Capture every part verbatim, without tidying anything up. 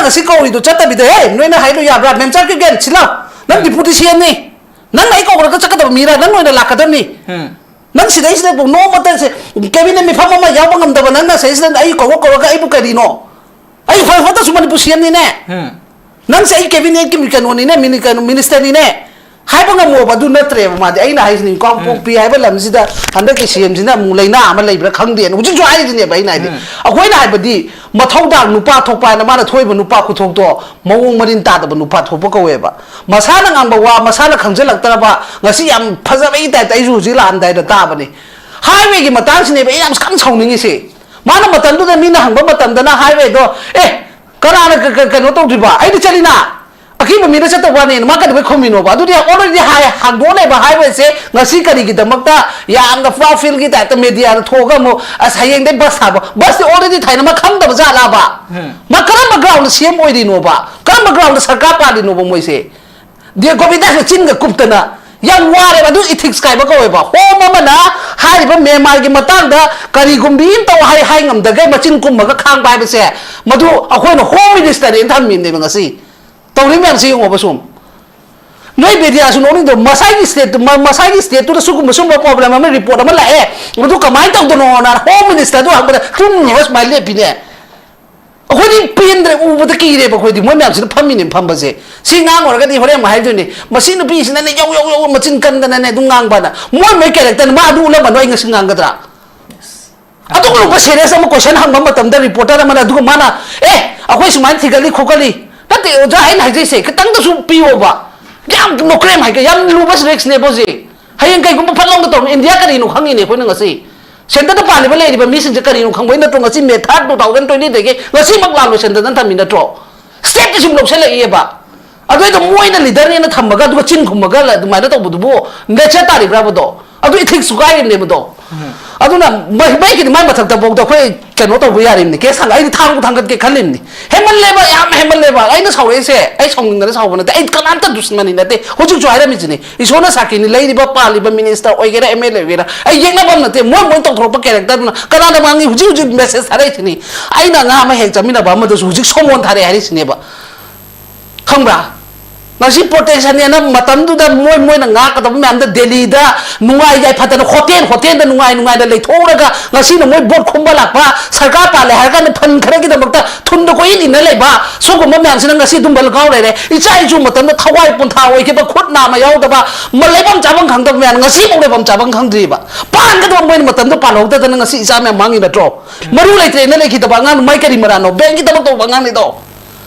ꯉꯁꯤ ꯀꯧꯔꯤꯗꯣ ꯆꯠꯇꯕꯤꯗ, "ꯍꯦ, ꯅꯣꯏꯅ ꯍꯥꯏꯗꯣ ꯌꯥꯕ꯭ꯔꯥ? ꯃꯦꯝꯆꯥ ꯀꯤꯔꯒꯦꯟ, ꯁꯤꯜꯂꯣ꯫ ꯅꯪ ꯎꯝ꯫ ꯗꯤꯄꯨꯇꯤ ꯁꯤ ꯑꯦꯝꯅꯤ꯫ ꯅꯪꯅ ꯑꯩ ꯀꯧꯔꯒ ꯆꯠꯀꯗꯕ ꯃꯤꯔꯥ? ꯅꯪ ꯑꯣꯏꯅ ꯂꯥꯛꯀꯗꯕꯅꯤ꯫ ꯎꯝ꯫ ꯅꯪ ꯁꯤꯗꯩꯁꯤꯗ ꯅꯣꯡꯃꯇ ꯁꯦ-, ꯀꯦꯕꯤꯅꯦꯠ ꯃꯤꯐꯝ ꯑꯃ ꯌꯥꯎꯕ ꯉꯝꯗꯕ ꯅꯪꯅ ꯁꯤꯗꯩꯁꯤꯗ ꯑꯩ ꯀꯧꯔ ꯀꯧꯔꯒ ꯑꯩꯕꯨ ꯀꯔꯤꯅꯣ? ꯑꯩ ꯐ-, ꯐꯠꯇꯁꯨ ꯃꯅꯤꯄꯨꯔ ꯁꯤ ꯑꯦꯝꯅꯤꯅꯦ꯫ ꯎꯝ꯫ ꯅꯪꯁꯦ ꯑꯩ ꯀꯦꯕꯤꯅꯦꯠꯀꯤ ꯀꯩꯅꯣꯅꯤꯅꯦ, ꯃꯤꯅꯤ-, ꯀꯩꯅꯣ, ꯃꯤꯅꯤꯁꯇꯔꯅꯤꯅꯦ꯫ ꯍꯥꯏꯕ ꯉꯝꯃꯣꯕ, ꯑꯗꯨ ꯅꯠꯇ꯭ꯔꯦꯕ ꯃꯥꯗꯤ꯫ ꯑꯩꯅ ꯍꯥꯏꯁꯤꯅꯤ, ꯀꯥꯡꯄꯣꯛꯄꯤ ꯍꯥꯏꯕ ꯂꯝꯁꯤꯗ ꯍꯟꯗꯛꯀꯤ ꯁꯤ ꯑꯦꯝꯁꯤꯅ ꯑꯃꯨꯛ ꯂꯩꯅꯥ ꯑꯃ ꯂꯩꯕ꯭ꯔꯥ ꯈꯪꯗꯦꯅ ꯍꯧꯖꯤꯛꯁꯨ ꯍꯥꯏꯔꯤꯁꯤꯅꯦꯕ ꯑꯩꯅ ꯍꯥꯏꯗꯤ꯫ ꯎꯝ꯫ ꯑꯩꯈꯣꯏꯅ ꯍꯥꯏꯕꯗꯤ ꯃꯊꯧꯗꯥꯡ ꯅꯨꯄꯥ ꯊꯣꯛꯄ ꯍꯥꯏꯅ ꯃꯥꯅ ꯊꯣꯛꯏꯕ ꯅꯨꯄꯥ ꯈꯨꯊꯣꯛꯇꯣ ꯃꯑꯣꯡ ꯃꯔꯤꯟ ꯇꯥꯗꯕ ꯅꯨꯄꯥ ꯊꯣꯛꯄ ꯀꯧꯋꯦꯕ꯫ ꯃꯁꯥꯅ ꯉꯥꯡꯕ ꯋꯥ ꯃꯁꯥꯅ ꯈꯪꯖꯜꯂꯛꯇ꯭ꯔꯕ, ꯉꯁꯤ ꯌꯥꯝ ꯐꯖꯕꯒꯤ ꯇꯥꯏꯞꯇ ꯑꯩꯁꯨ ꯍꯧꯖꯤꯛ ꯂꯥꯛꯑꯝꯗꯥꯏꯗ ꯇꯥꯕꯅꯤ꯫ ꯍꯥꯏꯋꯦꯒꯤ ꯃꯇꯥꯡꯁꯤꯅꯦꯕ ꯑꯩ ꯌꯥꯝ ꯀꯟꯅ ꯁꯥꯎꯅꯤꯡꯉꯤꯁꯦ꯫ ꯃꯥꯅ ꯃꯇꯝꯗꯨꯗ ꯃꯤꯅ ꯍꯪꯕ ꯃꯇꯝꯗꯅ ꯍꯥꯏꯋꯦꯗꯣ, "ꯑꯦ, ꯀꯅꯥꯅ ꯀ-, ꯀ-, ꯀꯩꯅꯣ ꯇꯧꯗ꯭ꯔꯤꯕ? ꯑꯩꯗꯤ ꯆꯠꯂꯤꯅ꯫ ꯑꯀꯤꯕ ꯃꯤꯅ ꯆꯠꯇꯕ ꯋꯥꯅꯦꯅ" ꯃꯥ ꯀꯩꯗꯧꯕꯩ ꯈꯨꯝꯃꯤꯅꯣꯕ? ꯑꯗꯨꯗꯤ already ꯍꯥꯏ-, ꯍꯥꯡꯗꯣꯛꯑ ꯂꯩꯕ ꯍꯥꯏꯋꯦꯁꯦ ꯉꯁꯤ ꯀꯔꯤꯒꯤꯗꯃꯛꯇ ꯌꯥꯝꯅ ꯐ꯭ꯂꯥ ꯐꯤꯜꯒꯤ ꯇꯥꯏꯞꯇ ꯃꯦꯗꯤꯌꯥꯗ ꯊꯣꯛꯑꯒ ꯑꯃꯨꯛ, "ꯑꯁ, ꯍꯌꯦꯡꯗꯩ ꯕꯁ ꯊꯥꯕ"? ꯕꯁꯇꯤ already ꯊꯥꯏꯅ ꯃꯥ ꯈꯪꯗꯕ ꯖꯥꯠꯂꯕ? ꯎꯝ꯫ ꯃꯥ ꯀꯔꯝꯕ ꯒ꯭ꯔꯥꯎꯟꯗ ꯁꯤ ꯑꯦꯝ ꯑꯣꯏꯔꯤꯅꯣꯕ? ꯀꯔꯝꯕ ꯒ꯭ꯔꯥꯎꯟꯗ ꯁꯔꯀꯥꯔ ꯄꯥꯜꯂꯤꯅꯣꯕ ꯃꯣꯏꯁꯦ? ꯗꯤ ꯒꯣꯕꯤꯟꯗꯥꯁꯅ ꯆꯤꯟꯒ ꯀꯨꯞꯇꯅ ꯌꯥꯝ ꯋꯥꯔꯦꯕ꯫ ꯑꯗꯨ ꯏꯊꯤꯛꯁ ꯀꯥꯏꯕ ꯀꯧꯋꯦꯕ꯫ ꯍꯣꯝ ꯑꯃꯅ ꯍꯥꯏꯔꯤꯕ ꯃ꯭ꯌꯥꯟꯃꯥꯔꯒꯤ ꯃꯇꯥꯡꯗ ꯀꯔꯤꯒꯨꯝꯕꯤ ꯑꯃ ꯇꯧ ꯍꯥꯏ, ꯍꯥꯏ ꯉꯝꯗꯈꯩ ꯃꯆꯤꯟ ꯀꯨꯝꯃꯒ ꯈꯥꯡꯕ ꯍꯥꯏꯕꯁꯦ, ꯃꯗꯨ ꯑꯩꯈꯣꯏꯅ ꯍꯣꯝ ꯃꯤꯅꯤꯁꯇꯔꯅꯦꯅ ꯊꯝꯃꯤꯕꯅꯦꯕ ꯉꯁꯤ꯫ ꯇꯧꯔꯤ ꯃꯌꯥꯝꯁꯤ ꯌꯦꯡꯉꯣꯕ ꯁꯨꯝ꯫ ꯅꯣꯏ ꯃꯦꯗꯤꯌꯥꯁꯨ ꯅꯣꯛꯅꯤꯡꯗ꯭ꯔꯣ? ꯃꯁꯥꯒꯤ ꯁ꯭ꯇꯦꯠꯇꯨ-, ꯃ-, ꯃꯁꯥꯒꯤ ꯁ꯭ꯇꯦꯠꯇꯨꯗ ꯁꯤꯒꯨꯝꯕ, ꯁꯤꯒꯨꯝꯕ ꯄ꯭ꯔꯣꯕ꯭ꯂꯦꯝ ꯑꯃ, ꯔꯤꯄꯣꯔꯠ ꯑꯃ ꯂꯥꯛꯑꯦ, ꯃꯗꯨ ꯀꯃꯥꯏꯅ ꯇꯧꯗꯅꯣꯅ ꯍꯣꯝ ꯃꯤꯅꯤꯁꯇꯔꯗꯨ ꯍꯪꯕꯗ ꯇꯨꯝꯃꯒ ꯁꯨꯃꯥꯏꯅ ꯂꯦꯞꯄꯤꯅꯦ꯫ ꯑꯩꯈꯣꯏꯗꯤ ꯄꯦꯟꯗ꯭ꯔꯦ, ꯎꯕꯗ ꯀꯤꯔꯦꯕ ꯑꯩꯈꯣꯏꯗꯤ꯫ ꯃꯣꯏ ꯃꯌꯥꯝꯁꯤꯅ ꯐꯝꯃꯤꯅꯦ ꯐꯝꯕꯁꯦ꯫ ꯁꯤ ꯉꯥꯡꯉꯨꯔꯒꯗꯤ ꯍꯣꯔꯦꯟ ꯑꯃꯨꯛ ꯍꯥꯏꯗꯣꯏꯅꯦ, "ꯃꯁꯤ ꯅꯨꯄꯤꯁꯤꯅꯅꯦ ꯌꯧ ꯌꯧ ꯌꯧ ꯃꯆꯤꯟ ꯀꯟꯗꯅꯅꯦ ꯑꯗꯨꯝ ꯉꯥꯡꯕꯅ"꯫ ꯃꯣꯏ ꯃꯣꯏ ꯀꯦꯔꯦꯛꯇꯔꯅ ꯃꯥ ꯑꯗꯨ ꯎꯠꯂꯝꯃꯅꯣ ꯑꯩ ꯉꯁꯤ ꯉꯥꯡꯒꯗ꯭ꯔꯥ? ꯑꯗꯨꯒꯨꯝꯕ ꯁꯦꯔꯤꯌꯁ ꯑꯃ ꯀꯣꯏꯁꯟ ꯍꯪꯕ ꯃꯇꯝꯗ ꯔꯤꯄꯣꯔꯇꯔ ꯑꯃꯅ, ꯑꯗꯨꯒ ꯃꯥꯅ, "ꯑꯦ, ꯑꯩꯈꯣꯏ ꯁꯨꯃꯥꯏꯅ ꯊꯤꯒꯠꯂꯤ ꯈꯣꯠꯀꯠꯂꯤ"꯫ ꯅꯠꯇꯦ ꯑꯣꯖꯥ, ꯑꯩꯅ ꯍꯥꯏꯖꯩꯁꯦ ꯈꯤꯇꯪꯗꯁꯨ ꯄꯤꯌꯣꯕ꯫ ꯌꯥꯝ ꯅꯣꯀ꯭ꯔꯦꯝ ꯍꯥꯏꯒꯦ, ꯌꯥꯝ ꯂꯨꯕ ꯔꯤꯛꯁꯅꯦꯕ ꯍꯧꯖꯤꯛ꯫ ꯍꯌꯦꯡ ꯀꯩꯒꯨꯝꯕ ꯐꯠ ꯂꯥꯎꯅ ꯇꯧꯔꯝꯃꯤ, ꯏꯟꯗꯤꯌꯥ ꯀꯔꯤꯅꯣ ꯈꯪꯉꯤꯅꯦ ꯑꯩꯈꯣꯏꯅ ꯉꯁꯤ꯫ ꯁꯦꯟꯇꯔꯗ ꯄꯥꯜꯂꯤꯕ ꯂꯩꯔꯤꯕ ꯃꯤꯁꯤꯡꯁꯦ ꯀꯔꯤꯅꯣ ꯈꯪꯕꯩ ꯅꯠꯇ꯭ꯔꯣ ꯉꯁꯤ ꯃꯦ ꯊꯥꯔꯠ ꯇꯨ ꯊꯥꯎꯖꯟ ꯇ꯭ꯋꯦꯟꯇꯤꯗꯒꯤ ꯉꯁꯤꯃꯛ ꯂꯥꯟ ꯂꯣꯏꯁꯟꯗꯅ ꯊꯝꯃꯤ ꯅꯠꯇ꯭ꯔꯣ? ꯁ꯭ꯇꯦꯞꯇꯤ ꯁꯨꯝ ꯂꯧꯁꯜꯂꯛꯏꯑꯕ꯫ ꯑꯗꯨꯏꯗꯣ ꯃꯣꯏꯅ ꯂꯤꯗꯔꯅꯦꯅ ꯊꯝꯃꯒ ꯑꯗꯨꯒ ꯆꯤꯟ ꯈꯨꯝꯃꯒ ꯑꯗꯨꯃꯥꯏꯅ ꯇꯧꯕꯗꯨꯕꯨ ꯅꯦꯆꯔ ꯇꯥꯔꯤꯕ꯭ꯔꯥꯕꯗꯣ? ꯑꯗꯨ ꯏꯊꯤꯛꯁꯁꯨ ꯀꯥꯏꯔꯤꯕꯅꯦꯕꯗꯣ꯫ ꯑꯗꯨꯅ ꯃꯩ ꯃꯩꯒꯤꯗꯤ ꯃꯥꯏ ꯃꯊꯛꯇꯐꯥꯎꯗ ꯑꯩꯈꯣꯏ ꯀꯩꯅꯣ ꯇꯧꯕ ꯌꯥꯔꯤꯕꯅꯤ, ꯀꯦꯁ ꯊꯥꯡꯒꯠ ꯑꯩꯗꯤ ꯊꯥꯡꯕꯨ ꯊꯥꯡꯒꯠꯀꯦ ꯈꯜꯂꯤꯕꯅꯤ꯫ ꯍꯦꯟꯃꯜꯂꯦꯕ, ꯌꯥꯝ ꯍꯦꯟꯃꯜꯂꯦꯕ꯫ ꯑꯩꯅ ꯁꯥꯎꯔꯛꯏꯁꯦ ꯑꯩ ꯁꯥꯎꯅꯤꯡꯗꯅ ꯁꯥꯎꯕ ꯅꯠꯇꯦ, ꯑꯩ ꯀꯅꯥꯝꯇ ꯗꯨꯁꯃꯅꯤ ꯅꯠꯇꯦ꯫ ꯍꯧꯖꯤꯛꯁꯨ ꯍꯥꯏꯔꯝꯃꯤꯁꯤꯅꯤ, ꯏꯁꯣꯔꯅ ꯁꯥꯈꯤꯅꯤ, ꯂꯩꯔꯤꯕ ꯄꯥꯜꯂꯤꯕ ꯃꯤꯅꯤꯁꯇꯔ ꯑꯣꯏꯒꯦꯔꯥ ꯑꯦꯝ ꯑꯦꯜ ꯑꯦ ꯑꯣꯏꯒꯦꯔꯥ ꯑꯩ ꯌꯦꯛꯅꯕ ꯑꯃ ꯅꯠꯇꯦ꯫ ꯃꯣꯏ ꯃꯣꯏ ꯇꯧꯊꯣꯔꯛꯄ ꯀꯦꯔꯦꯛꯇꯔꯗꯨꯅ ꯀꯅꯥꯗ ꯃꯥꯡꯉꯤ? ꯍꯧꯖꯤꯛ ꯍꯧꯖꯤꯛ ꯃꯦꯁꯦꯖ ꯊꯥꯔꯛꯏꯁꯤꯅꯤ꯫ ꯑꯩꯅ ꯑꯉꯥꯡ ꯑꯃ ꯍꯦꯛ ꯆꯠꯃꯤꯟꯅꯕ ꯑꯃꯗꯁꯨ ꯍꯧꯖꯤꯛ ꯁꯣꯃꯣꯟ ꯊꯥꯔꯛꯑꯦ ꯍꯥꯏꯔꯤꯁꯤꯅꯦꯕ꯫ ꯈꯪꯕ꯭ꯔꯥ? ꯉꯁꯤ ꯄ꯭ꯔꯣꯇꯦꯁꯟꯅꯦꯅ ꯃꯇꯝꯗꯨꯗ ꯃꯣꯏ ꯃꯣꯏꯅ ꯉꯥꯛꯀꯗꯕ ꯃꯌꯥꯝꯗ ꯗꯦꯜꯂꯤꯗ ꯅꯨꯡꯉꯥꯏ ꯌꯥꯏꯐꯗꯅ ꯍꯣꯇꯦꯜ ꯍꯣꯇꯦꯜꯗ ꯅꯨꯡꯉꯥꯏ ꯅꯨꯡꯉꯥꯏꯅ ꯂꯩꯊꯣꯛꯎꯔꯒ ꯉꯁꯤꯅ ꯃꯣꯏ ꯚꯣꯠ ꯈꯨꯝꯕ ꯂꯥꯛꯄ, ꯁꯔꯀꯥꯔ ꯄꯥꯜꯂꯦ ꯍꯥꯏꯔ ꯀꯥꯟꯗ ꯐꯟ ꯈꯔꯒꯤꯗꯃꯛꯇ ꯊꯨꯟꯗ ꯀꯣꯏꯏꯟ ꯏꯟꯅ ꯂꯩꯕ ꯁꯤꯒꯨꯝꯕ ꯃꯌꯥꯝꯁꯤꯅ ꯉꯁꯤ ꯑꯗꯨꯝ ꯕꯂꯒꯥꯎ ꯂꯩꯔꯦ꯫ ꯏꯆꯥ ꯏꯁꯨ ꯃꯇꯝꯗ ꯊꯋꯥꯏ ꯄꯣꯟꯊꯥ ꯑꯣꯏꯈꯤꯕ, ꯈꯨꯠ ꯅꯥꯝꯃ ꯌꯥꯎꯗꯕ, ꯃ-, ꯂꯩꯐꯝ ꯆꯥꯐꯝ ꯈꯪꯗꯕ ꯃꯌꯥꯝ ꯉꯁꯤꯐꯥꯎ ꯂꯩꯐꯝ ꯆꯥꯐꯝ ꯈꯪꯗ꯭ꯔꯤꯕ꯫ ꯄꯥꯟꯒꯗꯕ ꯃꯣꯏꯅ ꯃꯇꯝꯗ ꯄꯥꯜꯍꯧꯗꯗꯅ ꯉꯁꯤ ꯏꯆꯥ ꯃꯌꯥꯝ ꯃꯥꯡꯉꯤ ꯅꯠꯇ꯭ꯔꯣ? ꯃꯔꯨ ꯂꯩꯇ꯭ꯔꯦꯅ ꯂꯩꯈꯤꯗꯕ ꯑꯉꯥꯡ ꯃꯥꯏ ꯀꯔꯤ ꯃꯔꯥꯅꯣ? ꯕꯦꯡꯀꯤ ꯊꯕꯛ ꯇꯧꯕ ꯑꯉꯥꯡꯅꯤꯗꯣ꯫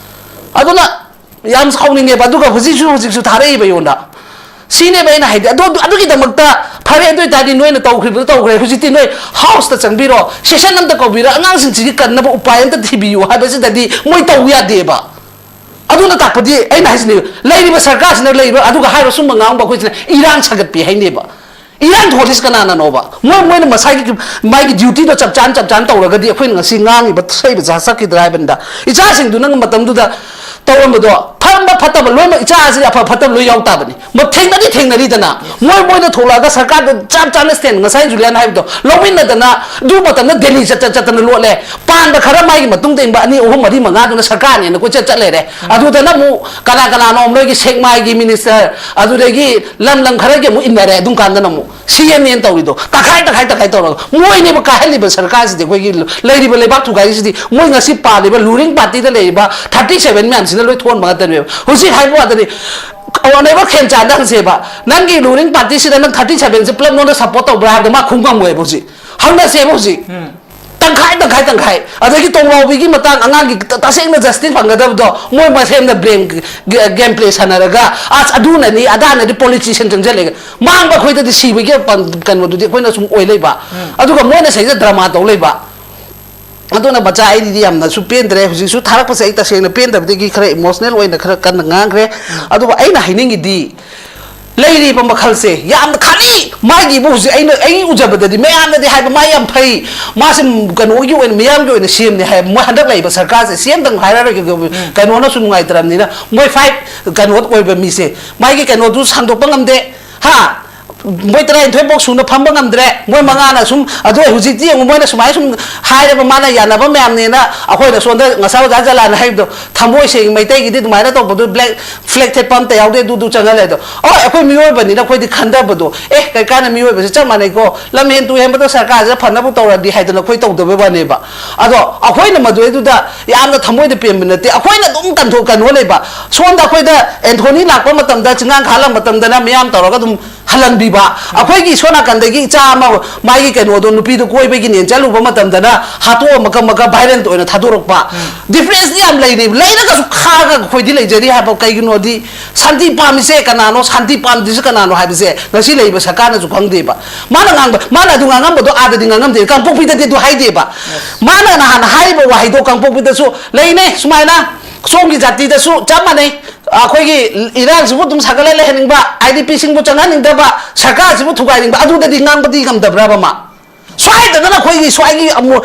ꯑꯗꯨꯅ ꯌꯥꯝ ꯁꯥꯎꯅꯤꯡꯉꯦꯕ꯫ ꯑꯗꯨꯒ ꯍꯧꯖꯤꯛꯁꯨ ꯍꯧꯖꯤꯛꯁꯨ ꯊꯥꯔꯛꯏꯕ ꯑꯩꯉꯣꯟꯗ꯫ ꯁꯤꯅꯦꯕ ꯑꯩꯅ ꯍꯥꯏꯗꯤ꯫ ꯑꯗꯣ ꯑꯗꯨ-, ꯑꯗꯨꯒꯤꯗꯃꯛꯇ ꯐꯔꯦ, ꯑꯗꯨ ꯑꯣꯏꯇꯥꯔꯗꯤ ꯅꯣꯏꯅ ꯇꯧꯈ꯭ꯔꯤꯕꯗꯣ ꯇꯧꯈ꯭ꯔꯦ, ꯍꯧꯖꯤꯛꯇꯤ ꯅꯣꯏ ꯍꯥꯎꯁꯇ ꯆꯪꯕꯤꯔꯣ, ꯁꯦꯁꯟ ꯑꯝꯇ ꯀꯧꯕꯤꯔꯣ, ꯑꯉꯥꯡꯁꯤꯡꯁꯤꯒꯤ ꯀꯟꯅꯕ ꯎꯄꯥꯏ ꯑꯝꯇ ꯊꯤꯕꯤꯌꯨ ꯍꯥꯏꯕꯁꯤꯗꯗꯤ ꯃꯣꯏ ꯇꯧ ꯌꯥꯗꯦꯕ꯫ ꯑꯗꯨꯅ ꯇꯥꯛꯄꯗꯤ ꯑꯩꯅ ꯍꯥꯏꯁꯤꯅꯦ, ꯂꯩꯔꯤꯕ ꯁꯔꯀꯥꯔꯁꯤꯅ ꯂꯩꯔꯤꯕ ꯑꯗꯨꯒ ꯍꯥꯏꯔꯣ ꯁꯨꯝꯕ ꯉꯥꯡꯕ ꯑꯩꯈꯣꯏꯁꯤꯅ ꯏꯔꯥꯡ ꯁꯥꯒꯠꯄꯤ ꯍꯥꯏꯅꯦꯕ꯫ ꯏꯔꯥꯡ ꯊꯣꯛꯍꯜꯂꯤꯁꯤ ꯀꯅꯥꯅꯅꯣꯕ? ꯃꯣꯏ ꯃꯣꯏꯅ ꯃꯁꯥꯒꯤ ꯃꯥꯒꯤ ꯗ꯭ꯌꯨꯇꯤꯗꯣ ꯆꯞ ꯆꯥꯅ ꯆꯞ ꯆꯥꯅ ꯇꯧꯔꯒꯗꯤ ꯑꯩꯈꯣꯏꯅ ꯉꯁꯤ ꯉꯥꯡꯉꯤꯕ ꯁꯛꯏꯕ ꯆꯠꯈꯤꯗ꯭ꯔꯥ ꯍꯥꯏꯕꯅꯤꯗ꯫ ꯏꯆꯥꯁꯤꯡꯗꯨꯅ ꯃꯇꯝꯗꯨꯗ ꯇꯧꯔꯝꯕꯗꯣ ꯐꯔꯝꯕ ꯐꯠꯇꯕ ꯂꯣꯏꯅꯃꯛ ꯏꯆꯥꯁꯤꯗꯤ ꯑꯐ ꯐꯠꯇꯕ ꯂꯣꯏ ꯌꯥꯎ ꯇꯥꯕꯅꯤ꯫ ꯃ-, ꯊꯦꯡꯅꯗꯤ ꯊꯦꯡꯅꯔꯤꯗꯅ ꯃꯣꯏ ꯃꯣꯏꯅ ꯊꯣꯛꯂꯛꯑꯒ ꯁꯔꯀꯥꯔꯗ ꯆꯞ ꯆꯥꯅ ꯁ꯭ꯇꯦꯟ ꯉꯁꯥꯏ ꯖꯨꯂꯤꯌꯥꯟ ꯍꯥꯏꯕꯗꯣ ꯂꯧꯃꯤꯟꯅꯗꯅ ꯑꯗꯨ ꯃꯇꯝꯗ ꯗꯦꯜꯂꯤ ꯆꯠ ꯆꯠ ꯆꯠꯇꯅ ꯂꯣꯠꯂꯦ꯫ ꯄꯥꯟꯕ ꯈꯔ ꯃꯥꯒꯤ ꯃꯇꯨꯡꯗ ꯏꯟꯕ ꯑꯅꯤ ꯑꯍꯨꯝ ꯃꯔꯤ ꯃꯉꯥꯗꯨꯅ ꯁꯔꯀꯥꯔꯅꯦꯅ ꯀꯣꯏꯆꯠ ꯆꯠ ꯂꯩꯔꯦ꯫ ꯑꯗꯨꯗꯅ ꯑꯃꯨꯛ ꯀꯅꯥ ꯀꯅꯥꯅꯣ ꯅꯣꯏꯒꯤ ꯁꯦꯛꯃꯥꯏꯒꯤ ꯃꯤꯅꯤꯁꯇꯔ, ꯑꯗꯨꯗꯒꯤ ꯂꯝ ꯂꯝ ꯈꯔꯒꯤ ꯑꯃꯨꯛ ꯏꯟꯅꯔꯦ꯫ ꯑꯗꯨꯝ ꯀꯥꯟꯗꯅ ꯑꯃꯨꯛ ꯁꯤ ꯑꯦꯝ ꯑꯦꯅ ꯇꯧꯔꯤꯗꯣ ꯇꯪꯈꯥꯏ ꯇꯪꯈꯥꯏ ꯇꯪꯈꯥꯏ ꯇꯧꯔꯒ ꯃꯣꯏꯅꯦꯕ ꯀꯥꯏꯍꯜꯂꯤꯕ ꯁꯔꯀꯥꯔꯁꯤꯗꯤ꯫ ꯑꯩꯈꯣꯏꯒꯤ ꯂꯩꯔꯤꯕ ꯂꯩꯕꯥꯛ ꯊꯨꯒꯥꯏꯔꯤꯁꯤꯗꯤ ꯃꯣꯏ ꯉꯁꯤ ꯄꯥꯜꯂꯤꯕ ꯔꯨꯂꯤꯡ ꯄꯥꯔꯇꯤꯗ ꯂꯩꯔꯤꯕ ꯊꯥꯔꯇꯤ ꯁꯚꯦꯟ ꯃꯌꯥꯝꯁꯤꯅ ꯂꯣꯏ ꯊꯣꯛꯍꯟꯕ ꯉꯥꯛꯇꯅꯦꯕ꯫ ꯍꯧꯖꯤꯛ ꯍꯥꯏꯕ ꯋꯥꯗꯅꯤ, ꯑꯣꯅꯦꯕꯜ ꯈꯦꯝꯆꯥꯟꯗ ꯍꯪꯁꯦꯕ, ꯅꯪꯒꯤ ꯔꯨꯂꯤꯡ ꯄꯥꯔꯇꯤꯁꯤꯗ ꯅꯪ ꯊꯥꯔꯇꯤ ꯁꯚꯦꯟꯁꯦ ꯄꯨꯂꯞ ꯅꯉꯣꯟꯗ ꯁꯞꯄꯣꯔꯠ ꯇꯧꯕ꯭ꯔꯥ ꯍꯥꯏꯕꯗ ꯃꯥ ꯈꯨꯝ ꯉꯝꯃꯣꯏꯕ꯫ ꯍꯧꯖꯤꯛ ꯍꯪꯅꯁꯦꯕ ꯍꯧꯖꯤꯛ꯫ ꯇꯪꯈꯥꯏ, ꯇꯪꯈꯥꯏ, ꯇꯪꯈꯥꯏ꯫ ꯑꯗꯒꯤ ꯇꯣꯡꯂꯥꯎꯕꯤꯒꯤ ꯃꯇꯥꯡ, ꯑꯉꯥꯡꯒꯤ ꯇ-, ꯇꯁꯦꯡꯅ ꯖꯁꯇꯤꯁ ꯐꯪꯒꯗꯕꯗꯣ ꯃꯣꯏ ꯃꯁꯦꯟꯅ ꯕ꯭ꯂꯦꯝ ꯒꯦꯝ ꯄ꯭ꯂꯦ ꯁꯥꯟꯅꯔꯒ, ꯑꯁ, ꯑꯗꯨꯅꯅꯤ ꯑꯗꯥꯅꯗꯤ ꯄꯣꯂꯤꯇꯤꯁꯤꯌꯥꯟ ꯆꯪꯁꯤꯜꯂꯦ꯫ ꯃꯥꯡꯕ ꯑꯩꯈꯣꯏꯗꯗꯤ ꯁꯤꯕꯒꯤ ꯄꯟ-, ꯀꯩꯅꯣꯗꯨꯗꯤ ꯑꯩꯈꯣꯏꯅ ꯁꯨꯝ ꯑꯣꯏ ꯂꯩꯕ꯫ ꯑꯗꯨꯒ ꯃꯣꯏꯅ ꯁꯤꯗꯩꯗ ꯗ꯭ꯔꯃꯥ ꯇꯧ ꯂꯩꯕ꯫ ꯑꯗꯨꯅ ꯃꯆꯥ ꯑꯩꯗꯤ ꯌꯥꯝꯅꯁꯨ ꯄꯦꯟꯗ꯭ꯔꯦ꯫ ꯍꯧꯖꯤꯛꯁꯨ ꯊꯥꯔꯛꯄꯁꯦ ꯑꯩ ꯇꯁꯦꯡꯅ ꯄꯦꯟꯗꯕꯗꯒꯤ ꯈꯔ ꯏꯃꯣꯁꯅꯦꯜ ꯑꯣꯏꯅ ꯈꯔ ꯀꯟꯅ ꯉꯥꯡꯈ꯭ꯔꯦ꯫ ꯑꯗꯨꯕꯨ ꯑꯩꯅ ꯍꯥꯏꯅꯤꯡꯉꯤꯗꯤ, ꯂꯩꯔꯤꯕ ꯃꯈꯜꯁꯦ ꯌꯥꯝꯅ ꯈꯥꯅꯤ꯫ ꯃꯥꯒꯤꯕꯨ ꯍꯧꯖꯤꯛ ꯑꯩꯅ, ꯑꯩ ꯎꯖꯕꯗꯗꯤ ꯃꯌꯥꯝꯅꯗꯤ ꯍꯥꯏꯕ ꯃꯥ ꯌꯥꯝ ꯐꯩ, ꯃꯥꯁꯦ ꯀꯩꯅꯣꯒꯤ ꯑꯣꯏꯅ, ꯃꯤꯌꯥꯝꯒꯤ ꯑꯣꯏꯅ ꯁꯤ ꯑꯦꯝꯅꯤ ꯍꯥꯏ꯫ ꯃꯣꯏ ꯍꯟꯗꯛ ꯂꯩꯔꯤꯕ ꯁꯔꯀꯥꯔꯁꯦ, ꯁꯤ ꯑꯦꯝꯗꯪ ꯍꯥꯏꯔꯔꯣꯏꯒꯦ, ꯀꯩꯅꯣꯅꯁꯨ ꯅꯨꯡꯉꯥꯏꯇ꯭ꯔꯕꯅꯤꯅ꯫ ꯃꯣꯏ ꯐꯥꯏꯚ ꯀꯩꯅꯣ ꯑꯣꯏꯕ ꯃꯤꯁꯦ, ꯃꯥꯒꯤ ꯀꯩꯅꯣꯗꯨ ꯁꯥꯡꯗꯣꯛꯄ ꯉꯝꯗꯦ꯫ ꯍꯥ? ꯃꯣꯏ ꯇꯔꯥꯅꯤꯊꯣꯏ ꯐꯥꯎ ꯁꯨꯅ ꯐꯝꯕ ꯉꯝꯗ꯭ꯔꯦ꯫ ꯃꯣꯏ ꯃꯉꯥꯅ ꯁꯨꯝ, ꯑꯗꯣ ꯍꯧꯖꯤꯛꯇꯤ ꯌꯦꯡꯉꯨ, ꯃꯣꯏꯅ ꯁꯨꯃꯥꯏꯅ ꯁꯨꯝ ꯍꯥꯏꯔꯕ, ꯃꯥꯅ ꯌꯥꯅꯕ ꯃꯌꯥꯝꯅꯦꯅ꯫ ꯑꯩꯈꯣꯏꯅ ꯁꯣꯝꯗ ꯉꯁꯥꯏ ꯑꯣꯖꯥ ꯖꯂꯥꯟꯅ ꯍꯥꯏꯕꯗꯣ, ꯊꯃꯣꯏ ꯁꯦꯡ ꯃꯩꯇꯩꯒꯤꯗꯤ ꯑꯗꯨꯃꯥꯏꯅ ꯇꯧꯕꯗꯣ, ꯕ꯭ꯂꯦꯛ ꯐ꯭ꯂꯦꯛ ꯊꯦꯠꯄ ꯑꯝꯇ ꯌꯥꯎꯗꯦ, ꯑꯗꯨꯗꯨ ꯆꯪꯍꯜꯂꯦ꯫ ꯑꯗꯣ ꯍꯣꯏ, ꯑꯩꯈꯣꯏ ꯃꯤꯑꯣꯏꯕꯅꯤꯅ ꯑꯩꯈꯣꯏꯗꯤ ꯈꯟꯊꯕꯗꯣ, ꯑꯦ, ꯀꯩ ꯀꯥꯟꯅ, ꯃꯤꯑꯣꯏꯕꯁꯦ ꯆꯞ ꯃꯥꯟꯅꯩꯀꯣ, ꯂꯝ ꯍꯦꯟ ꯇꯨ ꯍꯦꯟꯕꯗ ꯁꯔꯀꯥꯔꯁꯤꯗ ꯐꯅꯕ ꯇꯧꯔꯗꯤ ꯍꯥꯏꯗꯅ ꯑꯩꯈꯣꯏ ꯇꯧꯗꯕꯩ ꯋꯥꯅꯦꯕ꯫ ꯑꯗꯣ ꯑꯩꯈꯣꯏꯅ ꯃꯗꯨꯗꯩꯗꯨꯗ ꯌꯥꯝꯅ ꯊꯃꯣꯏꯗ ꯄꯦꯟꯕ ꯅꯠꯇꯦ꯫ ꯑꯩꯈꯣꯏꯅ ꯑꯗꯨꯝ ꯀꯟꯊꯣꯛ ꯀꯩꯅꯣ ꯂꯩꯕ꯫ ꯁꯣꯝꯗ ꯑꯩꯈꯣꯏꯗ ꯑꯦꯟꯊꯣꯅꯤ ꯂꯥꯛꯄ ꯃꯇꯝꯗ, ꯆꯤꯡꯉꯥꯡ ꯈꯥꯜꯂꯝꯕ ꯃꯇꯝꯗꯅ ꯃꯤꯌꯥꯝ ꯇꯧꯔꯒ ꯑꯗꯨꯝ ꯍꯜꯍꯟꯕꯤꯕ꯫ ꯑꯩꯈꯣꯏꯒꯤ ꯁꯣꯝ ꯅꯥꯀꯟꯗꯒꯤ ꯏꯆꯥ ꯑꯃ, ꯃꯥꯒꯤ ꯀꯩꯅꯣꯗꯣ, ꯅꯨꯄꯤꯗꯣ ꯀꯣꯏꯕꯒꯤꯅꯦ ꯆꯠꯂꯨꯕ ꯃꯇꯝꯗꯅ ꯍꯥꯠꯇꯣꯛꯑꯝꯃꯒ ꯑꯃꯒ ꯚꯥꯏꯔꯦꯜ ꯑꯣꯏꯅ ꯊꯥꯗꯣꯔꯛꯄ꯫ ꯗꯤꯐ꯭ꯔꯦꯟꯁꯇꯤ ꯌꯥꯝ ꯂꯩꯔꯤ, ꯂꯩꯔꯒꯁꯨ ꯈꯥꯒ ꯑꯩꯈꯣꯏꯗꯤ ꯂꯩꯖꯔꯤ ꯍꯥꯏꯕ꯫ ꯀꯩꯒꯤꯅꯣꯗꯤ ꯁꯥꯟꯇꯤ ꯄꯥꯝꯃꯤꯁꯦ ꯀꯅꯥꯅꯣ? ꯁꯥꯟꯇꯤ ꯄꯥꯝꯗ꯭ꯔꯤꯁꯦ ꯀꯅꯥꯅꯣ ꯍꯥꯏꯕꯁꯦ ꯉꯁꯤ ꯂꯩꯔꯤꯕ ꯁꯔꯀꯥꯔꯅꯁꯨ ꯈꯪꯗꯦꯕ꯫ ꯃꯥꯅ ꯉꯥꯡꯕ, ꯃꯥꯅ ꯑꯗꯨ ꯉꯥꯡꯉꯝꯕꯗꯣ ꯑꯥꯗꯗꯤ ꯉꯥꯡꯉꯝꯗꯦ, ꯀꯥꯡꯄꯣꯛꯄꯤꯗꯗꯤ ꯑꯗꯨ ꯍꯥꯏꯗꯦꯕ꯫ ꯃꯥꯅ ꯅꯍꯥꯟ ꯍꯥꯏꯔꯤꯕ ꯋꯥꯍꯩꯗꯣ ꯀꯥꯡꯄꯣꯛꯄꯤꯗꯁꯨ ꯂꯩꯅꯦ ꯁꯨꯃꯥꯏꯅ, ꯁꯣꯝꯒꯤ ꯖꯥꯇꯤꯗꯁꯨ ꯆꯞ ꯃꯥꯟꯅꯩ꯫ ꯑꯩꯈꯣꯏꯒꯤ ꯏꯔꯥꯡꯁꯤꯕꯨ ꯑꯗꯨꯝ ꯁꯥꯒꯠꯂ ꯂꯩꯍꯟꯅꯤꯡꯕ, ꯑꯥꯏ ꯗꯤ ꯄꯤꯁꯤꯡꯕꯨ ꯆꯪꯍꯟꯅꯤꯡꯗꯕ, ꯁꯔꯀꯥꯔꯁꯤꯕꯨ ꯊꯨꯒꯥꯏꯅꯤꯡꯕ, ꯑꯗꯨꯗꯗꯤ ꯉꯥꯡꯕꯗꯤ ꯉꯝꯗꯕ꯭ꯔꯕ ꯃꯥ? ꯁ꯭ꯋꯥꯏꯗꯗꯅ ꯑꯩꯈꯣꯏꯒꯤ ꯁ꯭ꯋꯥꯏꯒꯤ ꯑꯃꯨ-,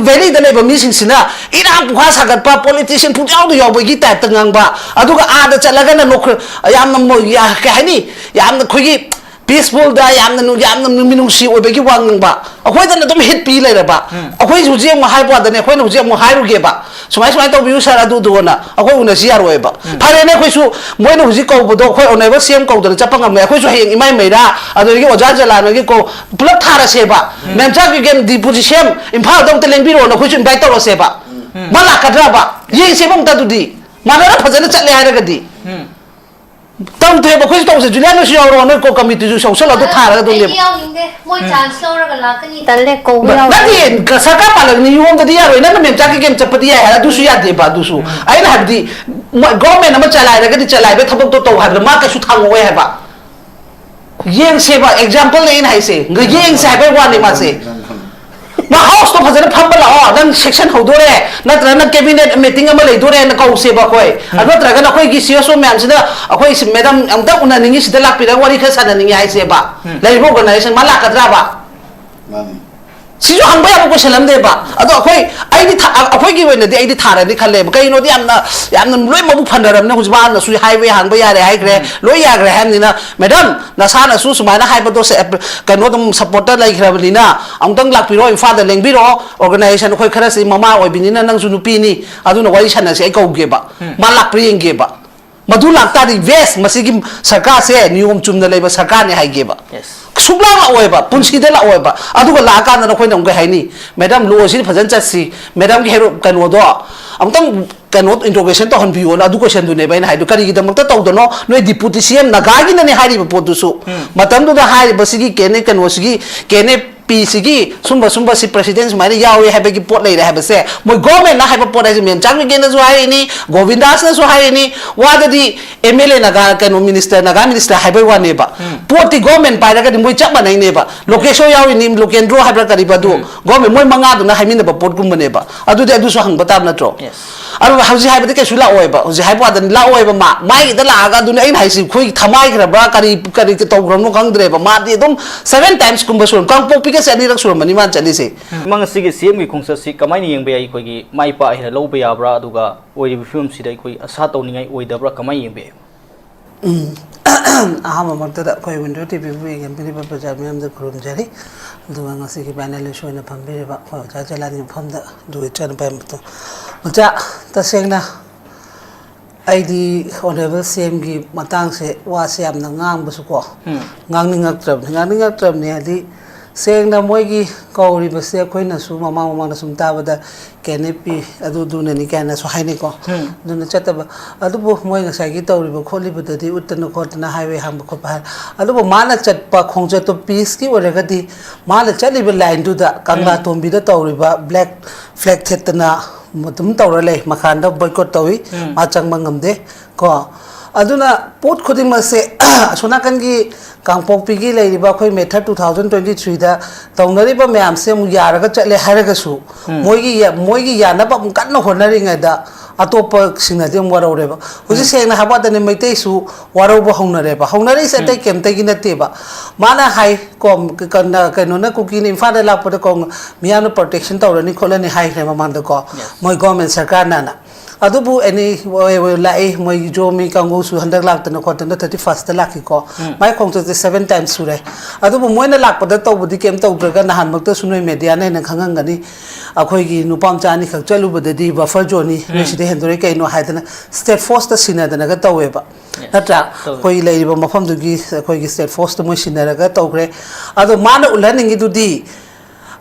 ꯚꯦꯂꯤꯗ ꯂꯩꯕ ꯃꯤꯁꯤꯡꯁꯤꯅ ꯏꯔꯥꯡ ꯄꯨꯈꯥ ꯁꯥꯒꯠꯄ, ꯄꯣꯂꯤꯇꯤꯁꯤꯌꯥꯟ ꯄꯨꯡꯌꯥꯎꯗ ꯌꯥꯎꯕꯒꯤ ꯇꯥꯏꯞꯇ ꯉꯥꯡꯕ, ꯑꯗꯨꯒ ꯑꯥꯗ ꯆꯠꯂꯒꯅ ꯅꯣꯛꯈ꯭ꯔ-, ꯌꯥꯝꯅ ꯃꯣ-, ꯌꯥ-, ꯀꯩ ꯍꯥꯏꯅꯤ, ꯌꯥꯝꯅ ꯑꯩꯈꯣꯏꯒꯤ ꯄꯤꯁꯐꯨꯜꯗ ꯌꯥꯝꯅ ꯅꯨ-, ꯌꯥꯝꯅ ꯃꯤꯅꯨꯡꯁꯤ ꯑꯣꯏꯕꯒꯤ ꯋꯥ ꯉꯥꯡꯕ꯫ ꯑꯩꯈꯣꯏꯗꯅ ꯑꯗꯨꯝ ꯍꯤꯠ ꯄꯤ ꯂꯩꯔꯕ꯫ ꯑꯩꯈꯣꯏꯁꯨ ꯍꯧꯖꯤꯛ ꯑꯃꯨꯛ ꯍꯥꯏꯕ ꯋꯥꯗꯅꯦ, ꯑꯩꯈꯣꯏꯅ ꯍꯧꯖꯤꯛ ꯑꯃꯨꯛ ꯍꯥꯏꯔꯨꯒꯦꯕ, "ꯁꯨꯃꯥꯏ ꯁꯨꯃꯥꯏꯅ ꯇꯧꯕꯤꯌꯨ ꯁꯥꯔ, ꯑꯗꯨꯗꯨꯅ ꯑꯩꯈꯣꯏ ꯎꯅꯁꯤ ꯌꯥꯔꯣꯏꯕ"꯫ ꯐꯔꯦꯅꯦ, ꯑꯩꯈꯣꯏꯁꯨ ꯃꯣꯏꯅ ꯍꯧꯖꯤꯛ ꯀꯧꯕꯗꯣ ꯑꯩꯈꯣꯏ ꯑꯣꯅꯔꯦꯕꯜ ꯁꯤ ꯑꯦꯝ ꯀꯧꯗꯅ ꯆꯠꯄ ꯉꯝꯃꯣꯏ꯫ ꯑꯩꯈꯣꯏꯁꯨ ꯍꯌꯦꯡ ꯏꯃꯥꯏ ꯃꯩꯔꯥ, ꯑꯗꯨꯗꯒꯤ ꯑꯣꯖꯥ ꯖꯂꯥꯟ ꯍꯣꯏꯒꯤ ꯀꯧ-, ꯄꯨꯂꯞ ꯊꯥꯔꯁꯦꯕ꯫ ꯃꯦꯝꯆꯥ ꯀꯩꯒꯦꯝ ꯗꯤꯄꯨ ꯁꯤ ꯑꯦꯝ ꯏꯝꯐꯥꯜꯗ ꯑꯝꯇ ꯂꯦꯡꯕꯤꯔꯛꯑꯣꯅ ꯑꯩꯈꯣꯏꯁꯨ ꯏꯟꯚꯥꯏꯠ ꯇꯧꯔꯁꯦꯕ꯫ ꯃꯥ ꯂꯥꯛꯀꯗ꯭ꯔꯕ? ꯌꯦꯡꯁꯦꯕ ꯑꯝꯇ ꯑꯗꯨꯗꯤ꯫ ꯃꯥꯟꯅꯔ ꯐꯖꯅ ꯆꯠꯂꯦ ꯍꯥꯏꯔꯒꯗꯤ꯫ ꯇꯧꯗꯦꯕ, ꯑꯩꯈꯣꯏꯁꯨ ꯇꯧꯁꯦ꯫ ꯖꯨꯂꯤꯌꯥꯟ ꯅꯣꯏꯁꯨ ꯌꯥꯎꯔꯣ, ꯅꯣꯏ ꯀꯣ ꯀꯃꯤꯇꯤꯁꯨ ꯌꯥꯎꯁꯜꯂꯣ, ꯑꯗꯨ ꯊꯥꯔꯒ ꯑꯗꯨꯝ ꯑꯩꯗꯤ ꯂꯦꯞꯄꯣ꯫ ꯌꯥꯎꯅꯤꯡꯗꯦ꯫ ꯃꯣꯏ ꯆꯥꯟꯁ ꯂꯧꯔꯒ ꯂꯥꯛꯀꯅꯤ꯫ ꯇꯜꯂꯦ, ꯀꯧꯕ ꯌꯥꯎꯔꯣꯏ꯫ ꯅꯠꯇꯦ, ꯁꯔꯀꯥꯔ ꯄꯥꯜꯂꯛꯅꯤ ꯌꯣꯝꯗꯗꯤ ꯌꯥꯔꯣꯏ, ꯅꯪꯅ ꯃꯦꯝꯆꯥ ꯀꯩꯒꯦꯝ ꯆꯠꯄꯗꯤ ꯌꯥꯏ ꯍꯥꯏ, ꯑꯗꯨꯁꯨ ꯌꯥꯗꯦꯕ꯫ ꯑꯗꯨꯁꯨ ꯑꯩꯅ ꯍꯥꯏꯕꯗꯤ, ꯃꯣꯏ ꯒꯣꯔꯃꯦꯟ ꯑꯃ ꯆꯂꯥꯏꯔꯒꯗꯤ ꯆꯂꯥꯏꯕ ꯊꯕꯛꯇꯣ ꯇꯧ ꯍꯥꯏꯕꯗ ꯃꯥ ꯀꯩꯁꯨ ꯊꯥꯡꯉꯛꯑꯣꯏ ꯍꯥꯏꯕ꯫ ꯌꯦꯡꯁꯦꯕ, ꯑꯦꯛꯖꯥꯝꯄꯜꯅꯦ ꯑꯩꯅ ꯍꯥꯏꯁꯦ, ꯌꯦꯡꯁꯦ ꯍꯥꯏꯕꯩ ꯋꯥꯅꯤ ꯃꯥꯁꯦ꯫ ꯃꯥ ꯍꯥꯎꯁꯇꯣ ꯐꯖꯅ ꯐꯝꯕ ꯂꯥꯛꯑꯣ, ꯅꯪ ꯁꯦꯁꯟ ꯍꯧꯗꯣꯔꯦ, ꯅꯠꯇ꯭ꯔꯒ ꯅꯪ ꯀꯦꯕꯤꯅꯦꯠ ꯃꯤꯇꯤꯡ ꯑꯃ ꯂꯩꯗꯣꯔꯦꯅ ꯀꯧꯁꯦꯕ ꯑꯩꯈꯣꯏ꯫ ꯑꯗꯨ ꯅꯠꯇ꯭ꯔꯒꯅ ꯑꯩꯈꯣꯏꯒꯤ ꯁꯤ ꯑꯦꯁ ꯑꯣ ꯃꯌꯥꯝꯁꯤꯗ ꯑꯩꯈꯣꯏ ꯁꯤ ꯃꯦꯗꯥꯝ ꯑꯝꯇ ꯎꯅꯅꯤꯡꯉꯤ, ꯁꯤꯗ ꯂꯥꯛꯄꯤꯔꯒ ꯋꯥꯔꯤ ꯈꯔ ꯁꯥꯟꯅꯅꯤꯡꯉꯤ ꯍꯥꯏꯁꯦꯕ꯫ ꯂꯩꯔꯤꯕ ꯑꯣꯔꯒꯅꯥꯏꯖꯦꯁꯟ ꯃꯥ ꯂꯥꯛꯀꯗ꯭ꯔꯥꯕ? ꯃꯥꯅꯤ꯫ ꯁꯤꯁꯨ ꯍꯪꯕ ꯌꯥꯕ ꯀꯣꯏꯁꯟ ꯑꯃꯅꯦꯕ꯫ ꯑꯗꯣ ꯑꯩꯈꯣꯏ, ꯑꯩꯗꯤ ꯊꯥ-, ꯑꯩꯈꯣꯏꯒꯤ ꯑꯣꯏꯅꯗꯤ ꯑꯩꯗꯤ ꯊꯥꯔꯅꯤ ꯈꯜꯂꯦꯕ꯫ ꯀꯩꯅꯣꯗꯤ ꯌꯥꯝꯅ, ꯌꯥꯝꯅ ꯂꯣꯏ ꯃꯕꯨꯛ ꯐꯅꯔꯕꯅꯤꯅ ꯍꯧꯖꯤꯛ ꯃꯥꯅꯁꯨ ꯍꯥꯏꯕ ꯍꯥꯡꯕ ꯌꯥꯔꯦ ꯍꯥꯏꯈ꯭ꯔꯦ, ꯂꯣꯏ ꯌꯥꯈ꯭ꯔꯦ ꯍꯥꯏꯕꯅꯤꯅ, ꯃꯦꯗꯥꯝ, ꯅꯁꯥꯅꯁꯨ ꯁꯨꯃꯥꯏꯅ ꯍꯥꯏꯕꯗꯣ ꯁꯦ-, ꯀꯩꯅꯣ ꯑꯗꯨꯝ ꯁꯞꯄꯣꯔꯠꯇ ꯂꯩꯈ꯭ꯔꯕꯅꯤꯅ ꯑꯃꯨꯛꯇꯪ ꯂꯥꯛꯄꯤꯔꯣ, ꯏꯝꯐꯥꯜꯗ ꯂꯦꯡꯕꯤꯔꯛꯑꯣ, ꯑꯣꯔꯒꯅꯥꯏꯖꯦꯁꯟ ꯑꯩꯈꯣꯏ ꯈꯔꯁꯤ ꯃꯃꯥ ꯑꯣꯏꯕꯅꯤꯅ ꯅꯪꯁꯨ ꯅꯨꯄꯤꯅꯤ, ꯑꯗꯨꯅ ꯋꯥꯔꯤ ꯁꯥꯟꯅꯁꯤ, ꯑꯩ ꯀꯧꯒꯦꯕ꯫ ꯃꯥ ꯂꯥꯛꯄ꯭ꯔꯥ ꯌꯦꯡꯒꯦꯕ꯫ ꯃꯗꯨ ꯂꯥꯛꯇꯥꯔꯗꯤ ꯕꯦꯁ, ꯃꯁꯤꯒꯤ ꯁꯔꯀꯥꯔꯁꯦ ꯅꯤꯌꯣꯝ ꯆꯨꯝꯅ ꯂꯩꯕ ꯁꯔꯀꯥꯔꯅꯤ ꯍꯥꯏꯒꯦꯕ꯫ ꯁꯨꯡꯂꯥꯛ ꯂꯥꯛꯑꯣꯏꯕ, ꯄꯨꯟꯁꯤꯗ ꯂꯥꯛꯑꯣꯏꯕ꯫ ꯑꯗꯨꯒ ꯂꯥꯛꯑꯀꯥꯟꯗ ꯅꯈꯣꯏꯅ ꯑꯃꯨꯛ ꯀꯩ ꯍꯥꯏꯅꯤ, "ꯃꯦꯗꯥꯝ, ꯂꯣꯁꯤꯗꯤ ꯐꯖꯅ ꯆꯠꯁꯤ, ꯃꯦꯗꯥꯝꯒꯤ ꯍꯦꯔꯣ-, ꯀꯩꯅꯣꯗꯣ ꯑꯃꯨꯛꯇꯪ ꯀꯩꯅꯣ ꯏꯟꯇ꯭ꯔꯣꯒꯦꯁꯟ ꯇꯧꯍꯟꯕꯤꯌꯣꯅ" ꯑꯗꯨ ꯀꯣꯏꯁꯟꯗꯨꯅꯦꯕ ꯑꯩꯅ ꯍꯥꯏꯗꯣ꯫ ꯀꯔꯤꯒꯤꯗꯃꯛꯇ ꯇꯧꯗꯅꯣ? ꯅꯣꯏ ꯗꯤꯄꯨꯇꯤ ꯁꯤ ꯑꯦꯝ ꯅꯥꯒꯥꯒꯤꯅꯅꯦ ꯍꯥꯏꯔꯤꯕ ꯄꯣꯠꯇꯨꯁꯨ꯫ ꯃꯇꯝꯗꯨꯗ ꯍꯥꯏꯔꯤꯕ ꯁꯤꯒꯤ ꯀꯦꯅꯦ-, ꯀꯩꯅꯣꯁꯤꯒꯤ, ꯀꯦꯅꯦ ꯄꯤꯁꯤꯒꯤ ꯁꯨꯝꯕ ꯁꯨꯝꯕ ꯁꯤ ꯄ꯭ꯔꯦꯁꯤꯗꯦꯟ ꯁꯨꯃꯥꯏꯅ ꯌꯥꯎꯏ ꯍꯥꯏꯕꯒꯤ ꯄꯣꯠ ꯂꯩꯔꯦ ꯍꯥꯏꯕꯁꯦ ꯃꯣꯏ ꯒꯣꯔꯃꯦꯟꯅ ꯍꯥꯏꯕ ꯄꯣꯠ ꯍꯥꯏꯁꯦ ꯃꯦꯝꯆꯥꯡ ꯕꯤꯒꯦꯟꯗꯁꯨ ꯍꯥꯏꯔꯤꯅꯤ, ꯒꯣꯕꯤꯟꯗꯥꯁꯅꯁꯨ ꯍꯥꯏꯔꯤꯅꯤ꯫ ꯋꯥꯗꯗꯤ ꯑꯦꯝ ꯑꯦꯜ ꯑꯦ ꯅꯥꯒꯥ, ꯀꯩꯅꯣ, ꯃꯤꯅꯤꯁꯇꯔ, ꯅꯥꯒꯥ ꯃꯤꯅꯤꯁꯇꯔ ꯍꯥꯏꯕꯩ ꯋꯥꯅꯦꯕ꯫ ꯄꯣꯠꯇꯤ ꯒꯣꯔꯃꯦꯟ ꯄꯥꯏꯔꯒꯗꯤ ꯃꯣꯏ ꯆꯞ ꯃꯥꯟꯅꯩꯅꯦꯕ꯫ ꯂꯣꯀꯦꯁꯣ ꯌꯥꯎꯔꯤꯅꯤ, ꯂꯣꯀꯦꯟꯗ꯭ꯔꯣ ꯍꯥꯏꯕ꯭ꯔꯥ ꯀꯔꯤꯕ ꯑꯗꯨ, ꯒꯣꯔꯃꯦꯟ ꯃꯣꯏ ꯃꯉꯥꯗꯨꯅ ꯍꯥꯏꯃꯤꯟꯅꯕ ꯄꯣꯠꯀꯨꯝꯕꯅꯦꯕ꯫ ꯑꯗꯨꯗꯤ ꯑꯗꯨꯁꯨ ꯍꯪꯕ ꯇꯥꯕ ꯅꯠꯇ꯭ꯔꯣ? ꯑꯗꯨ ꯍꯧꯖꯤꯛ ꯍꯥꯏꯕꯗꯤ ꯀꯩꯁꯨ ꯂꯥꯛꯑꯣꯏꯕ, ꯍꯧꯖꯤꯛ ꯍꯥꯏꯕ ꯋꯥꯗꯅꯤ, ꯂꯥꯛꯑꯣꯏꯕ꯫ ꯃꯥ ꯃꯥꯏꯒꯤꯗ ꯂꯥꯛꯑꯒ, ꯑꯗꯨꯅꯤ ꯑꯩꯅ ꯍꯥꯏꯁꯤ, ꯑꯩꯈꯣꯏ ꯊꯃꯥꯏꯈ꯭ꯔꯕ꯭ꯔꯥ, ꯀꯔꯤ ꯀꯔꯤ ꯇꯧꯈ꯭ꯔꯕꯅꯣ ꯈꯪꯗ꯭ꯔꯦꯕ꯫ ꯃꯥꯗꯤ ꯑꯗꯨꯝ ꯁꯚꯦꯟ ꯇꯥꯏꯝꯁ ꯀꯨꯝꯕ ꯁꯨꯔꯝ-, ꯀꯥꯡꯄꯣꯛꯄꯤꯒꯁꯦ ꯑꯅꯤꯔꯛ ꯁꯨꯔꯝꯃꯅꯤ ꯃꯥꯅ ꯆꯠꯂꯤꯁꯦ꯫ ꯃꯃꯥꯡ ꯑꯁꯤꯒꯤ ꯁꯤ ꯑꯦꯝꯒꯤ ꯈꯣꯡꯆꯠꯁꯤ ꯀꯃꯥꯏꯅ ꯌꯦꯡꯕ ꯌꯥꯏ? ꯑꯩꯈꯣꯏꯒꯤ ꯃꯥꯏ ꯄꯥꯛ ꯍꯦꯟꯅ ꯂꯧꯕ ꯌꯥꯕ꯭ꯔꯥ, ꯑꯗꯨꯒ ꯑꯣꯏꯔꯤꯕ ꯐꯤꯕꯝꯁꯤꯗ ꯑꯩꯈꯣꯏ ꯑꯁꯥ ꯇꯧꯅꯤꯡꯉꯥꯏ ꯑꯣꯏꯗꯕ꯭ꯔꯥ, ꯀꯃꯥꯏꯅ ꯌꯦꯡꯕ ꯌꯥꯏ? ꯎꯝ꯫ ꯑꯍꯥꯟꯕꯃꯛꯇꯗ ꯑꯩꯈꯣꯏ ꯋꯤꯟꯗꯣ ꯇꯤꯚꯤꯕꯨ ꯌꯦꯡꯕꯤꯔꯤꯕ ꯄ꯭ꯔꯖꯥ ꯃꯤꯌꯥꯝꯗ ꯈꯨꯔꯨꯝꯖꯔꯤ꯫ ꯑꯗꯨꯒ ꯉꯁꯤꯒꯤ ꯄꯦꯅꯦꯂꯤꯁ ꯑꯣꯏꯅ ꯐꯝꯕꯤꯔꯤꯕ ꯑꯩꯈꯣꯏ ꯑꯣꯖꯥ ꯖꯂꯥꯟꯒꯤ ꯃꯐꯝꯗ ꯑꯗꯨꯒ ꯏꯆꯟꯅꯨꯄꯥ ꯑꯃꯇ, ꯑꯣꯖꯥ, ꯇꯁꯦꯡꯅ ꯑꯩꯗꯤ ꯑꯣꯅꯔꯦꯕꯜ ꯁꯤ ꯑꯦꯝꯒꯤ ꯃꯇꯥꯡꯁꯦ ꯋꯥꯁꯦ ꯌꯥꯝꯅ ꯉꯥꯡꯕꯁꯨꯀꯣ ꯉꯥꯡꯅꯤꯡꯉꯛꯇ꯭ꯔꯕꯅꯤ꯫ ꯉꯥꯡꯅꯤꯡꯉꯛꯇ꯭ꯔꯕꯅꯤ ꯍꯥꯏꯗꯤ ꯁꯦꯡꯅ ꯃꯣꯏꯒꯤ ꯀꯧꯔꯤꯕꯁꯦ ꯑꯩꯈꯣꯏꯅꯁꯨ ꯃꯃꯥꯡ ꯃꯃꯥꯡꯗ ꯁꯨꯝ ꯇꯥꯕꯗ ꯀꯦꯟ ꯑꯦ ꯄꯤ ꯑꯗꯨꯗꯨꯅꯅꯤ ꯀꯥꯏꯅꯁꯨ ꯍꯥꯏꯅꯩꯀꯣ꯫ ꯑꯗꯨꯅ ꯆꯠꯇꯕ꯫ ꯑꯗꯨꯕꯨ ꯃꯣꯏ ꯉꯁꯥꯏꯒꯤ ꯇꯧꯔꯤꯕ ꯈꯣꯠꯂꯤꯕꯗꯗꯤ ꯎꯠꯇꯅ ꯈꯣꯠꯇꯅ ꯍꯥꯏꯋꯦ ꯍꯥꯡꯕ ꯈꯣꯠꯄ ꯍꯥꯏ꯫ ꯑꯗꯨꯕꯨ ꯃꯥꯅ ꯆꯠꯄ ꯈꯣꯡꯆꯠꯇꯣ ꯄꯤꯁꯀꯤ ꯑꯣꯏꯔꯒꯗꯤ ꯃꯥꯅ ꯆꯠꯂꯤꯕ ꯂꯥꯏꯟꯗꯨꯗ ꯀꯪꯂꯥ ꯇꯣꯝꯕꯤꯗ ꯇꯧꯔꯤꯕ ꯕ꯭ꯂꯦꯛ ꯐ꯭ꯂꯦꯛ ꯊꯦꯠꯇꯅ ꯑꯗꯨꯝ ꯇꯧꯔ ꯂꯩ꯫ ꯃꯈꯥꯟꯗ ꯕꯣꯏꯀꯣꯠ ꯇꯧꯏ꯫ ꯃꯥ ꯆꯪꯕ ꯉꯝꯗꯦ꯫ ꯀꯣ꯫ ꯑꯗꯨꯅ ꯄꯣꯠ ꯈꯨꯗꯤꯡꯃꯛꯁꯦ ꯑꯁꯣꯝ ꯅꯥꯀꯟꯒꯤ ꯀꯥꯡꯄꯣꯛꯄꯤꯒꯤ ꯂꯩꯔꯤꯕ ꯑꯩꯈꯣꯏ ꯃꯦ ꯊꯥꯔꯠ ꯇꯨ ꯊꯥꯎꯖꯟ ꯇ꯭ꯋꯦꯟꯇꯤ ꯊ꯭ꯔꯤꯗ ꯇꯧꯅꯔꯤꯕ ꯃꯌꯥꯝꯁꯦ ꯑꯃꯨꯛ ꯌꯥꯔꯒ ꯆꯠꯂꯦ ꯍꯥꯏꯔꯒꯁꯨ, ꯎꯝ꯫ ꯃꯣꯏꯒꯤ ꯌꯥ-, ꯃꯣꯏꯒꯤ ꯌꯥꯅꯕ ꯑꯃꯨꯛ ꯀꯟꯅ ꯍꯣꯠꯅꯔꯤꯉꯩꯗ ꯑꯇꯣꯞꯄꯁꯤꯡꯅꯗꯤ ꯑꯃꯨꯛ ꯋꯥꯔꯧꯔꯦꯕ꯫ ꯍꯧꯖꯤꯛ ꯎꯝ꯫ ꯁꯦꯡꯅ ꯍꯥꯏꯕ ꯋꯥꯗꯅꯦ, ꯃꯩꯇꯩꯁꯨ ꯋꯥꯔꯧꯕ ꯍꯧꯅꯔꯦꯕ꯫ ꯍꯧꯅꯔꯛꯏꯁꯦ ꯑꯇꯩ ꯎꯝ꯫ ꯀꯩꯝꯇꯒꯤ ꯅꯠꯇꯦꯕ꯫ ꯃꯥꯅ ꯍꯥꯏ ꯀꯣ, ꯀ-, ꯀꯅ-, ꯀꯩꯅꯣꯅ, ꯀꯨꯀꯤꯅ ꯏꯝꯐꯥꯜꯗ ꯂꯥꯛꯄꯗ ꯀꯣ, ꯃꯤꯌꯥꯝꯅ ꯄ꯭ꯔꯣꯇꯦꯛꯁꯟ ꯇꯧꯔꯅꯤ ꯈꯣꯠꯂꯅꯤ ꯍꯥꯏꯈ꯭ꯔꯦ ꯃꯃꯥꯡꯗꯀꯣ, ꯌꯦꯁ꯫ ꯃꯣꯏ ꯒꯣꯔꯃꯦꯟ ꯁꯔꯀꯥꯔꯅꯅ꯫ ꯑꯗꯨꯕꯨ ꯑꯦꯅꯤ ꯂꯥꯛꯏ, ꯃꯣꯏ ꯖꯣꯃꯤ ꯀꯥꯡꯕꯨꯁꯨ ꯍꯟꯗꯛ ꯂꯥꯛꯇꯅ ꯈꯣꯠꯇꯅ ꯊꯥꯔꯇꯤ ꯐꯥꯔꯁꯇ ꯂꯥꯛꯈꯤꯀꯣ꯫ ꯎꯝ꯫ ꯃꯥꯏ ꯈꯣꯡꯆꯠꯁꯦ ꯁꯚꯦꯟ ꯇꯥꯏꯝꯁ ꯁꯨꯔꯦ꯫ ꯑꯗꯨꯕꯨ ꯃꯣꯏꯅ ꯂꯥꯛꯄꯗ ꯇꯧꯕꯗꯤ ꯀꯩꯝ ꯇꯧꯗ꯭ꯔꯒ, ꯅꯍꯥꯟꯃꯛꯇꯁꯨ ꯅꯣꯏ ꯃꯦꯗꯤꯌꯥꯅ ꯍꯦꯟꯅ ꯈꯪꯉꯝꯒꯅꯤ, ꯑꯩꯈꯣꯏꯒꯤ ꯅꯨꯄꯥ ꯃꯆꯥ ꯑꯅꯤꯈꯛ ꯆꯠꯂꯨꯕꯗꯗꯤ ꯕꯐꯔ ꯖꯣꯟꯅꯤ, ꯅꯣꯏ ꯎꯝ꯫ ꯁꯤꯗ ꯍꯦꯟꯗꯣꯔꯦ ꯀꯩꯅꯣ ꯍꯥꯏꯗꯅ ꯁ꯭ꯇꯦꯠ ꯐꯣꯔꯁꯇ ꯁꯤꯟꯅꯗꯅꯒ ꯇꯧꯋꯦꯕ꯫ ꯌꯦꯁ, ꯅꯠꯇ꯭ꯔꯥ? ꯇꯧꯋꯦ꯫ ꯑꯩꯈꯣꯏꯒꯤ ꯂꯩꯔꯤꯕ ꯃꯐꯝꯗꯨꯒꯤ ꯑꯩꯈꯣꯏꯒꯤ ꯁ꯭ꯇꯦꯠ ꯐꯣꯔꯁꯇ ꯃꯣꯏ ꯁꯤꯟꯅꯔꯒ ꯇꯧꯈ꯭ꯔꯦ꯫ ꯑꯗꯣ ꯃꯥꯅ ꯎꯠꯍꯟꯅꯤꯡꯉꯤꯗꯨꯗꯤ,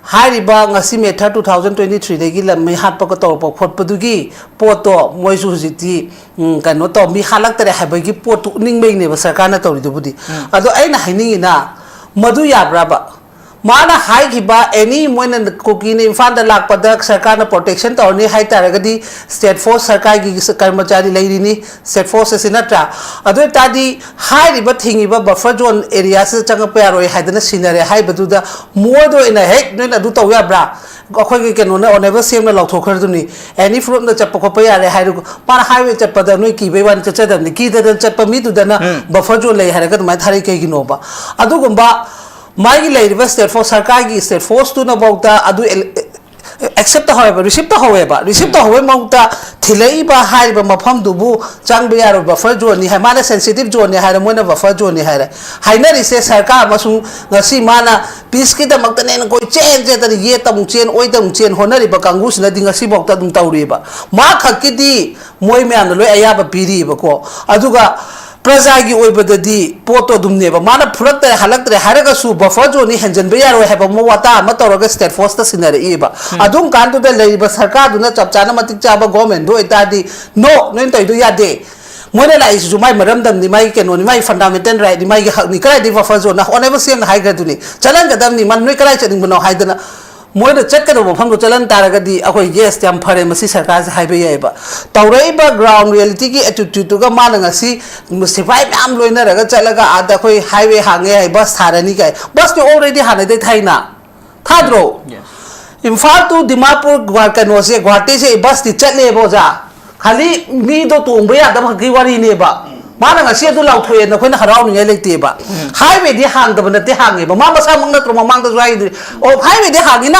ꯍꯥꯏꯔꯤꯕ ꯉꯁꯤ ꯃꯦ ꯊꯥꯔꯠ ꯇꯨ ꯊꯥꯎꯖꯟ ꯇ꯭ꯋꯦꯟꯇꯤ ꯊ꯭ꯔꯤꯗꯒꯤ ꯂꯝꯃꯩ ꯍꯥꯠꯄꯒ ꯇꯧꯔꯛꯄ ꯈꯣꯠꯄꯗꯨꯒꯤ ꯄꯣꯠꯇꯣ ꯃꯣꯏꯁꯨ ꯍꯧꯖꯤꯛꯇꯤ, ꯎꯝ, ꯀꯩꯅꯣ ꯇꯧ, ꯃꯤ ꯍꯥꯠꯂꯛꯇꯔꯦ ꯍꯥꯏꯕꯒꯤ ꯄꯣꯠꯇꯨ ꯎꯠꯅꯤꯡꯕꯩꯅꯦꯕ ꯁꯔꯀꯥꯔꯅ ꯇꯧꯔꯤꯗꯨꯕꯨꯗꯤ꯫ ꯎꯝ꯫ ꯑꯗꯣ ꯑꯩꯅ ꯍꯥꯏꯅꯤꯡꯉꯤꯅ, ꯃꯗꯨ ꯌꯥꯕ꯭ꯔꯕ? ꯃꯥꯅ ꯍꯥꯏꯈꯤꯕ ꯑꯦꯅꯤ ꯃꯣꯏꯅ ꯀꯨꯀꯤꯅ ꯏꯝꯐꯥꯜꯗ ꯂꯥꯛꯄꯗ ꯁꯔꯀꯥꯔꯅ ꯄ꯭ꯔꯣꯇꯦꯛꯁꯟ ꯇꯧꯔꯅꯤ ꯍꯥꯏ ꯇꯥꯔꯒꯗꯤ, ꯁ꯭ꯇꯦꯠ ꯐꯣꯔꯁ ꯁꯔꯀꯥꯔꯒꯤ ꯀꯔꯃꯆꯥꯔꯤ ꯂꯩꯔꯤꯅꯤ, ꯁ꯭ꯇꯦꯠ ꯐꯣꯔꯁ ꯑꯁꯤ ꯅꯠꯇ꯭ꯔꯥ? ꯑꯗꯨ ꯑꯣꯏ ꯇꯥꯔꯗꯤ ꯍꯥꯏꯔꯤꯕ ꯊꯤꯡꯉꯤꯕ ꯕꯐꯔ ꯖꯣꯟ ꯑꯦꯔꯤꯌꯥꯁꯤꯗ ꯆꯪꯉꯛꯄ ꯌꯥꯔꯣꯏ ꯍꯥꯏꯗꯅ ꯁꯤꯟꯅꯔꯦ ꯍꯥꯏꯕꯗꯨꯗ ꯃꯣꯏꯗ ꯑꯣꯏꯅ ꯍꯦꯛ ꯅꯣꯏꯅ ꯑꯗꯨ ꯇꯧ ꯌꯥꯕ꯭ꯔꯥ? ꯑꯩꯈꯣꯏꯒꯤ ꯀꯩꯅꯣꯅ ꯑꯣꯅꯦꯕꯜ ꯁꯤ ꯑꯦꯝꯅ ꯂꯥꯎꯊꯣꯛꯈ꯭ꯔꯗꯨꯅꯤ, ꯑꯦꯅꯤ ꯐꯨꯔꯨꯞꯅ ꯆꯠꯄ ꯈꯣꯠꯄ ꯌꯥꯔꯦ ꯍꯥꯏꯔꯒ, ꯃꯥꯅ ꯍꯥꯏꯋꯦ ꯆꯠꯄꯗ ꯅꯣꯏ ꯀꯤꯕꯩ ꯋꯥꯅꯤ, ꯆꯠꯆꯗꯕꯅꯤ, ꯀꯤꯗꯗꯅ ꯆꯠꯄ ꯃꯤꯗꯨꯗꯅ ꯎꯝ꯫ ꯕꯐꯔ ꯖꯣꯟ ꯂꯩ ꯍꯥꯏꯔꯒ ꯑꯗꯨꯃꯥꯏꯅ ꯊꯥꯔꯛꯏ ꯀꯩꯒꯤꯅꯣꯕ? ꯑꯗꯨꯒꯨꯝꯕ ꯃꯥꯒꯤ ꯂꯩꯔꯤꯕ ꯁ꯭ꯇꯦꯠ ꯐꯣꯔꯁ, ꯁꯔꯀꯥꯔꯒꯤ ꯁ꯭ꯇꯦꯠ ꯐꯣꯔꯁꯇꯨꯅꯐꯥꯎꯗ ꯑꯗꯨ ꯑꯦꯛꯁꯦꯞ ꯇꯧꯍꯧꯋꯦꯕ, ꯔꯤꯁꯤꯞ ꯇꯧꯍꯧꯋꯦꯕ꯫ ꯔꯤꯁꯤꯞ ꯎꯝ꯫ ꯇꯧꯍꯧꯕꯩ ꯃꯍꯨꯠꯇ ꯊꯤꯜꯂꯛꯏꯕ ꯍꯥꯏꯔꯤꯕ ꯃꯐꯝꯗꯨꯕꯨ ꯆꯪꯕ ꯌꯥꯔꯣꯏ, ꯕꯐꯔ ꯖꯣꯟꯅꯤ ꯍꯥꯏ, ꯃꯥꯅ ꯁꯦꯟꯁꯤꯇꯤꯞ ꯖꯣꯟꯅꯤ ꯍꯥꯏꯔꯦ, ꯃꯣꯏꯅ ꯕꯐꯔ ꯖꯣꯟꯅꯤ ꯍꯥꯏꯔꯦ꯫ ꯍꯥꯏꯅꯔꯤꯁꯦ ꯁꯔꯀꯥꯔ ꯑꯃꯁꯨꯡ ꯉꯁꯤ ꯃꯥꯅ ꯄꯤꯁꯀꯤꯗꯃꯛꯇꯅꯦꯅ ꯀꯣꯏ ꯆꯦꯟ ꯆꯦꯟꯗꯅ ꯌꯦꯠꯇ ꯑꯃꯨꯛ ꯆꯦꯟ, ꯑꯣꯏꯗ ꯑꯃꯨꯛ ꯆꯦꯟ ꯍꯣꯠꯅꯔꯤꯕ ꯀꯥꯡꯕꯨꯁꯤꯅꯗꯤ ꯉꯁꯤꯐꯥꯎꯗ ꯑꯗꯨꯝ ꯇꯧꯔꯤꯕ꯫ ꯃꯥ ꯈꯛꯀꯤꯗꯤ ꯃꯣꯏ ꯃꯌꯥꯝꯅ ꯂꯣꯏ ꯑꯌꯥꯕ ꯄꯤꯔꯤꯕꯀꯣ꯫ ꯑꯗꯨꯒ ꯄ꯭ꯔꯖꯥꯒꯤ ꯑꯣꯏꯕꯗꯗꯤ ꯄꯣꯠꯇꯣ ꯑꯗꯨꯝꯅꯦꯕ, ꯃꯥꯅ ꯐꯨꯔꯛꯇ꯭ꯔꯦ ꯍꯜꯂꯛꯇ꯭ꯔꯦ ꯍꯥꯏꯔꯒꯁꯨ ꯕꯐꯔ ꯖꯣꯟꯅꯤ ꯍꯦꯟꯖꯟꯕ ꯌꯥꯔꯣꯏ ꯍꯥꯏꯕ ꯑꯃ ꯋꯥꯇꯥ ꯑꯃ ꯇꯧꯔꯒ ꯁ꯭ꯇꯦꯠ ꯐꯣꯔꯁꯇ ꯁꯤꯟꯅꯔꯛꯏꯕ꯫ ꯎꯝ꯫ ꯑꯗꯨꯝ ꯀꯥꯟꯗꯨꯗ ꯂꯩꯔꯤꯕ ꯁꯔꯀꯥꯔꯗꯨꯅ ꯆꯞ ꯆꯥꯅ ꯃꯇꯤꯛ ꯆꯥꯕ ꯒꯣꯔꯃꯦꯟꯗꯨ ꯑꯣꯏꯇꯥꯔꯗꯤ, "ꯅꯣ, ꯅꯣꯏꯅ ꯇꯧꯔꯤꯗꯣ ꯌꯥꯗꯦ, ꯃꯣꯏꯅ ꯂꯥꯛꯏꯁꯤꯁꯨ ꯃꯥꯏ ꯃꯔꯝꯗꯝꯅꯤ, ꯃꯥꯒꯤ ꯀꯩꯅꯣꯅꯤ, ꯃꯥꯒꯤ ꯐꯟꯗꯥꯃꯦꯟꯇꯦꯜ ꯔꯥꯏꯠꯅꯤ, ꯃꯥꯒꯤ ꯍꯛꯅꯤ, ꯀꯗꯥꯏꯗꯒꯤ ꯕꯐꯔ ꯖꯣꯟꯅ?" ꯑꯣꯅꯦꯕꯜ ꯁꯤ ꯑꯦꯝꯅ ꯍꯥꯏꯈ꯭ꯔꯗꯨꯅꯤ, "ꯆꯠꯍꯟꯒꯗꯕꯅꯤ, ꯃꯥ ꯅꯣꯏ ꯀꯗꯥꯏ ꯆꯠꯅꯤꯡꯕꯅꯣ?" ꯍꯥꯏꯗꯅ ꯃꯣꯏꯅ ꯆꯠꯀꯗꯕ ꯃꯐꯝꯗꯣ ꯆꯠꯍꯟ ꯇꯥꯔꯒꯗꯤ ꯑꯩꯈꯣꯏ ꯌꯦꯁ, ꯌꯥꯝ ꯐꯔꯦ, ꯃꯁꯤ ꯁꯔꯀꯥꯔꯁꯦ ꯍꯥꯏꯕ ꯌꯥꯏꯑꯕ꯫ ꯇꯧꯔꯛꯏꯕ ꯒ꯭ꯔꯥꯎꯟ ꯔꯤꯌꯦꯂꯤꯇꯤꯒꯤ ꯑꯦꯇꯤꯇ꯭ꯌꯨꯠꯇꯨꯒ ꯃꯥꯅ ꯉꯁꯤ ꯁꯤꯐꯥꯏ ꯃꯌꯥꯝ ꯂꯣꯏꯅꯔꯒ ꯆꯠꯂꯒ ꯑꯥꯗ ꯑꯩꯈꯣꯏ ꯍꯥꯏꯋꯦ ꯍꯥꯡꯉꯦ ꯍꯥꯏ, ꯕꯁ ꯊꯥꯔꯅꯤ ꯀꯥꯏ, ꯕꯁꯇꯤ ꯑꯣꯜꯔꯦꯗꯤ ꯍꯥꯟꯅꯗꯩ ꯊꯥꯏꯅ ꯊꯥꯗ꯭ꯔꯣ? ꯏꯝꯐꯥꯜ ꯇꯨ ꯗꯤꯃꯥꯄꯨꯔ ꯒꯨꯋꯥ-, ꯀꯩꯅꯣꯁꯦ, ꯒꯨꯋꯥꯍꯥꯇꯤꯁꯦ ꯕꯁꯇꯤ ꯆꯠꯂꯦꯕ, ꯑꯣꯖꯥ꯫ ꯈꯥꯂꯤ ꯃꯤꯗꯣ ꯇꯣꯡꯕ ꯌꯥꯗꯕ ꯈꯛꯀꯤ ꯋꯥꯔꯤꯅꯦꯕ꯫ ꯃꯥꯅ ꯉꯁꯤ ꯑꯗꯨ ꯂꯥꯎꯊꯣꯛꯑꯦꯅ ꯑꯩꯈꯣꯏꯅ ꯍꯔꯥꯎꯅꯤꯡꯉꯥꯏ ꯂꯩꯇꯦꯕ꯫ ꯍꯥꯏꯋꯦꯗꯤ ꯍꯥꯡꯗꯕ ꯅꯠꯇꯦ, ꯍꯥꯡꯉꯦꯕ꯫ ꯃꯥ ꯃꯁꯥꯃꯛ ꯅꯠꯇ꯭ꯔꯣ ꯃꯃꯥꯡꯗꯁꯨ ꯍꯥꯏꯗ꯭ꯔꯤ? ꯑꯣ, ꯍꯥꯏꯋꯦꯗꯤ ꯍꯥꯡꯉꯤꯅ,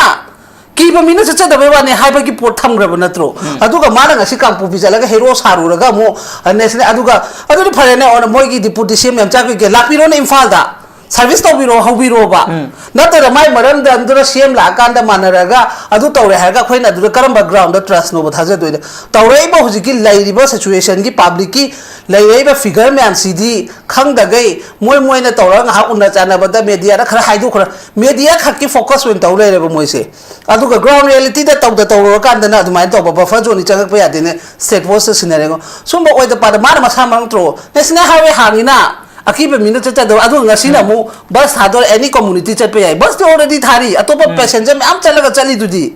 ꯀꯤꯕ ꯃꯤꯅ ꯆꯠꯆꯗꯕꯩ ꯋꯥꯅꯤ ꯍꯥꯏꯕꯒꯤ ꯄꯣꯠ ꯊꯝꯈ꯭ꯔꯕ ꯅꯠꯇ꯭ꯔꯣ? ꯑꯗꯨꯒ ꯃꯥꯅ ꯉꯁꯤ ꯀꯥꯡꯄꯣꯛꯄꯤ ꯆꯠꯂꯒ ꯍꯦꯔꯣ ꯁꯥꯔꯨꯔꯒ ꯑꯃꯨꯛ ꯅꯦꯁꯅꯦꯜ, ꯑꯗꯨꯒ ꯑꯗꯨꯗꯤ ꯐꯔꯦꯅꯦ, ꯑꯣ, ꯃꯣꯏꯒꯤ ꯗꯤꯄꯨꯇꯤ ꯁꯤ ꯑꯦꯝ ꯌꯥꯝ ꯆꯥꯛꯄꯤꯒꯦ, ꯂꯥꯛꯄꯤꯔꯣꯅꯦ ꯏꯝꯐꯥꯜꯗ꯫ ꯁꯔꯚꯤꯁ ꯇꯧꯕꯤꯔꯣ, ꯍꯧꯕꯤꯔꯣꯕ꯫ ꯅꯠꯇ꯭ꯔꯒ ꯃꯥꯏ ꯃꯔꯝꯗ ꯑꯗꯨꯗ ꯁꯤ ꯑꯦꯝ ꯂꯥꯛꯑꯀꯥꯟꯗ ꯃꯥꯟꯅꯔꯒ ꯑꯗꯨ ꯇꯧꯔꯦ ꯍꯥꯏꯔꯒ ꯑꯩꯈꯣꯏꯅ ꯑꯗꯨꯗ ꯀꯔꯝꯕ ꯒ꯭ꯔꯥꯎꯟꯗ ꯇ꯭ꯔꯁꯅꯣꯕ ꯊꯥꯖꯗꯣꯏꯅꯣ? ꯇꯧꯔꯛꯏꯕ ꯍꯧꯖꯤꯛꯀꯤ ꯂꯩꯔꯤꯕ ꯁꯤꯆꯨꯋꯦꯁꯟꯒꯤ ꯄꯥꯕ꯭ꯂꯤꯛꯀꯤ ꯂꯩꯔꯛꯏꯕ ꯐꯤꯒꯔ ꯃꯌꯥꯝꯁꯤꯗꯤ ꯈꯪꯗꯈꯩ ꯃꯣꯏ ꯃꯣꯏꯅ ꯇꯧꯔꯒ ꯉꯥꯏꯍꯥꯛ ꯎꯟꯅ ꯆꯥꯟꯅꯕꯗ ꯃꯦꯗꯤꯌꯥꯗ ꯈꯔ ꯍꯥꯏꯗꯣꯛꯈ꯭ꯔ, ꯃꯦꯗꯤꯌꯥ ꯈꯛꯀꯤ ꯐꯣꯀꯁ ꯑꯣꯏꯅ ꯇꯧ ꯂꯩꯔꯦꯕ ꯃꯣꯏꯁꯦ꯫ ꯑꯗꯨꯒ ꯒ꯭ꯔꯥꯎꯟ ꯔꯤꯌꯦꯂꯤꯇꯤꯗ ꯇꯧꯗ ꯇꯧꯔꯨꯔꯀꯥꯟꯗꯅ ꯑꯗꯨꯃꯥꯏꯅ ꯇꯧꯕ, ꯕꯐꯔ ꯖꯣꯟꯅꯤ ꯆꯪꯉꯛꯄ ꯌꯥꯗꯦꯅꯦ, ꯁ꯭ꯇꯦꯠ ꯐꯣꯔꯁꯇ ꯁꯤꯟꯅꯔꯦꯉꯣ꯫ ꯁꯨꯝꯕ ꯑꯣꯏꯗ ꯄꯥꯗ ꯃꯥꯅ ꯃꯁꯥ ꯃꯔꯝ ꯇ꯭ꯔꯣ ꯅꯦꯁꯅꯦꯜ ꯍꯥꯏꯋꯦ ꯍꯥꯡꯉꯤꯅ, ꯑꯀꯤꯕ ꯃꯤꯅ ꯆꯠꯆꯗꯕ꯫ ꯑꯗꯨꯒ ꯉꯁꯤꯅ ꯑꯃꯨꯛ ꯕꯁ ꯊꯥꯗꯣꯔꯦ, ꯑꯦꯅꯤ ꯀꯝꯃꯨꯅꯤꯇꯤ ꯆꯠꯄ ꯌꯥꯏ꯫ ꯕꯁꯇꯤ ꯑꯣꯜꯔꯦꯗꯤ ꯊꯥꯔꯤ, ꯑꯇꯣꯞꯄ ꯄꯦꯁꯦꯟꯖꯔ ꯃꯌꯥꯝ ꯆꯠꯂꯒ ꯆꯠꯂꯤꯗꯨꯗꯤ꯫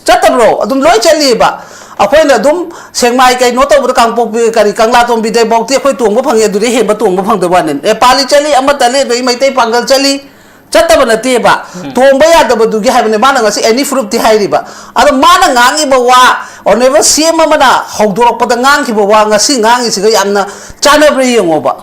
ꯆꯠꯇꯕ꯭ꯔꯣ? ꯑꯗꯨꯝ ꯂꯣꯏ ꯆꯠꯂꯤꯑꯕ꯫ ꯑꯩꯈꯣꯏꯅ ꯑꯗꯨꯝ ꯁꯦꯛꯃꯥꯏ ꯀꯩꯅꯣ ꯇꯧꯕꯗ, ꯀꯥꯡꯄꯣꯛꯄꯤ ꯀꯔꯤ ꯀꯪꯂꯥꯇꯣꯡꯕꯤꯗꯩꯐꯥꯎꯗꯤ ꯑꯩꯈꯣꯏ ꯇꯣꯡꯕ ꯐꯪꯉꯤ, ꯑꯗꯨꯗꯩ ꯍꯦꯟꯕ ꯇꯣꯡꯕ ꯐꯪꯗꯕ ꯋꯥꯅꯤ꯫ ꯅꯦꯄꯥꯂꯤ ꯆꯠꯂꯤ, ꯑꯃ ꯆꯠꯂꯤ, ꯑꯗꯩ ꯃꯩꯇꯩ ꯄꯥꯡꯒꯜ ꯆꯠꯂꯤ, ꯆꯠꯇꯕ ꯅꯠꯇꯦꯕ꯫ ꯇꯣꯡꯕ ꯌꯥꯗꯕꯗꯨꯒꯤ ꯍꯥꯏꯕꯅꯦ꯫ ꯃꯥꯅ ꯉꯁꯤ ꯑꯦꯅꯤ ꯐ꯭ꯔꯨꯞꯇꯤ ꯍꯥꯏꯔꯤꯕ꯫ ꯑꯗꯣ ꯃꯥꯅ ꯉꯥꯡꯉꯤꯕ ꯋꯥ, ꯑꯣꯅꯦꯕꯜ ꯁꯤ ꯑꯦꯝ ꯑꯃꯅ ꯍꯧꯗꯣꯔꯛꯄꯗ ꯉꯥꯡꯈꯤꯕ ꯋꯥ ꯉꯁꯤ ꯉꯥꯡꯉꯤꯁꯤꯒ ꯌꯥꯝꯅ ꯆꯥꯟꯅꯕ꯭ꯔꯥ ꯌꯦꯡꯉꯣꯕ꯫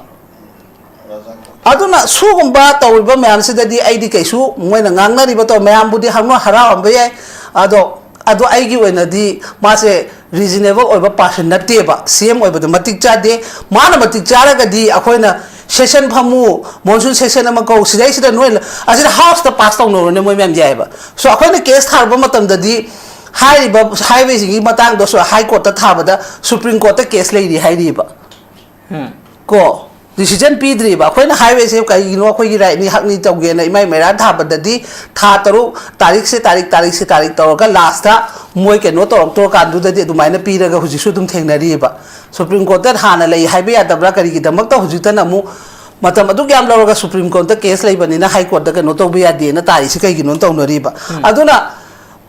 ꯑꯗꯨꯅ ꯁꯨꯒꯨꯝꯕ ꯇꯧꯔꯤꯕ ꯃꯌꯥꯝꯁꯤꯗꯗꯤ ꯑꯩꯗꯤ ꯀꯩꯁꯨ, ꯃꯣꯏꯅ ꯉꯥꯡꯅꯔꯤꯕ ꯇꯧ ꯃꯌꯥꯝꯕꯨꯗꯤ ꯍꯔꯥꯎ-, ꯍꯔꯥꯎꯔꯝꯕ ꯌꯥꯏ꯫ ꯑꯗꯣ, ꯑꯗꯣ ꯑꯩꯒꯤ ꯑꯣꯏꯅꯗꯤ ꯃꯥꯁꯦ ꯔꯤꯖꯅꯦꯕꯜ ꯑꯣꯏꯕ ꯄꯥꯔꯁꯟ ꯅꯠꯇꯦꯕ꯫ ꯁꯤ ꯑꯦꯝ ꯑꯣꯏꯕꯗ ꯃꯇꯤꯛ ꯆꯥꯗꯦ꯫ ꯃꯥꯅ ꯃꯇꯤꯛ ꯆꯥꯔꯒꯗꯤ ꯑꯩꯈꯣꯏꯅ ꯁꯦꯁꯟ ꯐꯝꯃꯨ, ꯃꯣꯟꯁꯨꯟ ꯁꯦꯁꯟ ꯑꯃ ꯀꯧ, ꯁꯤꯗꯩꯁꯤꯗ ꯅꯣꯏ ꯑꯁꯤꯗ ꯍꯥꯎꯁꯇ ꯄꯥꯁ ꯇꯧꯅꯔꯨꯅꯦ ꯃꯣꯏ ꯃꯌꯥꯝ ꯌꯥꯏꯑꯕ꯫ ꯁꯣ ꯑꯩꯈꯣꯏꯅ ꯀꯦꯁ ꯊꯥꯔꯨꯕ ꯃꯇꯝꯗꯗꯤ ꯍꯥꯏꯔꯤꯕ ꯍꯥꯏꯋꯦꯁꯤꯒꯤ ꯃꯇꯥꯡꯗꯁꯨ ꯍꯥꯏ ꯀꯣꯔꯠꯇ ꯊꯥꯕꯗ ꯁꯨꯄ꯭ꯔꯤꯝ ꯀꯣꯔꯠꯇ ꯀꯦꯁ ꯂꯩꯔꯤ ꯍꯥꯏꯔꯤꯕ꯫ ꯀꯣ, ꯗꯤꯁꯤꯖꯟ ꯄꯤꯗ꯭ꯔꯤꯕ꯫ ꯑꯩꯈꯣꯏꯅ ꯍꯥꯏꯋꯦꯁꯦ ꯀꯩꯒꯤꯅꯣ ꯑꯩꯈꯣꯏꯒꯤ ꯔꯥꯏꯠꯅꯤ, ꯍꯛꯅꯤ ꯇꯧꯒꯦꯅ ꯏꯃꯥꯏ ꯃꯩꯔꯥ ꯊꯥꯕꯗꯗꯤ ꯊꯥ ꯇꯔꯨꯛ, ꯇꯥꯔꯤꯛꯁꯦ ꯇꯥꯔꯤꯛ, ꯇꯥꯔꯤꯛꯁꯦ ꯇꯥꯔꯤꯛ ꯇꯧꯔꯒ ꯂꯥꯁꯇ ꯃꯣꯏ ꯀꯩꯅꯣ ꯇꯧꯔꯛꯇ꯭ꯔꯀꯥꯟꯗꯨꯗꯗꯤ ꯑꯗꯨꯃꯥꯏꯅ ꯄꯤꯔꯒ ꯍꯧꯖꯤꯛꯁꯨ ꯑꯗꯨꯝ ꯊꯦꯡꯅꯔꯤꯑꯕ꯫ ꯁꯨꯄ꯭ꯔꯤꯝ ꯀꯣꯔꯠꯇ ꯍꯥꯟꯅ ꯂꯩ ꯍꯥꯏꯕ ꯌꯥꯗꯕ꯭ꯔꯥ? ꯀꯔꯤꯒꯤꯗꯃꯛꯇ ꯍꯧꯖꯤꯛꯇꯅ ꯑꯃꯨꯛ ꯃꯇꯝ ꯑꯗꯨꯛ ꯌꯥꯝ ꯂꯧꯔꯒ ꯁꯨꯄ꯭ꯔꯤꯝ ꯀꯣꯔꯠꯇ ꯀꯦꯁ ꯂꯩꯕꯅꯤꯅ ꯍꯥꯏ ꯀꯣꯔꯠꯇ ꯀꯩꯅꯣ ꯇꯧꯕ ꯌꯥꯗꯦꯅ ꯇꯥꯔꯤꯁꯤ ꯀꯩꯒꯤꯅꯣ ꯇꯧꯅꯔꯤꯕ? ꯑꯗꯨꯅ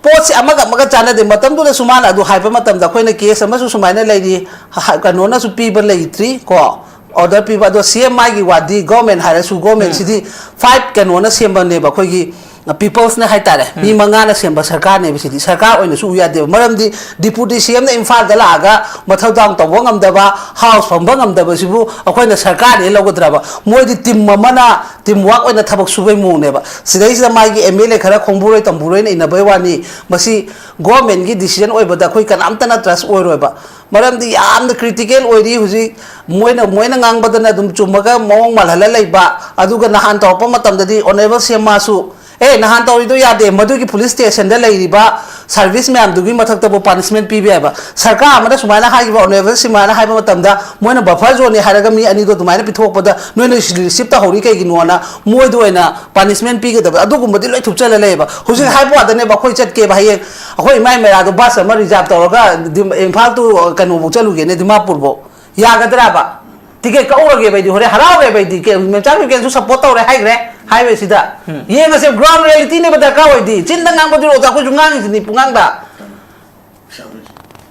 ꯄꯣꯠꯁꯦ ꯑꯃꯒ ꯑꯃꯒ ꯆꯥꯟꯅꯗꯦ꯫ ꯃꯇꯝꯗꯨꯗꯁꯨ ꯃꯥꯅ ꯑꯗꯨ ꯍꯥꯏꯕ ꯃꯇꯝꯗ ꯑꯩꯈꯣꯏꯅ ꯀꯦꯁ ꯑꯃꯁꯨ ꯁꯨꯃꯥꯏꯅ ꯂꯩꯔꯤ, ꯍ-, ꯀꯩꯅꯣꯅꯁꯨ ꯄꯤꯕ ꯂꯩꯇ꯭ꯔꯤ ꯀꯣ, ꯑꯣꯔꯗꯔ ꯄꯤꯕ꯫ ꯑꯗꯣ ꯁꯤ ꯑꯦꯝ ꯑꯥꯏꯒꯤ ꯋꯥꯗꯤ, ꯒꯣꯔꯃꯦꯟ ꯍꯥꯏꯔꯁꯨ, ꯒꯣꯔꯃꯦꯟꯁꯤꯗꯤ ꯐꯥꯏꯚ ꯀꯩꯅꯣꯅ ꯁꯦꯝꯕꯅꯦꯕ, ꯑꯩꯈꯣꯏꯒꯤ ꯄꯤꯄꯜꯁꯅꯦ ꯍꯥꯏꯇꯥꯔꯦ, ꯃꯤ ꯃꯉꯥꯅ ꯁꯦꯝꯕ ꯁꯔꯀꯥꯔꯅꯦꯕ꯫ ꯁꯤꯗꯤ ꯁꯔꯀꯥꯔ ꯑꯣꯏꯅꯁꯨ ꯎ ꯌꯥꯗꯦꯕ꯫ ꯃꯔꯝꯗꯤ ꯗꯤꯄꯨꯇꯤ ꯁꯤ ꯑꯦꯝꯅ ꯏꯝꯐꯥꯜꯗ ꯂꯥꯛꯑꯒ ꯃꯊꯧ ꯗꯥꯎꯟ ꯇꯧꯕ ꯉꯝꯗꯕ, ꯍꯥꯎꯁ ꯐꯝꯕ ꯉꯝꯗꯕꯁꯤꯕꯨ ꯑꯩꯈꯣꯏꯅ ꯁꯔꯀꯥꯔꯅꯦ ꯂꯧꯒꯗ꯭ꯔꯕ? ꯃꯣꯏꯗꯤ ꯇꯤꯝ ꯑꯃꯅ ꯇꯤꯝ ꯋꯥꯛ ꯑꯣꯏꯅ ꯊꯕꯛ ꯁꯨꯕꯩ ꯃꯑꯣꯡꯅꯦꯕ꯫ ꯁꯤꯗꯩꯁꯤꯗ ꯃꯥꯒꯤ ꯑꯦꯝ ꯑꯦꯜ ꯑꯦ ꯈꯔ ꯈꯣꯡꯕꯨꯔꯣꯏ ꯇꯝꯕꯨꯔꯣꯏꯅ ꯏꯟꯅꯕꯩ ꯋꯥꯅꯤ꯫ ꯃꯁꯤ ꯒꯣꯔꯃꯦꯟꯒꯤ ꯗꯤꯁꯤꯖꯟ ꯑꯣꯏꯕꯗ ꯑꯩꯈꯣꯏ ꯀꯅꯥꯝꯇꯅ ꯇ꯭ꯔꯁ ꯑꯣꯏꯔꯣꯏꯕ꯫ ꯃꯔꯝꯗꯤ ꯌꯥꯝꯅ ꯀ꯭ꯔꯤꯇꯤꯀꯦꯜ ꯑꯣꯏꯔꯤ ꯍꯧꯖꯤꯛ꯫ ꯃꯣꯏꯅ, ꯃꯣꯏꯅ ꯉꯥꯡꯕꯗꯅ ꯑꯗꯨꯝ ꯆꯨꯝꯃꯒ ꯃꯑꯣꯡ ꯃꯥꯜꯍꯜꯂ ꯂꯩꯕ, ꯑꯗꯨꯒ ꯅꯍꯥꯟ ꯇꯧꯔꯛꯄ ꯃꯇꯝꯗꯗꯤ ꯑꯣꯅꯔꯦꯕꯜ ꯁꯤ ꯑꯦꯝ ꯃꯥꯁꯨ, "ꯑꯦ, ꯅꯍꯥꯟ ꯇꯧꯔꯤꯗꯣ ꯌꯥꯗꯦ, ꯃꯗꯨꯒꯤ ꯄꯨꯂꯤꯁ ꯁ꯭ꯇꯦꯁꯟꯗ ꯂꯩꯔꯤꯕ ꯁꯥꯔꯚꯤꯁ ꯃꯌꯥꯝꯗꯨꯒꯤ ꯃꯊꯛꯇꯕꯨ ꯄꯥꯅꯤꯁꯃꯦꯟ ꯄꯤꯕ ꯌꯥꯏꯕ"꯫ ꯁꯔꯀꯥꯔ ꯑꯃꯅ ꯁꯨꯃꯥꯏꯅ ꯍꯥꯏꯈꯤꯕ, ꯑꯣꯅꯔꯦꯕꯜ ꯁꯤꯃꯥꯅ ꯍꯥꯏꯕ ꯃꯇꯝꯗ, ꯃꯣꯏꯅ ꯕꯐꯔ ꯖꯣꯟꯅꯤ ꯍꯥꯏꯔꯒ ꯃꯤ ꯑꯅꯤꯗꯣ ꯑꯗꯨꯃꯥꯏꯅ ꯄꯤꯊꯣꯛꯄꯗ ꯅꯣꯏꯅ ꯔꯤꯁꯤꯞ ꯇꯧꯍꯧꯔꯤ ꯀꯩꯒꯤꯅꯣꯅ ꯃꯣꯏꯗ ꯑꯣꯏꯅ ꯄꯥꯅꯤꯁꯃꯦꯟ ꯄꯤꯒꯗꯕ ꯑꯗꯨꯒꯨꯝꯕꯗꯤ ꯂꯣꯏ ꯊꯨꯞꯆꯜꯂ ꯂꯩꯌꯦꯕ꯫ ꯍꯧꯖꯤꯛ ꯍꯥꯏꯕ ꯋꯥꯗꯅꯦꯕ, ꯑꯩꯈꯣꯏ ꯆꯠꯀꯦꯕ ꯍꯌꯦꯡ, ꯑꯩꯈꯣꯏ ꯏꯃꯥꯏ ꯃꯦꯔꯥꯗꯣ ꯕꯁ ꯑꯃ ꯔꯤꯖꯥꯕ ꯇꯧꯔꯒ ꯗꯤ-, ꯏꯝꯐꯥꯜ ꯇꯨ ꯀꯩꯅꯣꯐꯧ ꯆꯠꯂꯨꯒꯦꯅꯦ, ꯗꯤꯃꯥꯄꯨꯔꯐꯧ꯫ ꯌꯥꯒꯗ꯭ꯔꯕ? ꯇꯤꯀꯦꯠ ꯀꯛꯎꯔꯒꯦꯕ ꯑꯩꯗꯤ, ꯍꯣꯔꯦꯟ ꯍꯔꯥꯎꯔꯦꯕ ꯑꯩꯗꯤ꯫ ꯀꯦ-, ꯃꯦꯝꯆꯥ ꯀꯦꯟꯁꯨ ꯁꯞꯄꯣꯔꯠ ꯇꯧꯔꯦ ꯍꯥꯏꯈ꯭ꯔꯦ, ꯍꯥꯏꯕꯁꯤꯗ꯫ ꯌꯦꯡꯉꯁꯦ, ꯒ꯭ꯔꯥꯎꯟ ꯔꯤꯌꯦꯂꯤꯇꯤꯅꯦꯕ ꯗꯔꯀꯥꯔ ꯑꯣꯏꯗꯤ꯫ ꯆꯤꯟꯗ ꯉꯥꯡꯕꯗꯤ ꯔꯣꯖꯥ, ꯑꯩꯈꯣꯏꯁꯨ ꯉꯥꯡꯉꯤꯁꯤꯅꯤ ꯄꯨꯡꯉꯥꯡꯗ꯫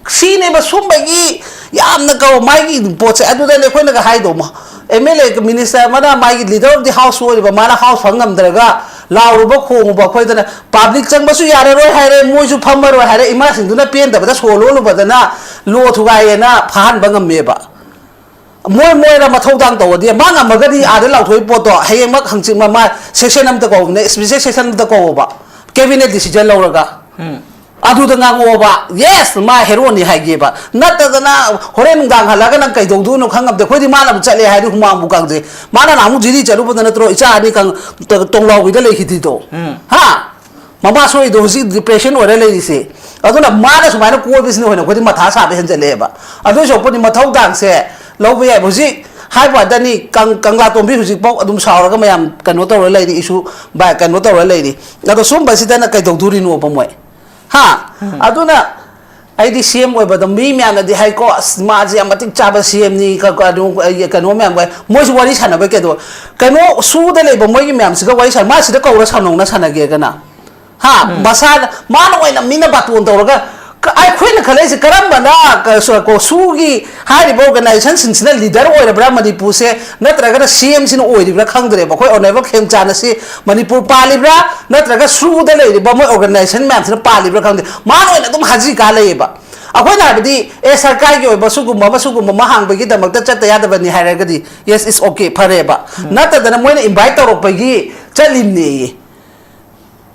ꯁꯤꯅꯦꯕ ꯁꯨꯝꯕꯒꯤ ꯌꯥꯝꯅ ꯀꯧ ꯃꯥꯒꯤ ꯄꯣꯠꯁꯦ꯫ ꯑꯗꯨꯗꯅꯦ ꯑꯩꯈꯣꯏꯅꯒ ꯍꯥꯏꯗꯣ, ꯑꯦꯝ ꯑꯦꯜ ꯑꯦ ꯃꯤꯅꯤꯁꯇꯔ ꯑꯃꯅ, ꯃꯥꯒꯤ ꯂꯤꯗꯔ ꯑꯣꯐ ꯗꯤ ꯍꯥꯎꯁ ꯑꯣꯏꯔꯤꯕ ꯃꯥꯅ ꯍꯥꯎꯁ ꯐꯪ ꯉꯝꯗ꯭ꯔꯒ ꯂꯥꯎꯔꯨꯕ ꯈꯣꯡꯉꯨꯕ ꯑꯩꯈꯣꯏꯗꯅ, "ꯄꯥꯕ꯭ꯂꯤꯛ ꯆꯪꯕꯁꯨ ꯌꯥꯔꯔꯣꯏ" ꯍꯥꯏꯔꯦ, ꯃꯣꯏꯁꯨ ꯐꯝꯃꯔꯣꯏ ꯍꯥꯏꯔꯦ, ꯏꯃꯥꯁꯤꯡꯗꯨꯅ ꯄꯦꯟꯗꯕꯗ ꯁꯣ ꯂꯣꯜꯂꯨꯕꯗꯅ ꯂꯣ ꯊꯨꯒꯥꯏꯌꯦꯅ ꯐꯥꯍꯟꯕ ꯉꯝꯃꯦꯕ꯫ ꯃꯣꯏ ꯃꯣꯏꯅ ꯃꯊꯧꯗꯥꯡ ꯇꯧꯔꯗꯤ, ꯃꯥ ꯉꯝꯃꯒꯗꯤ ꯑꯥꯗ ꯂꯥꯎꯊꯣꯛꯏ ꯄꯣꯠꯇꯣ ꯍꯌꯦꯡꯃꯛ ꯍꯪꯆꯤꯠ ꯃ-, ꯃꯥ ꯁꯦꯁꯟ ꯑꯝꯇ ꯀꯧꯕꯅꯦ, ꯏꯁꯄꯤꯁꯦꯜ ꯁꯦꯁꯟ ꯑꯝꯇ ꯀꯧꯕ, ꯀꯦꯕꯤꯅꯦꯠ ꯗꯤꯁꯤꯖꯟ ꯂꯧꯔꯒ꯫ ꯑꯗꯨꯗ ꯉꯥꯡꯉꯛꯑꯣꯕ, "ꯌꯦꯁ, ꯃꯥ ꯍꯦꯔꯣꯅꯤ" ꯍꯥꯏꯒꯦꯕ꯫ ꯅꯠꯇꯗꯅ ꯍꯣꯔꯦꯟ ꯅꯨꯡꯗꯥꯡ ꯍꯜꯂꯛꯑꯒ ꯅꯪ ꯀꯩꯗꯧꯗꯣꯏꯅꯣ ꯈꯪꯉꯝꯗꯦ꯫ ꯑꯩꯈꯣꯏꯗꯤ ꯃꯥꯅꯕꯨ ꯆꯠꯂꯦ ꯍꯥꯏꯗꯤ ꯍꯨꯃꯥꯡꯕꯨ ꯀꯥꯡꯖꯩ꯫ ꯃꯥꯅ ꯅꯍꯥꯟꯃꯨꯛ ꯖꯤꯔꯤ ꯆꯠꯂꯨꯕꯗ ꯅꯠꯇ꯭ꯔꯣ ꯏꯆꯥ ꯑꯅꯤ ꯀꯪ-, ꯇ-, ꯇꯣꯡꯂꯥꯎꯕꯤꯗ ꯂꯩꯈꯤꯗ꯭ꯔꯤꯗꯣ? ꯍꯥ? ꯃꯃꯥ ꯁꯣꯏꯗꯣ ꯍꯧꯖꯤꯛ ꯗꯤꯄ꯭ꯔꯦꯁꯟ ꯑꯣꯏꯔ ꯂꯩꯔꯤꯁꯦ꯫ ꯑꯗꯨꯅ ꯃꯥꯅ ꯁꯨꯃꯥꯏꯅ ꯀꯣꯏꯕꯁꯤꯅ ꯍꯦꯟꯅ ꯑꯩꯈꯣꯏꯗꯤ ꯃꯊꯥ ꯁꯥꯕ ꯍꯦꯟꯖꯜꯂꯛꯑꯦꯕ꯫ ꯑꯗꯨꯏ ꯁꯔꯨꯛꯄꯨꯗꯤ ꯃꯊꯧꯗꯥꯡꯁꯦ ꯂꯧꯕ ꯌꯥꯏꯕ꯫ ꯍꯧꯖꯤꯛ ꯍꯥꯏꯕ ꯋꯥꯗꯅꯤ, ꯀꯪ-, ꯀꯪꯂꯥꯇꯣꯝꯕꯤ ꯍꯧꯖꯤꯛꯐꯥꯎ ꯑꯗꯨꯝ ꯁꯥꯎꯔꯒ ꯃꯌꯥꯝ ꯀꯩꯅꯣ ꯇꯧꯔ ꯂꯩꯔꯤ, ꯏꯁꯨ ꯕꯥꯏ-, ꯀꯩꯅꯣ ꯇꯧꯔ ꯂꯩꯔꯤ꯫ ꯑꯗꯣ ꯁꯨꯝꯕꯁꯤꯗꯅ ꯀꯩꯗꯧꯗꯣꯔꯤꯅꯣꯕ ꯃꯣꯏ? ꯍꯥ? ꯑꯗꯨꯅ ꯑꯩꯗꯤ ꯁꯤ ꯑꯦꯝ ꯑꯣꯏꯕꯗ ꯃꯤ ꯃꯌꯥꯝꯅꯗꯤ ꯍꯥꯏꯀꯣ, "ꯑꯁ, ꯃꯥꯁꯦ ꯌꯥꯝ ꯃꯇꯤꯛ ꯆꯥꯕ ꯁꯤ ꯑꯦꯝꯅꯤ", ꯀꯩꯅꯣ ꯃꯌꯥꯝ, ꯃꯣꯏꯁꯨ ꯋꯥꯔꯤ ꯁꯥꯟꯅꯕ ꯀꯩꯗꯧ? ꯀꯩꯅꯣ, ꯁꯨꯗ ꯂꯩꯕ ꯃꯣꯏꯒꯤ ꯃꯌꯥꯝꯁꯤꯒ ꯋꯥꯔꯤ ꯁꯥꯟꯅ, ꯃꯥ ꯁꯤꯗ ꯀꯧꯔ ꯁꯥꯟꯅꯧꯅ ꯁꯥꯟꯅꯒꯦꯒꯅ? ꯍꯥ? ꯃꯁꯥꯅ, ꯃꯥꯅ ꯑꯣꯏꯅ ꯃꯤꯅ ꯕꯥꯇꯣꯟ ꯇꯧꯔꯒ, ꯑꯩꯈꯣꯏꯅ ꯈꯜꯂꯛꯏꯁꯦ ꯀꯔꯝꯕꯅ ꯁꯨꯒꯤ ꯍꯥꯏꯔꯤꯕ ꯑꯣꯔꯒꯅꯥꯏꯖꯦꯁꯟꯁꯤꯡꯁꯤꯅ ꯂꯤꯗꯔ ꯑꯣꯏꯔꯕ꯭ꯔꯥ ꯃꯅꯤꯄꯨꯔꯁꯦ, ꯅꯠꯇ꯭ꯔꯒꯅ ꯁꯤ ꯑꯦꯝꯁꯤꯅ ꯑꯣꯏꯔꯤꯕ꯭ꯔꯥ ꯈꯪꯗ꯭ꯔꯦꯕ꯫ ꯑꯩꯈꯣꯏ ꯑꯣꯅꯔꯦꯕꯜ ꯈꯦꯝꯆꯥꯟ ꯑꯁꯤ ꯃꯅꯤꯄꯨꯔ ꯄꯥꯜꯂꯤꯕ꯭ꯔꯥ, ꯅꯠꯇ꯭ꯔꯒ ꯁꯨꯗ ꯂꯩꯔꯤꯕ ꯃꯣꯏ ꯑꯣꯔꯒꯅꯥꯏꯖꯦꯁꯟ ꯃꯌꯥꯝꯁꯤꯅ ꯄꯥꯜꯂꯤꯕ꯭ꯔꯥ ꯈꯪꯗꯦ, ꯃꯥꯅ ꯑꯣꯏꯅ ꯑꯗꯨꯝ ꯍꯥꯖꯤ ꯀꯥ ꯂꯩꯌꯦꯕ꯫ ꯑꯩꯈꯣꯏꯅ ꯍꯥꯏꯕꯗꯤ, ꯑꯦ, ꯁꯔꯀꯥꯔꯒꯤ ꯑꯣꯏꯕ ꯁꯤꯒꯨꯝꯕ ꯑꯃ, ꯁꯤꯒꯨꯝꯕ ꯑꯃ ꯍꯥꯡꯕꯒꯤ ꯗꯃꯛꯇ ꯆꯠꯇ ꯌꯥꯗꯕꯅꯤ ꯍꯥꯏꯔꯒꯗꯤ, yes, it's okay, ꯐꯔꯦꯕ꯫ ꯅꯠꯇꯗꯅ ꯃꯣꯏꯅ ꯏꯟꯚꯥꯏꯠ ꯇꯧꯔꯛꯄꯒꯤ ꯆꯠꯂꯤꯕꯅꯦꯌꯦ꯫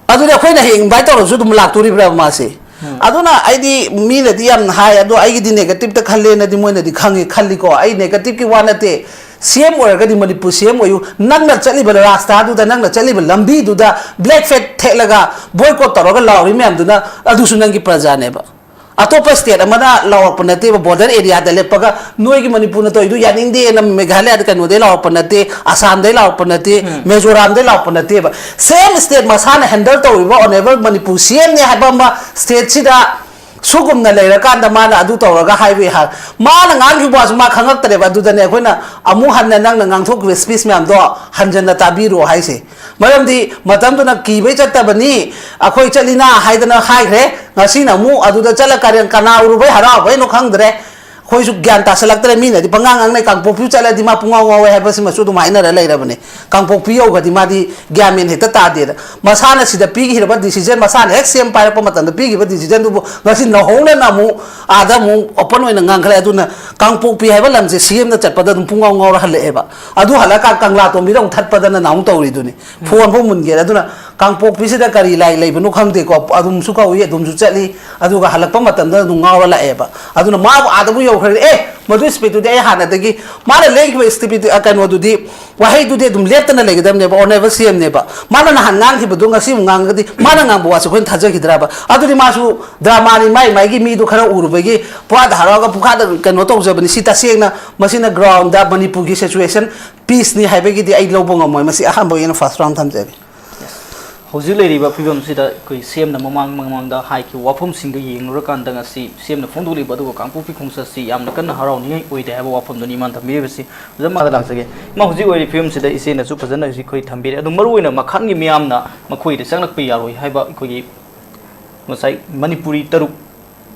ꯑꯗꯨꯗꯤ ꯑꯩꯈꯣꯏꯅ ꯍꯌꯦꯡ ꯏꯟꯚꯥꯏꯠ ꯇꯧꯔꯁꯨ ꯑꯗꯨꯝ ꯂꯥꯛꯇꯣꯔꯤꯕ꯭ꯔꯥ ꯃꯥꯁꯦ? ꯑꯗꯨꯅ ꯑꯩꯗꯤ ꯃꯤꯅꯗꯤ ꯌꯥꯝ ꯍꯥꯏ, ꯑꯗꯣ ꯑꯩꯒꯤꯗꯤ ꯅꯦꯒꯦꯇꯤꯞꯇ ꯈꯜꯂꯦꯅꯗꯤ ꯃꯣꯏꯅꯗꯤ ꯈꯪꯉꯤ, ꯈꯜꯂꯤꯀꯣ꯫ ꯑꯩ ꯅꯦꯒꯦꯇꯤꯞꯀꯤ ꯋꯥ ꯅꯠꯇꯦ꯫ ꯁꯤ ꯑꯦꯝ ꯑꯣꯏꯔꯒꯗꯤ ꯃꯅꯤꯄꯨꯔ ꯁꯤ ꯑꯦꯝ ꯑꯣꯏꯌꯨ꯫ ꯅꯪꯅ ꯆꯠꯂꯤꯕ ꯔꯥꯁꯇꯥꯗꯨꯗ, ꯅꯪꯅ ꯆꯠꯂꯤꯕ ꯂꯝꯕꯤꯗꯨꯗ ꯕ꯭ꯂꯦꯛ ꯐ꯭ꯂꯦꯛ ꯊꯦꯠꯂꯒ ꯕꯣꯏꯀꯣꯠ ꯇꯧꯔꯒ ꯂꯥꯎꯔꯤ ꯃꯌꯥꯝꯗꯨꯅ, ꯑꯗꯨꯁꯨ ꯅꯪꯒꯤ ꯄ꯭ꯔꯖꯥꯅꯦꯕ꯫ ꯑꯇꯣꯞꯄ ꯁ꯭ꯇꯦꯠ ꯑꯃꯅ ꯂꯥꯎꯔꯛꯄ ꯅꯠꯇꯦꯕ, ꯕꯣꯔꯗꯔ ꯑꯦꯔꯤꯌꯥꯗ ꯂꯦꯞꯄꯒ ꯅꯣꯏꯒꯤ ꯃꯅꯤꯄꯨꯔꯅ ꯇꯧꯔꯤꯗꯨ ꯌꯥꯅꯤꯡꯗꯦꯅ ꯃꯦꯘꯥꯂꯌꯥꯗ ꯀꯩꯅꯣꯗꯩ ꯂꯥꯎꯔꯛꯄ ꯅꯠꯇꯦ, ꯑꯁꯥꯝꯗꯩ ꯂꯥꯎꯔꯛꯄ ꯅꯠꯇꯦ, ꯃꯤꯖꯣꯔꯥꯝꯗꯩ ꯂꯥꯎꯔꯛꯄ ꯅꯠꯇꯦꯕ꯫ ꯁꯦꯝ ꯁ꯭ꯇꯦꯠ ꯃꯁꯥꯅ ꯍꯦꯟꯗꯜ ꯇꯧꯔꯤꯕ ꯑꯣꯅꯔꯦꯕꯜ ꯃꯅꯤꯄꯨꯔ ꯁꯤ ꯑꯦꯝꯅꯦ ꯍꯥꯏꯕ ꯑꯃ ꯁ꯭ꯇꯦꯠꯁꯤꯗ ꯁꯨꯒꯨꯝꯅ ꯂꯩꯔꯀꯥꯟꯗ ꯃꯥꯅ ꯑꯗꯨ ꯇꯧꯔꯒ ꯍꯥꯏꯕ ꯍꯥꯏ, ꯃꯥꯅ ꯉꯥꯡꯈꯤꯕ ꯋꯥꯁꯨ ꯃꯥ ꯈꯪꯉꯛꯇ꯭ꯔꯦꯕ꯫ ꯑꯗꯨꯗꯅꯦ ꯑꯩꯈꯣꯏꯅ ꯑꯃꯨꯛ ꯍꯟꯅ ꯅꯪꯅ ꯉꯥꯡꯊꯣꯛꯈꯤꯕ ꯁ꯭ꯄꯤꯆ ꯃꯌꯥꯝꯗꯣ ꯍꯟꯖꯟꯅ ꯇꯥꯕꯤꯔꯣ ꯍꯥꯏꯁꯦ꯫ ꯃꯔꯝꯗꯤ ꯃꯇꯝꯗꯨꯅ ꯀꯤꯕꯩ ꯆꯠꯇꯕꯅꯤ, ꯑꯩꯈꯣꯏ ꯆꯠꯂꯤꯅ ꯍꯥꯏꯗꯅ ꯍꯥꯏꯈ꯭ꯔꯦ꯫ ꯉꯁꯤꯅ ꯑꯃꯨꯛ ꯑꯗꯨꯗ ꯆꯠꯂ ꯀꯔꯦꯟ ꯀꯅꯥ ꯎꯔꯨꯕꯩ ꯍꯔꯥꯎꯕꯩꯅꯣ ꯈꯪꯗ꯭ꯔꯦ꯫ ꯑꯩꯈꯣꯏꯁꯨ ꯒ꯭ꯌꯥꯟ ꯇꯥꯁꯜꯂꯛꯇ꯭ꯔꯦ꯫ ꯃꯤꯅꯗꯤ ꯄꯉꯥꯡ ꯉꯥꯡꯅꯩ, "ꯀꯥꯡꯄꯣꯛꯄꯤ ꯆꯠꯂꯗꯤ ꯃꯥ ꯄꯨꯡꯉꯥꯎ ꯉꯥꯎꯋꯦ" ꯍꯥꯏꯕꯁꯤꯃꯁꯨ ꯑꯗꯨꯝ ꯍꯥꯏꯅꯔ ꯂꯩꯔꯕꯅꯦ꯫ ꯀꯥꯡꯄꯣꯛꯄꯤ ꯌꯧꯈ꯭ꯔꯗꯤ ꯃꯥꯗꯤ ꯒ꯭ꯌꯥꯟ ꯃꯦꯟ ꯍꯦꯛꯇ ꯇꯥꯗꯦꯗ꯫ ꯃꯁꯥꯅ ꯁꯤꯗ ꯄꯤꯈꯤꯕ ꯗꯤꯁꯤꯖꯟ, ꯃꯁꯥꯅ ꯍꯦꯛ ꯁꯤ ꯑꯦꯝ ꯄꯥꯏꯔꯛꯄ ꯃꯇꯝꯗ ꯄꯤꯈꯤꯕ ꯗꯤꯁꯤꯖꯟꯗꯨꯕꯨ ꯉꯁꯤ ꯅꯧꯍꯧꯅꯅ ꯑꯃꯨꯛ ꯑꯥꯗ ꯑꯃꯨꯛ ꯑꯣꯄꯟ ꯑꯣꯏꯅ ꯉꯥꯡꯈꯠꯂꯦ꯫ ꯑꯗꯨꯅ ꯀꯥꯡꯄꯣꯛꯄꯤ ꯍꯥꯏꯕ ꯂꯝꯁꯦ ꯁꯤ ꯑꯦꯝꯅ ꯆꯠꯄꯗ ꯑꯗꯨꯝ ꯄꯨꯡꯉꯥꯎ ꯉꯥꯎꯔ ꯍꯜꯂꯛꯑꯦꯕ꯫ ꯑꯗꯨ ꯍꯜꯂꯛꯑꯀꯥꯟ ꯀꯪꯂꯥ ꯇꯣꯝꯕꯤꯗ ꯑꯃꯨꯛ ꯊꯠꯄꯗꯅ ꯑꯃꯨꯛ ꯇꯧꯔꯤꯗꯨꯅꯤ꯫ ꯐꯣꯟ ꯐꯥꯎ ꯃꯨꯟꯒꯦꯔꯦ꯫ ꯑꯗꯨꯅ ꯀꯥꯡꯄꯣꯛꯄꯤꯁꯤꯗ ꯀꯔꯤ ꯂꯥꯏ ꯂꯩꯕꯅꯣ ꯈꯪꯗꯦꯀꯣ, ꯑꯗꯨꯝꯁꯨ ꯀꯧꯏ, ꯑꯗꯨꯝꯁꯨ ꯆꯠꯂꯤ, ꯑꯗꯨꯒ ꯍꯜꯂꯛꯄ ꯃꯇꯝꯗ ꯑꯗꯨꯝ ꯉꯥꯎꯔ ꯂꯥꯛꯑꯦꯕ꯫ ꯑꯗꯨꯅ ꯃꯥꯕꯨ ꯑꯥꯗꯕꯨ ꯌꯧꯈ꯭ꯔꯗꯤ, "ꯑꯦ, ꯃꯗꯨ ꯁ꯭ꯄꯤꯠꯇꯨꯗꯤ ꯑꯩ ꯍꯥꯟꯅꯗꯒꯤ", ꯃꯥꯅ ꯂꯦꯡꯈꯤꯕ ꯁ꯭ꯄꯤꯠ, ꯑ, ꯀꯩꯅꯣꯗꯨꯗꯤ, ꯋꯥꯍꯩꯗꯨꯗꯤ ꯑꯗꯨꯝ ꯂꯦꯞꯇꯅ ꯂꯩꯒꯗꯕꯅꯦꯕ, ꯑꯣꯅꯔꯦꯕꯜ ꯁꯤ ꯑꯦꯝꯅꯦꯕ꯫ ꯃꯥꯅ ꯅꯍꯥꯟ ꯉꯥꯡꯈꯤꯕꯗꯣ ꯉꯁꯤ ꯑꯃꯨꯛ ꯉꯥꯡꯉꯒꯗꯤ, ꯃꯥꯅ ꯉꯥꯡꯕ ꯋꯥꯁꯦ ꯑꯩꯈꯣꯏꯅ ꯊꯥꯖꯈꯤꯗ꯭ꯔꯕ? ꯑꯗꯨꯗꯤ ꯃꯥꯁꯨ ꯗ꯭ꯔꯃꯥꯅꯤ, ꯃꯥꯏ ꯃꯥꯏꯒꯤ ꯃꯤꯗꯨ ꯈꯔ ꯎꯔꯨꯕꯒꯤ ꯄꯨꯍꯥꯗ ꯍꯔꯥꯎꯔꯒ ꯄꯨꯈꯥꯗ ꯀꯩꯅꯣ ꯇꯧꯖꯕꯅꯤ꯫ ꯁꯤ ꯇꯁꯦꯡꯅ ꯃꯁꯤꯅ ꯒ꯭ꯔꯥꯎꯟꯗ ꯃꯅꯤꯄꯨꯔꯒꯤ ꯁꯤꯆꯨꯋꯦꯁꯟ ꯄꯤꯁꯅꯤ ꯍꯥꯏꯕꯒꯤꯗꯤ ꯑꯩ ꯂꯧꯕ ꯉꯝꯃꯣꯏ꯫ ꯃꯁꯤ ꯑꯍꯥꯟꯕ ꯑꯣꯏꯅ ꯐꯥꯔꯁ ꯔꯥꯎꯟ ꯊꯝꯖꯒꯦ꯫ ꯍꯧꯖꯤꯛ ꯂꯩꯔꯤꯕ ꯐꯤꯕꯝꯁꯤꯗ ꯑꯩꯈꯣꯏ ꯁꯤ ꯑꯦꯝꯅ ꯃꯃꯥꯡ ꯃꯃꯥꯡꯗ ꯍꯥꯏꯈꯤꯕ ꯋꯥꯐꯝꯁꯤꯡꯗꯨ ꯌꯦꯡꯂꯨꯔꯀꯥꯟꯗ ꯉꯁꯤ ꯁꯤ ꯑꯦꯝꯅ ꯐꯣꯡꯗꯣꯛꯂꯤꯕ ꯑꯗꯨꯒ ꯀꯥꯡꯄꯣꯛꯄꯤ ꯈꯣꯡꯆꯠꯁꯤ ꯌꯥꯝꯅ ꯀꯟꯅ ꯍꯔꯥꯎꯅꯤꯡꯉꯥꯏ ꯑꯣꯏꯗꯦ ꯍꯥꯏꯕ ꯋꯥꯐꯝꯗꯨꯅꯤ ꯃꯥꯅ ꯊꯝꯕꯤꯔꯤꯕꯁꯤ꯫ ꯑꯣꯖꯥ ꯃꯈꯥꯗ ꯂꯥꯛꯆꯒꯦ꯫ ꯃꯥ ꯍꯧꯖꯤꯛ ꯑꯣꯏꯔꯤꯕ ꯐꯤꯕꯝꯁꯤꯗ ꯏꯆꯦꯅꯁꯨ ꯐꯖꯅ ꯍꯧꯖꯤꯛ ꯑꯩꯈꯣꯏ ꯊꯝꯕꯤꯔꯦ꯫ ꯑꯗꯨ ꯃꯔꯨꯑꯣꯏꯅ ꯃꯈꯥꯒꯤ ꯃꯤꯌꯥꯝꯅ ꯃꯈꯣꯏꯗ ꯆꯪꯂꯛꯄ ꯌꯥꯔꯣꯏ ꯍꯥꯏꯕ ꯑꯩꯈꯣꯏꯒꯤ ꯉꯁꯥꯏ ꯃꯅꯤꯄꯨꯔꯤ ꯇꯔꯨꯛ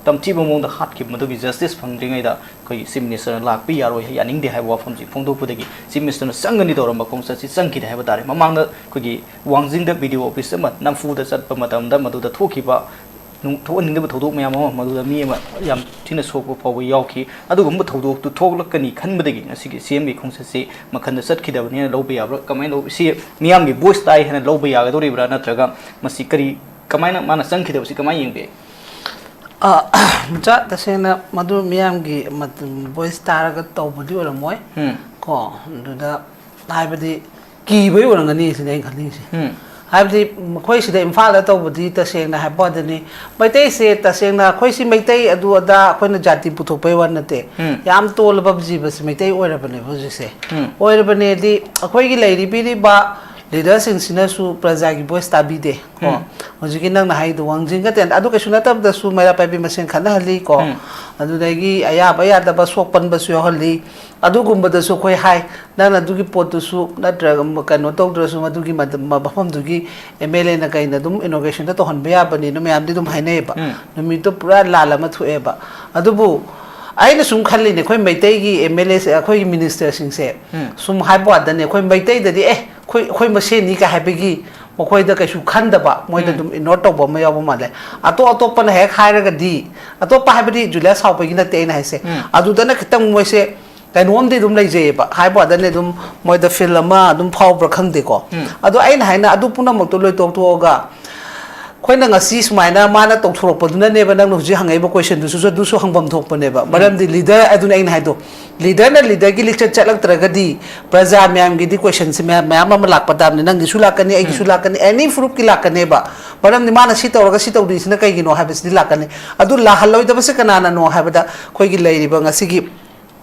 ꯇꯝꯊꯤꯕ ꯃꯑꯣꯡꯗ ꯍꯥꯠꯈꯤꯕ ꯃꯗꯨꯒꯤ ꯖꯁꯇꯤꯁ ꯐꯪꯗ꯭ꯔꯤꯉꯩꯗ ꯑꯩꯈꯣꯏꯒꯤ ꯆꯤꯐ ꯃꯤꯅꯤꯁꯇꯔꯅ ꯂꯥꯛꯄ ꯌꯥꯔꯣꯏ, ꯌꯥꯅꯤꯡꯗꯦ ꯍꯥꯏꯕ ꯋꯥꯐꯝꯁꯤ ꯐꯣꯡꯗꯣꯛꯄꯗꯒꯤ ꯆꯤꯐ ꯃꯤꯅꯤꯁꯇꯔꯅ ꯆꯪꯒꯅꯤ ꯇꯧꯔꯝꯕ ꯈꯣꯡꯆꯠꯁꯤ ꯆꯪꯈꯤꯗꯦ ꯍꯥꯏꯕ ꯇꯥꯔꯦ꯫ ꯃꯃꯥꯡꯗ ꯑꯩꯈꯣꯏꯒꯤ ꯋꯥꯡꯖꯤꯡꯗ ꯕꯤ ꯗꯤ ꯑꯣ ꯑꯣꯐꯤꯁ ꯑꯃ ꯅꯝꯐꯨꯗ ꯆꯠꯄ ꯃꯇꯝꯗ ꯃꯗꯨꯗ ꯊꯣꯛꯈꯤꯕ ꯅꯨꯡ-, ꯊꯣꯛꯍꯟꯅꯤꯡꯗꯕ ꯊꯧꯗꯣꯛ ꯃꯌꯥꯝ ꯑꯃ, ꯃꯗꯨꯗ ꯃꯤ ꯑꯃ ꯌꯥꯝ ꯊꯤꯅ ꯁꯣꯛꯄ ꯐꯥꯎꯕ ꯌꯥꯎꯈꯤ꯫ ꯑꯗꯨꯒꯨꯝꯕ ꯊꯧꯗꯣꯛꯇꯨ ꯊꯣꯛꯂꯛꯀꯅꯤ ꯈꯟꯕꯗꯒꯤ ꯉꯁꯤꯒꯤ ꯁꯤ ꯑꯦꯝꯒꯤ ꯈꯣꯡꯆꯠꯁꯤ ꯃꯈꯟꯗ ꯆꯠꯈꯤꯗꯕꯅꯤ ꯍꯥꯏꯅ ꯂꯧꯕ ꯌꯥꯕ꯭ꯔꯥ? ꯀꯃꯥꯏꯅ ꯂꯧ-, ꯁꯤ ꯃꯤꯌꯥꯝꯒꯤ ꯚꯣꯏꯁ ꯇꯥꯏ ꯍꯥꯏꯅ ꯂꯧꯕ ꯌꯥꯒꯗꯧꯔꯤꯕ꯭ꯔꯥ? ꯅꯠꯇ꯭ꯔꯒ ꯃꯁꯤ ꯀꯔꯤ, ꯀꯃꯥꯏꯅ ꯃꯥꯅ ꯆꯪꯈꯤꯗꯕꯁꯤ ꯀꯃꯥꯏꯅ ꯌꯦꯡꯕꯤ? ꯑ, ꯃꯆꯥ, ꯇꯁꯦꯡꯅ ꯃꯗꯨ ꯃꯤꯌꯥꯝꯒꯤ ꯃꯇꯝ, ꯚꯣꯏꯁ ꯇꯥꯔꯒ ꯇꯧꯕꯗꯤ ꯑꯣꯏꯔꯝꯃꯣꯏ꯫ ꯎꯝ꯫ ꯀꯣ, ꯑꯗꯨꯗ ꯍꯥꯏꯕꯗꯤ ꯀꯤꯕꯩ ꯑꯣꯏꯔꯝꯒꯅꯤ ꯁꯤꯅꯦ ꯑꯩꯅ ꯈꯜꯂꯤꯁꯦ꯫ ꯎꯝ꯫ ꯍꯥꯏꯕꯗꯤ ꯃꯈꯣꯏ ꯁꯤꯗ ꯏꯝꯐꯥꯜꯗ ꯇꯧꯕꯗꯤ ꯇꯁꯦꯡꯅ ꯍꯥꯏꯕ ꯋꯥꯗꯅꯤ, ꯃꯩꯇꯩꯁꯦ ꯇꯁꯦꯡꯅ ꯑꯩꯈꯣꯏ ꯁꯤ ꯃꯩꯇꯩ ꯑꯗꯨ ꯑꯗꯥ ꯑꯩꯈꯣꯏꯅ ꯖꯥꯇꯤ ꯄꯨꯊꯣꯛꯄꯩ ꯋꯥ ꯅꯠꯇꯦ꯫ ꯎꯝ꯫ ꯌꯥꯝ ꯇꯣꯜꯂꯕ ꯖꯤꯕꯁꯤ ꯃꯩꯇꯩ ꯑꯣꯏꯔꯕꯅꯦꯕ ꯍꯧꯖꯤꯛꯁꯦ꯫ ꯎꯝ꯫ ꯑꯣꯏꯔꯕꯅꯦꯗꯤ ꯑꯩꯈꯣꯏꯒꯤ ꯂꯩꯔꯤꯕꯤꯔꯤꯕ ꯂꯤꯗꯔꯁꯤꯡꯁꯤꯅꯁꯨ ꯄ꯭ꯔꯖꯥꯒꯤ ꯚꯣꯏꯁ ꯇꯥꯕꯤꯗꯦ꯫ ꯀꯣ, ꯎꯝ꯫ ꯍꯧꯖꯤꯛꯀꯤ ꯅꯪꯅ ꯍꯥꯏꯗꯣ ꯋꯥꯡꯖꯤꯡꯒ ꯇꯦꯟ-, ꯑꯗꯨ ꯀꯩꯁꯨ ꯅꯠꯇꯕꯗꯁꯨ ꯃꯩꯔꯥ ꯄꯥꯏꯕꯤ ꯃꯁꯦꯟ ꯈꯠꯅꯍꯜꯂꯤ ꯀꯣ꯫ ꯎꯝ꯫ ꯑꯗꯨꯗꯒꯤ ꯑꯌꯥꯕ ꯌꯥꯗꯕ ꯁꯣꯛ ꯄꯟꯕꯁꯨ ꯌꯥꯎꯍꯜꯂꯤ꯫ ꯑꯗꯨꯒꯨꯝꯕꯗꯁꯨ ꯑꯩꯈꯣꯏ ꯍꯥꯏ, ꯅꯪꯅ ꯑꯗꯨꯒꯤ ꯄꯣꯠꯇꯨꯁꯨ ꯅꯠꯇ꯭ꯔꯒ ꯀꯩꯅꯣ ꯇꯧꯗ꯭ꯔꯁꯨ ꯃꯗꯨꯒꯤ ꯃꯗ-, ꯃ-, ꯃꯐꯝꯗꯨꯒꯤ ꯑꯦꯝ ꯑꯦꯜ ꯑꯦꯅ ꯀꯩꯅ ꯑꯗꯨꯝ ꯏꯅꯣꯒ꯭ꯔꯦꯁꯟꯗ ꯇꯧꯍꯟꯕ ꯌꯥꯕꯅꯤꯅ ꯃꯌꯥꯝꯗꯤ ꯑꯗꯨꯝ ꯍꯥꯏꯅꯩꯌꯦꯕ꯫ ꯎꯝ꯫ ꯅꯨꯃꯤꯠꯇꯣ ꯄꯨꯔꯥ ꯂꯥꯜ ꯑꯃ ꯊꯣꯛꯑꯦꯕ꯫ ꯑꯗꯨꯕꯨ ꯑꯩꯅ ꯁꯨꯝ ꯈꯜꯂꯤꯅꯦ, ꯑꯩꯈꯣꯏ ꯃꯩꯇꯩꯒꯤ ꯑꯦꯝ ꯑꯦꯜ ꯑꯦꯁꯦ, ꯑꯩꯈꯣꯏꯒꯤ ꯃꯤꯅꯤꯁꯇꯔꯁꯤꯡꯁꯦ ꯎꯝ꯫ ꯁꯨꯝ ꯍꯥꯏꯕ ꯋꯥꯗꯅꯦ, ꯑꯩꯈꯣꯏ ꯃꯩꯇꯩꯗꯗꯤ "ꯑꯦ, ꯑꯩꯈꯣꯏ, ꯑꯩꯈꯣꯏ ꯃꯁꯦꯟꯅꯤ" ꯀꯥꯏ ꯍꯥꯏꯕꯒꯤ ꯃꯈꯣꯏꯗ ꯀꯩꯁꯨ ꯈꯟꯗꯕ, ꯃꯣꯏꯗ ꯎꯝ꯫ ꯑꯗꯨꯝ ꯏꯒꯅꯣꯔ ꯇꯧꯕ ꯑꯃ ꯌꯥꯎꯕ ꯃꯥꯜꯂꯦ꯫ ꯑꯇꯣꯞ ꯑꯇꯣꯞꯄꯅ ꯍꯦꯛ ꯍꯥꯏꯔꯒꯗꯤ, ꯑꯇꯣꯞꯄ ꯍꯥꯏꯕꯗꯤ ꯖꯨꯂꯤꯌꯥ ꯁꯥꯎꯕꯒꯤ ꯅꯠꯇꯦ ꯑꯩꯅ ꯍꯥꯏꯁꯦ, ꯎꯝ꯫ ꯑꯗꯨꯗꯅ ꯈꯤꯇꯪ ꯃꯣꯏꯁꯦ ꯀꯩꯅꯣꯝꯗꯤ ꯑꯗꯨꯝ ꯂꯩꯖꯩꯌꯦꯕ, ꯍꯥꯏꯕ ꯋꯥꯗꯅꯦ, ꯑꯗꯨꯝ ꯃꯣꯏꯗ ꯐꯤꯜ ꯑꯃ ꯑꯗꯨꯝ ꯐꯥꯎꯕ꯭ꯔꯥ ꯈꯪꯗꯦꯀꯣ꯫ ꯎꯝ꯫ ꯑꯗꯣ ꯑꯩꯅ ꯍꯥꯏꯅ ꯑꯗꯨ ꯄꯨꯝꯅꯃꯛꯇꯣ ꯂꯣꯏ ꯇꯣꯛꯊꯣꯛꯑꯒ, ꯑꯩꯈꯣꯏꯅ ꯉꯁꯤ ꯁꯨꯃꯥꯏꯅ ꯃꯥꯅ ꯇꯧꯊꯣꯔꯛꯄꯗꯨꯅꯅꯦꯕ, ꯅꯪꯅ ꯍꯧꯖꯤꯛ ꯍꯪꯉꯛꯏꯕ ꯀꯣꯏꯁꯟꯗꯨꯁꯨ ꯑꯗꯨꯁꯨ ꯍꯪꯐꯝ ꯊꯣꯛꯄꯅꯦꯕ꯫ ꯎꯝ꯫ ꯃꯔꯝꯗꯤ ꯂꯤꯗꯔ ꯑꯗꯨꯅ ꯑꯩꯅ ꯍꯥꯏꯗꯣ, ꯂꯤꯗꯔꯅ ꯂꯤꯗꯔꯒꯤ ꯂꯤꯆꯠ ꯆꯠꯂꯛꯇ꯭ꯔꯒꯗꯤ ꯄ꯭ꯔꯖꯥ ꯃꯌꯥꯝꯒꯤꯗꯤ ꯀꯣꯏꯁꯟꯁꯦ ꯃꯌꯥꯝ, ꯃꯌꯥꯝ ꯑꯃ ꯂꯥꯛꯄ ꯇꯥꯕꯅꯤ, ꯅꯪꯒꯤꯁꯨ ꯂꯥꯛꯀꯅꯤ, ꯑꯩꯒꯤꯁꯨ ꯎꯝ꯫ ꯂꯥꯛꯀꯅꯤ, ꯑꯦꯅꯤ ꯐꯨꯔꯨꯞꯀꯤ ꯂꯥꯛꯀꯅꯦꯕ꯫ ꯃꯔꯝꯗꯤ ꯃꯥꯅ ꯁꯤ ꯇꯧꯔꯒ ꯁꯤ ꯇꯧꯗ꯭ꯔꯤꯁꯤꯅ ꯀꯩꯒꯤꯅꯣ ꯍꯥꯏꯕꯁꯤꯗꯤ ꯂꯥꯛꯀꯅꯤ꯫ ꯑꯗꯨ ꯂꯥꯛꯍꯜꯂꯣꯏꯗꯕꯁꯦ ꯀꯅꯥꯅꯅꯣ ꯍꯥꯏꯕꯗ ꯑꯩꯈꯣꯏꯒꯤ ꯂꯩꯔꯤꯕ ꯉꯁꯤꯒꯤ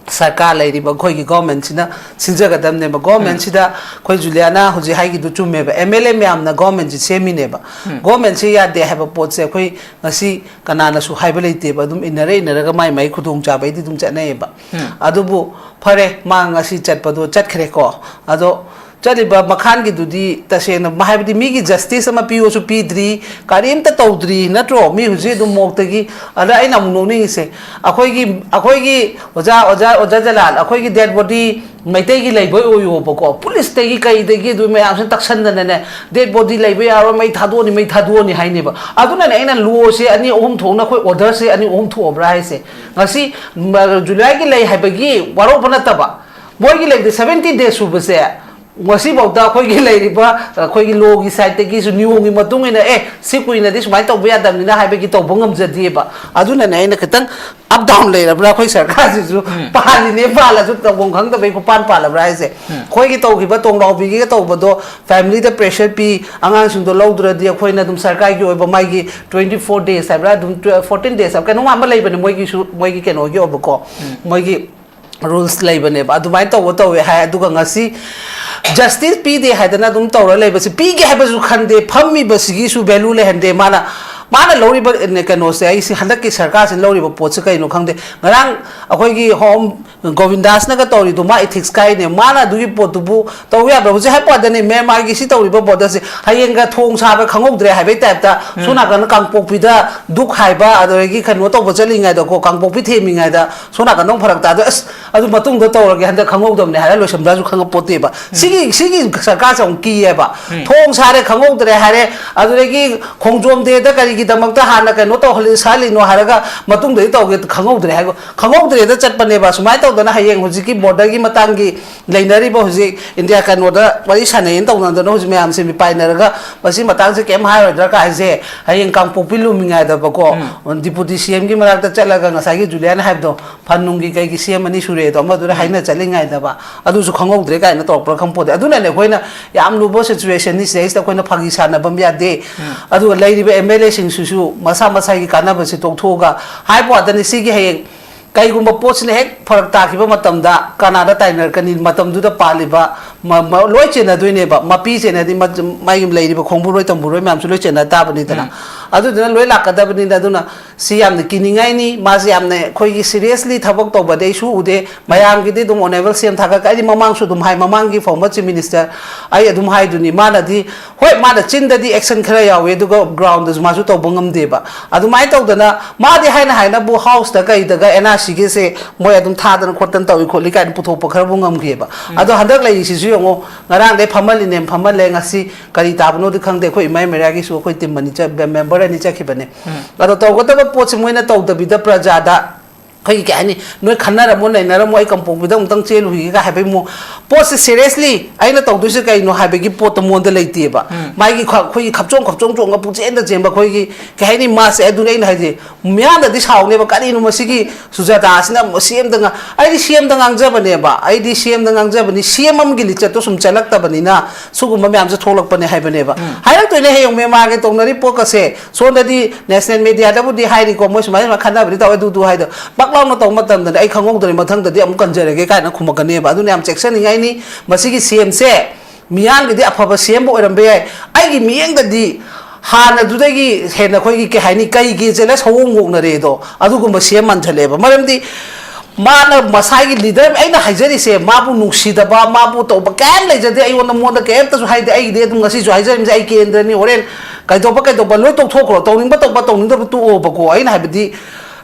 ꯁꯔꯀꯥꯔ ꯂꯩꯔꯤꯕ ꯑꯩꯈꯣꯏꯒꯤ ꯒꯣꯔꯃꯦꯟꯁꯤꯅ ꯁꯤꯟꯖꯒꯗꯕꯅꯦꯕ꯫ ꯒꯣꯔꯃꯦꯟꯁꯤꯗ ꯑꯩꯈꯣꯏ ꯖꯨꯂꯤꯌꯥꯅ ꯍꯧꯖꯤꯛ ꯍꯥꯏꯒꯤꯗꯨ ꯆꯨꯝꯃꯦꯕ, ꯑꯦꯝ ꯑꯦꯜ ꯑꯦ ꯃꯌꯥꯝꯅ ꯒꯣꯔꯃꯦꯟꯁꯤ ꯁꯦꯝꯃꯤꯅꯦꯕ꯫ ꯒꯣꯔꯃꯦꯟꯁꯤ ꯌꯥꯗꯦ ꯍꯥꯏꯕ ꯄꯣꯠꯁꯦ ꯑꯩꯈꯣꯏ ꯉꯁꯤ ꯀꯅꯥꯅꯁꯨ ꯍꯥꯏꯕ ꯂꯩꯇꯦꯕ꯫ ꯑꯗꯨꯝ ꯏꯟꯅꯔ ꯏꯟꯅꯔꯒ ꯃꯥꯏ ꯃꯥꯏ ꯈꯨꯗꯣꯡꯆꯥꯕꯩꯗꯤ ꯑꯗꯨꯝ ꯆꯠꯅꯩꯌꯦꯕ꯫ ꯑꯗꯨꯕꯨ ꯐꯔꯦ, ꯃꯥ ꯉꯁꯤ ꯆꯠꯄꯗꯣ ꯆꯠꯈ꯭ꯔꯦꯀꯣ꯫ ꯑꯗꯣ ꯆꯠꯂꯤꯕ ꯃꯈꯥꯟꯒꯤꯗꯨꯗꯤ ꯇꯁꯦꯡꯅ ꯃ-, ꯍꯥꯏꯕꯗꯤ ꯃꯤꯒꯤ ꯖꯁꯇꯤꯁ ꯑꯃ ꯄꯤꯌꯣꯁꯨ ꯄꯤꯗ꯭ꯔꯤ, ꯀꯔꯤꯝꯇ ꯇꯧꯗ꯭ꯔꯤ, ꯅꯠꯇ꯭ꯔꯣ? ꯃꯤ ꯍꯧꯖꯤꯛ ꯑꯗꯨꯝ ꯃꯣꯛꯇꯒꯤ꯫ ꯑꯗ ꯑꯩꯅ ꯑꯃꯨꯛ ꯅꯣꯛꯅꯤꯡꯉꯤꯁꯦ, ꯑꯩꯈꯣꯏꯒꯤ, ꯑꯩꯈꯣꯏꯒꯤ ꯑꯣꯖꯥ, ꯑꯣꯖꯥ, ꯑꯣꯖꯥ ꯖꯂꯥꯜ, ꯑꯩꯈꯣꯏꯒꯤ ꯗꯦꯗ ꯕꯣꯗꯤ ꯃꯩꯇꯩꯒꯤ ꯂꯩꯕ ꯑꯣꯏꯌꯣꯕꯀꯣ, ꯄꯨꯂꯤꯁꯇꯒꯤ ꯀꯩꯗꯒꯤ ꯑꯗꯨ ꯃꯌꯥꯝꯁꯤꯅ ꯇꯛꯁꯟꯗꯅꯅꯦ, "ꯗꯦꯗ ꯕꯣꯗꯤ ꯂꯩꯕ ꯌꯥꯔꯣꯏ, ꯃꯩ ꯊꯥꯗꯣꯛꯑꯅꯤ, ꯃꯩ ꯊꯥꯗꯣꯛꯑꯅꯤ" ꯍꯥꯏꯅꯦꯕ꯫ ꯑꯗꯨꯅꯅꯦ ꯑꯩꯅ ꯂꯣꯁꯦ ꯑꯅꯤ ꯑꯍꯨꯝ ꯊꯣꯛꯅ, ꯑꯩꯈꯣꯏ ꯑꯣꯔꯗꯔꯁꯦ ꯑꯅꯤ ꯑꯍꯨꯝ ꯊꯣꯛꯑꯕ꯭ꯔꯥ ꯍꯥꯏꯁꯦ꯫ ꯉꯁꯤ, ꯃ-, ꯖꯨꯂꯥꯏꯒꯤ ꯂꯩ ꯍꯥꯏꯕꯒꯤ ꯋꯥꯔꯧꯕ ꯅꯠꯇꯕ, ꯃꯣꯏꯒꯤ ꯂꯩꯗ ꯁꯕꯦꯟꯇꯤ ꯗꯦꯖ ꯁꯨꯕꯁꯦ, ꯉꯁꯤꯐꯥꯎꯗ ꯑꯩꯈꯣꯏꯒꯤ ꯂꯩꯔꯤꯕ, ꯑꯩꯈꯣꯏꯒꯤ ꯂꯣꯒꯤ ꯁꯥꯏꯠꯇꯒꯤꯁꯨ, ꯅꯤꯌꯣꯝꯒꯤ ꯃꯇꯨꯡ ꯏꯟꯅ, "ꯑꯦ, ꯁꯤ ꯀꯨꯏꯅꯗꯤ ꯁꯨꯃꯥꯏꯅ ꯇꯧꯕ ꯌꯥꯗꯕꯅꯤꯅ" ꯍꯥꯏꯕꯒꯤ ꯇꯧꯕ ꯉꯝꯖꯗꯦꯕ꯫ ꯑꯗꯨꯅꯅꯦ ꯑꯩꯅ ꯈꯤꯇꯪ ꯑꯞ ꯗꯥꯎꯟ ꯂꯩꯔꯕ꯭ꯔꯥ ꯑꯩꯈꯣꯏ ꯁꯔꯀꯥꯔꯁꯤꯁꯨ? ꯄꯥꯜꯂꯤꯅꯦ ꯄꯥꯜꯂꯁꯨ ꯇꯧꯐꯝ ꯈꯪꯗꯕꯩ ꯈꯨꯄꯥꯟ ꯄꯥꯜꯂꯕ꯭ꯔꯥ ꯍꯥꯏꯁꯦ? ꯑꯩꯈꯣꯏꯒꯤ ꯇꯧꯈꯤꯕ ꯇꯣꯡꯂꯥꯎꯕꯤꯒꯤꯒ ꯇꯧꯕꯗꯣ, ꯐꯦꯃꯤꯂꯤꯗ ꯄ꯭ꯔꯦꯁꯔ ꯄꯤ, ꯑꯉꯥꯡꯁꯤꯡꯗꯣ ꯂꯧꯗ꯭ꯔꯗꯤ ꯑꯩꯈꯣꯏꯅ ꯑꯗꯨꯝ ꯁꯔꯀꯥꯔꯒꯤ ꯑꯣꯏꯕ ꯃꯥꯒꯤ ꯇ꯭ꯋꯦꯟꯇꯤ ꯐꯣꯔ ꯗꯦꯖ ꯍꯥꯏꯕ꯭ꯔꯥ, ꯑꯗꯨꯝ ꯇꯨꯋꯦꯜꯐ, ꯐꯣꯔꯇꯤꯟ ꯗꯦꯖ ꯍꯥꯏꯕ ꯀꯩꯅꯣꯝ ꯑꯃ ꯂꯩꯕꯅꯦ ꯃꯣꯏꯒꯤꯁꯨ, ꯃꯣꯏꯒꯤ ꯀꯩꯅꯣꯒꯤ ꯑꯣꯏꯕꯀꯣ, ꯃꯣꯏꯒꯤ ꯔꯨꯜꯁ ꯂꯩꯕꯅꯦꯕ꯫ ꯑꯗꯨꯃꯥꯏꯅ ꯇꯧꯕ ꯇꯧꯋꯦ ꯍꯥꯏ꯫ ꯑꯗꯨꯒ ꯉꯁꯤ ꯖꯁꯇꯤꯁ ꯄꯤꯗꯦ ꯍꯥꯏꯗꯅ ꯑꯗꯨꯝ ꯇꯧꯔ ꯂꯩꯕꯁꯤ, ꯄꯤꯒꯦ ꯍꯥꯏꯕꯁꯨ ꯈꯟꯗꯦ, ꯐꯝꯃꯤꯕꯁꯤꯒꯤꯁꯨ ꯚꯦꯂꯨ ꯂꯩꯍꯟꯗꯦ꯫ ꯃꯥꯅ, ꯃꯥꯅ ꯂꯧꯔꯤꯕ, ꯑꯦ, ꯀꯩꯅꯣꯁꯦ, ꯑꯩꯁꯤ ꯍꯟꯗꯛꯀꯤ ꯁꯔꯀꯥꯔꯁꯤꯅ ꯂꯧꯔꯤꯕ ꯄꯣꯠꯁꯦ ꯀꯩꯅꯣ ꯈꯪꯗꯦ꯫ ꯉꯔꯥꯡ ꯑꯩꯈꯣꯏꯒꯤ ꯍꯣꯝ ꯒꯣꯕꯤꯟꯗꯥꯁꯅꯒ ꯇꯧꯔꯤꯗꯣ ꯃꯥ ꯏꯊꯤꯛꯁ ꯀꯥꯏꯅꯦ꯫ ꯃꯥꯅ ꯑꯗꯨꯒꯤ ꯄꯣꯠꯇꯨꯕꯨ ꯇꯧ ꯌꯥꯕ꯭ꯔꯥ? ꯍꯧꯖꯤꯛ ꯍꯥꯏꯕ ꯋꯥꯗꯅꯦ, ꯃ꯭ꯌꯥꯟꯃꯥꯔꯒꯤ ꯁꯤ ꯇꯧꯔꯤꯕ ꯕꯣꯔꯗꯔꯁꯦ ꯍꯌꯦꯡꯒ ꯊꯣꯡ ꯁꯥꯕ ꯈꯪꯍꯧꯗ꯭ꯔꯦ ꯍꯥꯏꯕꯩ ꯇꯥꯏꯞꯇ, ꯁꯣꯝ ꯅꯥꯀꯟꯗ ꯀꯥꯡꯄꯣꯛꯄꯤꯗ ꯗꯨꯛ ꯍꯥꯏꯕ, ꯑꯗꯨꯗꯒꯤ ꯀꯩꯅꯣ ꯇꯧꯕ ꯆꯠꯂꯤꯉꯩꯗꯀꯣ, ꯀꯥꯡꯄꯣꯛꯄꯤ ꯊꯦꯝꯃꯤꯉꯩꯗ ꯁꯣꯝ ꯅꯥꯀꯟꯗ ꯑꯃꯨꯛ ꯐꯔꯛ ꯇꯥꯗꯣꯏ꯫ ꯑꯁ, ꯑꯗꯨ ꯃꯇꯨꯡꯗ ꯇꯧꯔꯒꯦ, ꯍꯟꯗꯛ ꯈꯪꯍꯧꯗꯕꯅꯦ ꯍꯥꯏꯔ ꯂꯣꯏꯁꯟꯕ꯭ꯔꯥꯁꯨ ꯈꯪꯉꯛꯄꯣꯠꯇꯦꯕ꯫ ꯁꯤꯒꯤ, ꯁꯤꯒꯤ ꯁꯔꯀꯥꯔꯁꯦ ꯑꯃꯨꯛ ꯀꯤꯌꯦꯕ꯫ ꯊꯣꯡ ꯁꯥꯔꯦ ꯈꯪꯍꯧꯗ꯭ꯔꯦ ꯍꯥꯏꯔꯦ, ꯑꯗꯨꯗꯒꯤ ꯈꯣꯡꯖꯣꯝ ꯗꯦꯗ ꯀꯔꯤꯒꯤꯗꯃꯛꯇ ꯍꯥꯟꯅ ꯀꯩꯅꯣ ꯇꯧꯍꯜꯂꯤ, ꯁꯥꯍꯜꯂꯤꯅꯣ ꯍꯥꯏꯔꯒ ꯃꯇꯨꯡꯗꯗꯤ ꯇꯧꯒꯦ ꯈꯪꯍꯧꯗ꯭ꯔꯦ ꯍꯥꯏꯕ, ꯈꯪꯍꯧꯗ꯭ꯔꯦꯗ ꯆꯠꯄꯅꯦꯕ꯫ ꯁꯨꯃꯥꯏꯅ ꯇꯧꯗꯅ ꯍꯌꯦꯡ ꯍꯧꯖꯤꯛꯀꯤ ꯕꯣꯔꯗꯔꯒꯤ ꯃꯇꯥꯡꯒꯤ ꯂꯩꯅꯔꯤꯕ, ꯍꯧꯖꯤꯛ ꯏꯟꯗꯤꯌꯥ ꯀꯩꯅꯣꯗ ꯋꯥꯔꯤ ꯁꯥꯟꯅꯩꯅ ꯇꯧꯅꯗꯅ ꯍꯧꯖꯤꯛ ꯃꯌꯥꯝꯁꯦ ꯃꯤꯄꯥꯏꯅꯔꯒ ꯃꯁꯤ ꯃꯇꯥꯡꯁꯦ ꯀꯩꯝ ꯍꯥꯏꯔꯣꯏꯗ꯭ꯔꯥ ꯀꯥꯏꯁꯦ, ꯍꯌꯦꯡ ꯀꯥꯡꯄꯣꯛꯄꯤ ꯂꯨꯝꯃꯤꯉꯩꯗꯕꯀꯣ, ꯗꯤꯄꯨꯇꯤ ꯁꯤ ꯑꯦꯝꯒꯤ ꯃꯅꯥꯛꯇ ꯆꯠꯂꯒ ꯉꯁꯥꯏꯒꯤ ꯖꯨꯂꯤꯌꯥꯅ ꯍꯥꯏꯕꯗꯣ, ꯐꯟ ꯅꯨꯡꯒꯤ ꯀꯩꯒꯤ ꯁꯤ ꯑꯦꯝ ꯑꯅꯤ ꯁꯨꯔꯦꯗꯣ, ꯑꯃꯗꯨꯅ ꯍꯥꯏꯅ ꯆꯠꯂꯤꯉꯩꯗꯕ ꯑꯗꯨꯁꯨ ꯈꯪꯍꯧꯗ꯭ꯔꯦ ꯀꯥꯏꯅ ꯇꯧꯔꯛꯄ꯭ꯔꯥ ꯈꯪꯄꯣꯠꯇꯦ꯫ ꯑꯗꯨꯅꯅꯦ ꯑꯩꯈꯣꯏꯅ ꯌꯥꯝ ꯂꯨꯕ ꯁꯤꯆꯨꯋꯦꯁꯟꯅꯤ, ꯁꯤꯗꯩꯁꯤꯗ ꯑꯩꯈꯣꯏꯅ ꯐꯥꯒꯤ ꯁꯥꯟꯅꯕ ꯌꯥꯗꯦ꯫ ꯑꯗꯨꯒ ꯂꯩꯔꯤꯕ ꯑꯦꯝ ꯑꯦꯜ ꯑꯦꯁꯤꯡꯁꯤꯁꯨ ꯃꯁꯥ ꯃꯁꯥꯒꯤ ꯀꯥꯟꯅꯕꯁꯤ ꯇꯣꯛꯊꯣꯛꯑꯒ ꯍꯥꯏꯕ ꯋꯥꯗꯅꯤ, ꯁꯤꯒꯤ ꯍꯌꯦꯡ ꯀꯩꯒꯨꯝꯕ ꯄꯣꯠꯁꯤꯅ ꯍꯦꯛ ꯐꯔꯛ ꯇꯥꯈꯤꯕ ꯃꯇꯝꯗ ꯀꯅꯥꯗ ꯇꯥꯏꯅꯔꯛꯀꯅꯤ? ꯃꯇꯝꯗꯨꯗ ꯄꯥꯜꯂꯤꯕ ꯃ-, ꯃ-, ꯂꯣꯏ ꯆꯦꯟꯅꯗꯣꯏꯅꯦꯕ꯫ ꯃꯄꯤ ꯆꯦꯟꯅꯗꯤ ꯃ-, ꯃꯥꯒꯤ ꯂꯩꯔꯤꯕ ꯈꯣꯡꯕꯨꯔꯣꯏ ꯇꯝꯕꯨꯔꯣꯏ ꯃꯌꯥꯝꯁꯨ ꯂꯣꯏ ꯆꯦꯟꯅ ꯇꯥꯕꯅꯤꯗꯅ꯫ ꯎꯝ꯫ ꯑꯗꯨꯗꯨꯅ ꯂꯣꯏ ꯂꯥꯛꯀꯗꯕꯅꯤꯅ, ꯑꯗꯨꯅ ꯁꯤ ꯌꯥꯝꯅ ꯀꯤꯅꯤꯡꯉꯥꯏꯅꯤ꯫ ꯃꯥꯁꯦ ꯌꯥꯝꯅ ꯑꯩꯈꯣꯏꯒꯤ seriously ꯊꯕꯛ ꯇꯧꯕꯗꯤ ꯑꯩ ꯁꯨ ꯎꯗꯦ꯫ ꯃꯌꯥꯝꯒꯤꯗꯤ ꯑꯗꯨꯝ honourable C M ꯊꯥꯒꯠꯀ-, ꯑꯩꯗꯤ ꯃꯃꯥꯡꯁꯨ ꯑꯗꯨꯝ ꯍꯥꯏ, ꯃꯃꯥꯡꯒꯤ former chief minister ꯑꯩ ꯑꯗꯨꯝ ꯍꯥꯏꯗꯨꯅꯤ, ꯃꯥꯅꯗꯤ ꯍꯣꯏ, ꯃꯥꯅ ꯆꯤꯟꯗꯗꯤ action ꯈꯔ ꯌꯥꯎꯋꯦ, ꯑꯗꯨꯒ ground ꯗꯁꯨ ꯃꯥꯁꯨ ꯇꯧꯕ ꯉꯝꯗꯦꯕ꯫ ꯑꯗꯨꯃꯥꯏꯅ ꯇꯧꯗꯅ ꯃꯥꯗꯤ ꯍꯥꯏꯅ ꯍꯥꯏꯅꯕꯨ House ꯇ ꯀꯩꯗꯒ N R C ꯒꯤꯁꯦ ꯃꯣꯏ ꯑꯗꯨꯝ ꯊꯥꯗꯅ ꯈꯣꯠꯇꯅ ꯇꯧꯏ ꯈꯣꯠꯂꯤ ꯀꯥꯏꯅ ꯄꯨꯊꯣꯛꯄ ꯈꯔꯕꯨ ꯉꯝꯈꯤꯑꯕ꯫ ꯎꯝ꯫ ꯑꯗꯣ ꯍꯟꯗꯛ ꯂꯩꯔꯤꯁꯤꯁꯨ ꯌꯦꯡꯉꯣ, ꯉꯔꯥꯡꯗꯩ ꯐꯝꯍꯜꯂꯤꯅꯦ, ꯐꯝꯍꯜꯂꯦ, ꯉꯁꯤ ꯀꯔꯤ ꯇꯥꯕꯅꯣꯗꯤ ꯈꯪꯗꯦ꯫ ꯑꯩꯈꯣꯏ ꯏꯃꯥ ꯃꯦꯔꯥꯒꯤꯁꯨ ꯑꯩꯈꯣꯏ team ꯑꯅꯤ ꯆꯠ-, member ꯑꯅꯤ ꯆꯠꯈꯤꯕꯅꯦ꯫ ꯎꯝ꯫ ꯑꯗꯣ ꯇꯧꯒꯗꯕ ꯄꯣꯠꯁꯦ ꯃꯣꯏꯅ ꯇꯧꯗꯕꯤꯗ ꯄ꯭ꯔꯖꯥꯗ ꯑꯩꯈꯣꯏꯒꯤ ꯀꯩ ꯍꯥꯏꯅꯤ, "ꯅꯣꯏ ꯈꯟꯅꯔꯝꯃꯣ, ꯅꯩꯅꯔꯝꯃꯣ, ꯑꯩ ꯀꯥꯡꯄꯣꯛꯄꯤꯗ ꯑꯃꯨꯛꯇꯪ ꯆꯦꯜꯂꯨꯈꯤꯒꯦ" ꯀꯥꯏ ꯍꯥꯏꯕꯒꯤ ꯃꯑꯣꯡ꯫ ꯄꯣꯠꯁꯦ seriously ꯑꯩꯅ ꯇꯧꯗꯣꯏꯁꯦ ꯀꯩꯅꯣ ꯍꯥꯏꯕꯒꯤ ꯄꯣꯠꯇꯣ ꯃꯉꯣꯟꯗ ꯂꯩꯇꯦꯕ꯫ ꯎꯝ꯫ ꯃꯥꯒꯤ ꯈ-, ꯑꯩꯈꯣꯏꯒꯤ ꯈꯞꯆꯣꯡ ꯈꯞꯆꯣꯡ ꯆꯣꯡꯉ ꯄꯨꯡꯆꯦꯟꯗ ꯆꯦꯟꯕ ꯑꯩꯈꯣꯏꯒꯤ ꯀꯩ ꯍꯥꯏꯅꯤ, ꯃꯥꯁꯦ꯫ ꯑꯗꯨꯅꯤ ꯑꯩꯅ ꯍꯥꯏꯁꯦ, ꯃꯤꯌꯥꯝꯅꯗꯤ ꯁꯥꯎꯅꯦꯕ, "ꯀꯔꯤꯅꯣ ꯃꯁꯤꯒꯤ ꯁꯨꯖꯥꯇꯥ ꯑꯁꯤꯅ C M ꯗ ꯉꯥ-," ꯑꯩꯗꯤ C M ꯗ ꯉꯥꯡꯖꯕꯅꯦꯕ, ꯑꯩꯗꯤ C M ꯗ ꯉꯥꯡꯖꯕꯅꯤ, C M ꯑꯃꯒꯤ ꯂꯤꯆꯠꯇꯣ ꯁꯨꯝ ꯆꯠꯂꯛꯇꯕꯅꯤꯅ ꯁꯤꯒꯨꯝꯕ ꯃꯌꯥꯝꯁꯦ ꯊꯣꯛꯂꯛꯄꯅꯦ ꯍꯥꯏꯕꯅꯦꯕ꯫ ꯎꯝ꯫ ꯍꯥꯏꯔꯛꯇꯣꯏꯅꯦ ꯍꯌꯦꯡ ꯃꯦꯟꯃꯥꯔꯒꯤ ꯇꯧꯅꯔꯤ ꯄꯣꯠꯀꯁꯦ꯫ ꯁꯣꯝꯗꯗꯤ national media ꯗꯕꯨꯗꯤ ꯍꯥꯏꯔꯤꯀꯣ, ꯃꯣꯏ ꯁꯨꯃꯥꯏꯅ ꯁꯨꯃꯥꯏꯅ ꯈꯟꯅꯕꯗꯤ ꯇꯧꯋꯦ, ꯑꯗꯨꯗꯨ ꯍꯥꯏꯗꯣ꯫ ꯄꯥꯛ ꯂꯥꯎꯅ ꯇꯧꯕ ꯃꯇꯝꯗꯗꯤ ꯑꯩ ꯈꯪꯍꯧꯗ꯭ꯔꯦ, ꯃꯊꯪꯗꯗꯤ ꯑꯃꯨꯛ ꯀꯟꯖꯔꯒꯦ ꯀꯥꯏꯅ ꯈꯨꯝꯃꯛꯀꯅꯦꯕ꯫ ꯑꯗꯨꯅ ꯌꯥꯝ ꯆꯦꯛꯁꯤꯟꯅꯤꯡꯉꯥꯏꯅꯤ꯫ ꯃꯁꯤꯒꯤ C M ꯁꯦ ꯃꯤꯌꯥꯝꯒꯤꯗꯤ ꯑꯐꯕ C M ꯑꯣꯏꯔꯝꯕ ꯌꯥꯏ, ꯑꯩꯒꯤ ꯃꯤꯠꯌꯦꯡꯗꯗꯤ ꯍꯥꯟꯅꯗꯨꯗꯒꯤ ꯍꯦꯟꯅ ꯑꯩꯈꯣꯏꯒꯤ ꯀꯩ ꯍꯥꯏꯅꯤ, ꯀꯩꯒꯤ jealous ꯍꯧꯋꯣꯡ ꯋꯣꯡꯅꯔꯦꯗꯣ, ꯑꯗꯨꯒꯨꯝꯕ C M ꯃꯥꯟꯁꯜꯂꯛꯑꯦꯕ꯫ ꯃꯔꯝꯗꯤ ꯃꯥꯅ ꯃꯁꯥꯒꯤ leader, ꯑꯩꯅ ꯍꯥꯏꯖꯔꯤꯁꯦ, ꯃꯥꯕꯨ ꯅꯨꯡꯁꯤꯗꯕ, ꯃꯥꯕꯨ ꯇꯧꯕ ꯀꯩꯝ ꯂꯩꯖꯗꯦ꯫ ꯑꯩꯉꯣꯟꯗ, ꯃꯉꯣꯟꯗ ꯀꯩꯝꯇꯁꯨ ꯍꯥꯏꯗꯦ꯫ ꯑꯩꯒꯤꯗꯤ ꯑꯗꯨꯝ ꯉꯁꯤꯁꯨ ꯍꯥꯏꯖꯔꯤꯕꯁꯦ, ꯑꯩ ꯀꯦꯟꯗ꯭ꯔꯅꯤ, ꯍꯣꯔꯦꯟ ꯀꯩꯗꯧꯕ ꯀꯩꯗꯧꯕ ꯂꯣꯏ ꯇꯧꯊꯣꯛꯈ꯭ꯔꯣ, ꯇꯧꯅꯤꯡꯕ ꯇꯧꯕ, ꯇꯧꯅꯤꯡꯗꯕ ꯇꯣꯛꯑꯣꯕꯀꯣ꯫ ꯑꯩꯅ ꯍꯥꯏꯕꯗꯤ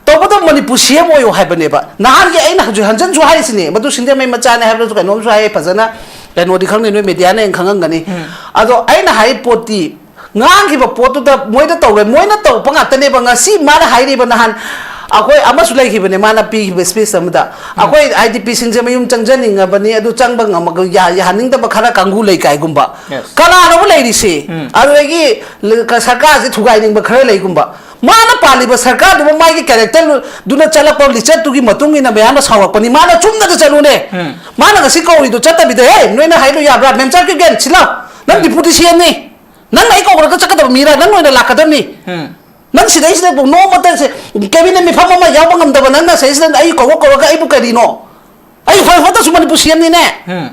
ꯇꯧꯕꯇꯕꯨ ꯃꯅꯤꯄꯨꯔ C M ꯑꯣꯏꯌꯣ ꯍꯥꯏꯕꯅꯦꯕ꯫ ꯅꯍꯥꯟꯒꯤ ꯑꯩꯅ ꯍꯧꯖꯤꯛ ꯍꯟꯖꯟꯁꯨ ꯍꯥꯏꯔꯤꯁꯤꯅꯦ, ꯃꯗꯨ ꯁꯤꯡꯖꯃꯩ ꯃꯆꯥꯅꯦ ꯍꯥꯏꯕꯗꯁꯨ ꯀꯩꯅꯣꯝꯁꯨ ꯍꯥꯏ, ꯐꯖꯅ ꯀꯩꯅꯣꯗꯤ ꯈꯪꯗꯦ, ꯅꯣꯏ media ꯅ ꯍꯦꯟꯅ ꯈꯪꯉꯝꯒꯅꯤ꯫ ꯎꯝ꯫ ꯑꯗꯣ ꯑꯩꯅ ꯍꯥꯏ ꯄꯣꯠꯇꯤ, ꯉꯥꯡꯈꯤꯕ ꯄꯣꯠꯇꯨꯗ ꯃꯣꯏꯅ ꯇꯧꯔꯦ, ꯃꯣꯏꯅ ꯇꯧꯕ ꯉꯥꯛꯇꯅꯦꯕ꯫ ꯉꯁꯤ ꯃꯥꯅ ꯍꯥꯏꯔꯤꯕ, ꯅꯍꯥꯟ ꯑꯩꯈꯣꯏ ꯑꯃꯁꯨ ꯂꯩꯈꯤꯕꯅꯦ, ꯃꯥꯅ ꯄꯤꯈꯤꯕ speech ꯑꯃꯗ, ꯎꯝ꯫ "ꯑꯩꯈꯣꯏ I D P ꯁꯤꯡꯁꯦ ꯃꯌꯨꯝ ꯆꯪꯖꯅꯤꯡꯉꯕꯅꯤ, ꯑꯗꯨ ꯆꯪꯕ ꯉꯝꯃꯒ ꯌꯥ-, ꯌꯥꯍꯟꯅꯤꯡꯗꯕ ꯈꯔ ꯀꯥꯡꯕꯨ ꯂꯩ" ꯀꯥꯏꯒꯨꯝꯕ꯫ Yes. ꯀꯅꯥꯅꯣꯕ ꯂꯩꯔꯤꯁꯤ? ꯎꯝ꯫ ꯑꯗꯨꯗꯒꯤ ꯂ-, ꯀ-, ꯁꯔꯀꯥꯔꯁꯦ ꯊꯨꯒꯥꯏꯅꯤꯡꯕ ꯈꯔ ꯂꯩꯒꯨꯝꯕ꯫ ꯃꯥꯅ ꯄꯥꯜꯂꯤꯕ ꯁꯔꯀꯥꯔꯗꯨꯕꯨ ꯃꯥꯒꯤ character ꯗꯨꯅ ꯆꯠꯂꯛꯄ ꯂꯤꯆꯠꯇꯨꯒꯤ ꯃꯇꯨꯡ ꯏꯟꯅ ꯃꯌꯥꯝꯅ ꯁꯥꯎꯔꯛꯄꯅꯤ꯫ ꯃꯥꯅ ꯆꯨꯝꯅꯗ ꯆꯠꯂꯨꯅꯦ꯫ ꯎꯝ꯫ ꯃꯥꯅ ꯉꯁꯤ ꯀꯧꯔꯤꯗꯣ ꯆꯠꯇꯕꯤꯗ, "ꯍꯦ, ꯅꯣꯏꯅ ꯍꯥꯏꯗꯣ ꯌꯥꯕ꯭ꯔꯥ? ꯃꯦꯝꯆꯥ ꯀꯤꯞꯒꯦꯟ, ꯁꯤ ꯂꯥꯎ꯫ ꯅꯪ ꯎꯝ꯫ Deputy C M ꯅꯤ꯫ ꯅꯪ ꯑꯩ ꯀꯧꯔꯒ ꯆꯠꯀꯗꯕ ꯃꯤꯔꯥ? ꯅꯪ ꯑꯣꯏꯅ ꯂꯥꯛꯀꯗꯕꯅꯤ"꯫ ꯎꯝ꯫ ꯅꯪ ꯁꯤꯗꯩꯁꯤꯗ ꯅꯣꯡꯃꯇ ꯁꯦ, ꯀꯦꯕꯤꯅꯦꯠ ꯃꯤꯐꯝ ꯑꯃ ꯌꯥꯎꯕ ꯉꯝꯗꯕ ꯅꯪꯅ ꯁꯤꯗꯩꯁꯤꯗ ꯑꯩ ꯀꯧꯔ ꯀꯧꯔꯒ ꯑꯩꯕꯨ ꯀꯔꯤꯅꯣ? ꯑꯩ ꯐ-, ꯐꯠꯇꯁꯨ ꯃꯅꯤꯄꯨꯔ ꯁꯤ ꯑꯦꯝꯅꯤꯅꯦ꯫ ꯎꯝ꯫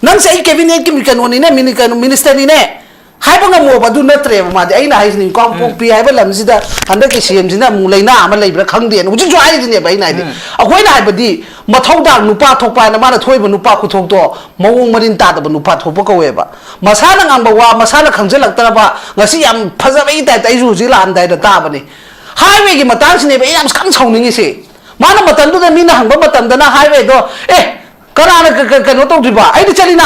ꯅꯪꯁꯦ ꯑꯩ ꯀꯦꯕꯤꯅꯦꯠꯀꯤ ꯀꯩꯅꯣꯅꯤꯅꯦ, ꯃꯤꯅꯤ-, ꯀꯩꯅꯣ, ꯃꯤꯅꯤꯁꯇꯔꯅꯤꯅꯦ꯫ ꯍꯥꯏꯕ ꯉꯝꯃꯣꯕ, ꯑꯗꯨ ꯅꯠꯇ꯭ꯔꯦꯕ ꯃꯥꯗꯤ꯫ ꯑꯩꯅ ꯍꯥꯏꯁꯤꯅꯤ, ꯀꯥꯡꯄꯣꯛꯄꯤ ꯍꯥꯏꯕ ꯂꯝꯁꯤꯗ ꯍꯟꯗꯛꯀꯤ ꯁꯤ ꯑꯦꯝꯁꯤꯅ ꯑꯃꯨꯛ ꯂꯩꯅꯥ ꯑꯃ ꯂꯩꯕ꯭ꯔꯥ ꯈꯪꯗꯦꯅ ꯍꯧꯖꯤꯛꯁꯨ ꯍꯥꯏꯔꯤꯁꯤꯅꯦꯕ ꯑꯩꯅ ꯍꯥꯏꯗꯤ꯫ ꯎꯝ꯫ ꯑꯩꯈꯣꯏꯅ ꯍꯥꯏꯕꯗꯤ ꯃꯊꯧꯗꯥꯡ ꯅꯨꯄꯥ ꯊꯣꯛꯄ ꯍꯥꯏꯅ ꯃꯥꯅ ꯊꯣꯛꯏꯕ ꯅꯨꯄꯥ ꯈꯨꯊꯣꯛꯇꯣ ꯃꯑꯣꯡ ꯃꯔꯤꯟ ꯇꯥꯗꯕ ꯅꯨꯄꯥ ꯊꯣꯛꯄ ꯀꯧꯋꯦꯕ꯫ ꯃꯁꯥꯅ ꯉꯥꯡꯕ ꯋꯥ ꯃꯁꯥꯅ ꯈꯪꯖꯜꯂꯛꯇ꯭ꯔꯕ, ꯉꯁꯤ ꯌꯥꯝ ꯐꯖꯕꯒꯤ ꯇꯥꯏꯞꯇ ꯑꯩꯁꯨ ꯍꯧꯖꯤꯛ ꯂꯥꯛꯑꯝꯗꯥꯏꯗ ꯇꯥꯕꯅꯤ꯫ ꯍꯥꯏꯋꯦꯒꯤ ꯃꯇꯥꯡꯁꯤꯅꯦꯕ ꯑꯩ ꯌꯥꯝ ꯀꯟꯅ ꯁꯥꯎꯅꯤꯡꯉꯤꯁꯦ꯫ ꯃꯥꯅ ꯃꯇꯝꯗꯨꯗ ꯃꯤꯅ ꯍꯪꯕ ꯃꯇꯝꯗꯅ ꯍꯥꯏꯋꯦꯗꯣ, "ꯑꯦ, ꯀꯅꯥꯅ ꯀ-, ꯀ-, ꯀꯩꯅꯣ ꯇꯧꯗ꯭ꯔꯤꯕ? ꯑꯩꯗꯤ ꯆꯠꯂꯤꯅ꯫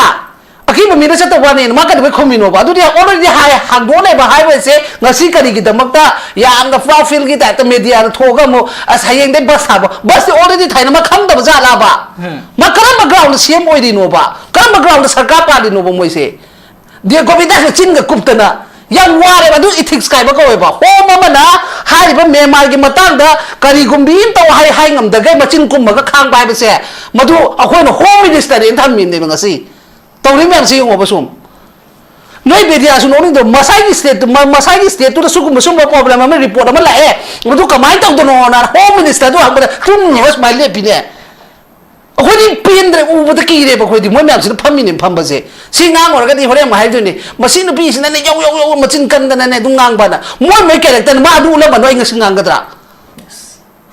ꯑꯀꯤꯕ ꯃꯤꯅ ꯆꯠꯇꯕ ꯋꯥꯅꯦꯅ" ꯃꯥ ꯀꯩꯗꯧꯕꯩ ꯈꯨꯝꯃꯤꯅꯣꯕ? ꯑꯗꯨꯗꯤ already ꯍꯥꯏ-, ꯍꯥꯡꯗꯣꯛꯑ ꯂꯩꯕ ꯍꯥꯏꯋꯦꯁꯦ ꯉꯁꯤ ꯀꯔꯤꯒꯤꯗꯃꯛꯇ ꯌꯥꯝꯅ ꯐ꯭ꯂꯣꯞ ꯐꯤꯜꯒꯤ ꯇꯥꯏꯞꯇ ꯃꯦꯗꯤꯌꯥꯗ ꯊꯣꯛꯑꯒ ꯑꯃꯨꯛ, "ꯑꯁ, ꯍꯌꯦꯡꯗꯩ ꯕꯁ ꯊꯥꯕ"? ꯕꯁꯇꯤ already ꯊꯥꯏꯅ ꯃꯥ ꯈꯪꯗꯕ ꯖꯥꯠꯂꯥꯕ? ꯎꯝ꯫ ꯃꯥ ꯀꯔꯝꯕ ꯒ꯭ꯔꯥꯎꯟꯗ ꯁꯤ ꯑꯦꯝ ꯑꯣꯏꯔꯤꯅꯣꯕ? ꯀꯔꯝꯕ ꯒ꯭ꯔꯥꯎꯟꯗ ꯁꯔꯀꯥꯔ ꯄꯥꯜꯂꯤꯅꯣꯕ ꯃꯣꯏꯁꯦ? ꯗꯦ ꯒꯣꯕꯤꯟꯗꯥꯁꯅ ꯆꯤꯟꯒ ꯀꯨꯞꯇꯅ ꯌꯥꯝ ꯋꯥꯔꯦꯕ꯫ ꯑꯗꯨ ꯏꯊꯤꯛꯁ ꯀꯥꯏꯕ ꯀꯧꯋꯦꯕ꯫ ꯍꯣꯝ ꯑꯃꯅ ꯍꯥꯏꯔꯤꯕ ꯃ꯭ꯌꯥꯟꯃꯥꯔꯒꯤ ꯃꯇꯥꯡꯗ ꯀꯔꯤꯒꯨꯝꯕꯤ ꯑꯃ ꯇꯧ ꯍꯥꯏ, ꯍꯥꯏ ꯉꯝꯗꯈꯩ ꯃꯆꯤꯟ ꯀꯨꯝꯃꯒ ꯈꯥꯡꯕ ꯍꯥꯏꯕꯁꯦ, ꯃꯗꯨ ꯑꯩꯈꯣꯏꯅ ꯍꯣꯝ ꯃꯤꯅꯤꯁꯇꯔꯅꯦꯅ ꯊꯝꯃꯤꯕꯅꯦꯕ ꯉꯁꯤ꯫ ꯇꯧꯔꯤ ꯃꯌꯥꯝꯁꯤ ꯌꯦꯡꯉꯣꯕ ꯁꯨꯝ꯫ ꯅꯣꯏ ꯃꯦꯗꯤꯌꯥꯁꯨ ꯅꯣꯛꯅꯤꯡꯗ꯭ꯔꯣ? ꯃꯁꯥꯒꯤ ꯁ꯭ꯇꯦꯠ, ꯃ-, ꯃꯁꯥꯒꯤ ꯁ꯭ꯇꯦꯠꯇꯨꯗ ꯁꯤꯒꯨꯝꯕ, ꯁꯤꯒꯨꯝꯕ ꯄ꯭ꯔꯣꯕ꯭ꯂꯦꯝ ꯑꯃ, ꯔꯤꯄꯣꯔꯠ ꯑꯃ ꯂꯥꯛꯑꯦ, ꯃꯗꯨ ꯀꯃꯥꯏꯅ ꯇꯧꯗꯅꯣꯅ ꯍꯣꯝ ꯃꯤꯅꯤꯁꯇꯔꯗꯨ ꯍꯪꯕꯗ ꯇꯨꯝꯅꯤꯡꯉꯒ ꯁꯨꯃꯥꯏꯅ ꯂꯦꯞꯄꯤꯅꯦ꯫ ꯑꯩꯈꯣꯏꯗꯤ ꯄꯦꯟꯗ꯭ꯔꯦ, ꯎꯕꯗ ꯀꯤꯔꯦꯕ꯫ ꯑꯩꯈꯣꯏꯗꯤ ꯃꯣꯏ ꯃꯌꯥꯝꯁꯤꯅ ꯐꯝꯃꯤꯅꯦ, ꯐꯝꯕꯁꯦ꯫ ꯁꯤ ꯉꯥꯡꯉꯨꯔꯒꯗꯤ ꯍꯣꯔꯦꯟ ꯑꯃꯨꯛ ꯍꯥꯏꯗꯣꯏꯅꯦ, "ꯃꯁꯤ ꯅꯨꯄꯤꯁꯤꯅꯅꯦ ꯌꯧ ꯌꯧ ꯌꯧ ꯃꯆꯤꯟ ꯀꯟꯗꯅꯅꯦ ꯑꯗꯨꯝ ꯉꯥꯡꯕꯅ"꯫ ꯃꯣꯏ ꯃꯣꯏ ꯀꯦꯔꯦꯛꯇꯔꯅ ꯃꯥ ꯑꯗꯨ ꯎꯠꯂꯝꯕꯅꯣ ꯑꯩ ꯉꯁꯤ ꯉꯥꯡꯒꯗ꯭ꯔꯥ?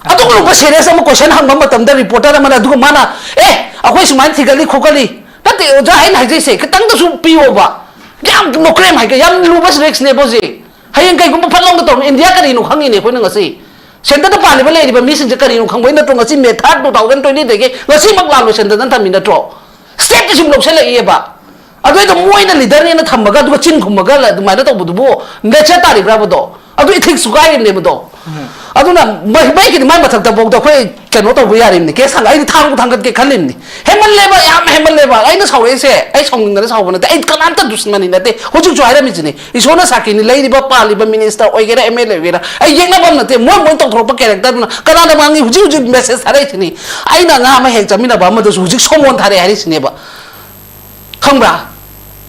ꯑꯗꯨꯒꯨꯝꯕ ꯁꯦꯔꯤꯌꯁ ꯑꯃ ꯀꯣꯏꯁꯟ ꯍꯪꯕ ꯃꯇꯝꯗ ꯔꯤꯄꯣꯔꯇꯔ ꯑꯃꯅ ꯑꯗꯨꯒ ꯃꯥꯅ, "ꯑꯦ, ꯑꯩꯈꯣꯏ ꯁꯨꯃꯥꯏꯅ ꯊꯤꯒꯠꯂꯤ ꯈꯣꯠꯀꯠꯂꯤ"꯫ ꯅꯠꯇꯦ ꯑꯣꯖꯥ, ꯑꯩꯅ ꯍꯥꯏꯖꯩꯁꯦ ꯈꯤꯇꯪꯗꯁꯨ ꯄꯤꯌꯣꯕ꯫ ꯌꯥꯝ ꯅꯣꯀ꯭ꯔꯦꯝ ꯍꯥꯏꯒꯦ, ꯌꯥꯝ ꯂꯨꯕ ꯔꯤꯛꯁꯅꯦꯕ ꯍꯧꯖꯤꯛ꯫ ꯍꯌꯦꯡ ꯀꯩꯒꯨꯝꯕ ꯐꯠ ꯂꯥꯎꯅ ꯇꯧꯔꯝꯃꯤ, ꯏꯟꯗꯤꯌꯥ ꯀꯔꯤꯅꯣ ꯈꯪꯉꯤꯅꯦ ꯑꯩꯈꯣꯏꯅ ꯉꯁꯤ꯫ ꯁꯦꯟꯇꯔꯗ ꯄꯥꯜꯂꯤꯕ ꯂꯩꯔꯤꯕ ꯃꯤꯁꯤꯡꯁꯦ ꯀꯔꯤꯅꯣ ꯈꯪꯕꯩ ꯅꯠꯇ꯭ꯔꯣ ꯉꯁꯤ ꯃꯦ ꯊꯥꯔꯠ, ꯇꯨ ꯊꯥꯎꯖꯟ ꯇ꯭ꯋꯦꯟꯇꯤꯗꯒꯤ ꯉꯁꯤꯃꯛ ꯂꯥꯜꯂꯣ ꯁꯦꯟꯇꯔꯗ ꯊꯝꯃꯤ ꯅꯠꯇ꯭ꯔꯣ? ꯁ꯭ꯇꯦꯠꯇ ꯁꯨꯝ ꯂꯧꯁꯜꯂꯛꯏꯑꯕ꯫ ꯑꯗꯨꯏꯗꯣ ꯃꯣꯏꯅ ꯂꯤꯗꯔꯅꯦꯅ ꯊꯝꯃꯒ ꯑꯗꯨꯒ ꯆꯤꯟ ꯈꯨꯝꯃꯒ ꯑꯗꯨꯃꯥꯏꯅ ꯇꯧꯕꯗꯨꯕꯨ ꯅꯦꯆꯔ ꯇꯥꯔꯤꯕ꯭ꯔꯥꯕꯗꯣ? ꯑꯗꯨ ꯏꯊꯤꯛꯁ ꯀꯥꯏꯔꯤꯕꯅꯦꯕꯗꯣ꯫ ꯎꯝ꯫ ꯑꯗꯨꯅ ꯃꯩ-, ꯃꯩꯒꯤꯗꯤ ꯃꯥꯏ ꯃꯊꯛꯇꯐꯥꯎꯗ ꯑꯩꯈꯣꯏ ꯀꯩꯅꯣ ꯇꯧꯕ ꯌꯥꯔꯤꯕꯅꯤ, ꯀꯦꯁ ꯊꯥꯡꯒꯠ-, ꯑꯩꯗꯤ ꯊꯥꯡꯕꯨ ꯊꯥꯡꯒꯠꯀꯦ ꯈꯜꯂꯤꯕꯅꯤ꯫ ꯍꯦꯟꯃꯜꯂꯦꯕ, ꯌꯥꯝ ꯍꯦꯟꯃꯜꯂꯦꯕ꯫ ꯑꯩꯅ ꯁꯥꯎꯔꯛꯏꯁꯦ ꯑꯩ ꯁꯥꯎꯅꯤꯡꯗꯅ ꯁꯥꯎꯕ ꯅꯠꯇꯦ, ꯑꯩ ꯀꯅꯥꯝꯇ ꯗꯨꯁꯃꯅꯤ ꯅꯠꯇꯦ꯫ ꯍꯧꯖꯤꯛꯁꯨ ꯍꯥꯏꯔꯝꯃꯤꯁꯤꯅꯤ, ꯏꯁꯣꯔꯅ ꯁꯥꯈꯤꯅꯤ, ꯂꯩꯔꯤꯕ ꯄꯥꯜꯂꯤꯕ ꯃꯤꯅꯤꯁꯇꯔ ꯑꯣꯏꯒꯦꯔꯥ, ꯑꯦꯝ ꯑꯦꯜ ꯑꯦ ꯑꯣꯏꯒꯦꯔꯥ, ꯑꯩ ꯌꯦꯛꯅꯕ ꯅꯠꯇꯦ꯫ ꯃꯣꯏ ꯃꯣꯏ ꯇꯧꯊꯣꯔꯛꯄ ꯀꯦꯔꯦꯛꯇꯔꯗꯨꯅ ꯀꯅꯥꯗ ꯉꯥꯡꯉꯤ? ꯍꯧꯖꯤꯛ ꯍꯧꯖꯤꯛ ꯃꯦꯁꯦꯖ ꯊꯥꯔꯛꯏꯁꯤꯅꯤ꯫ ꯑꯩꯅ ꯑꯉꯥꯡ ꯑꯃ ꯍꯦꯛ ꯆꯠꯃꯤꯟꯅꯕ ꯑꯃꯗꯁꯨ ꯍꯧꯖꯤꯛ ꯁꯣꯃꯣꯟ ꯊꯥꯔꯛꯑꯦ ꯍꯥꯏꯔꯤꯁꯤꯅꯦꯕ꯫ ꯈꯪꯕ꯭ꯔꯥ?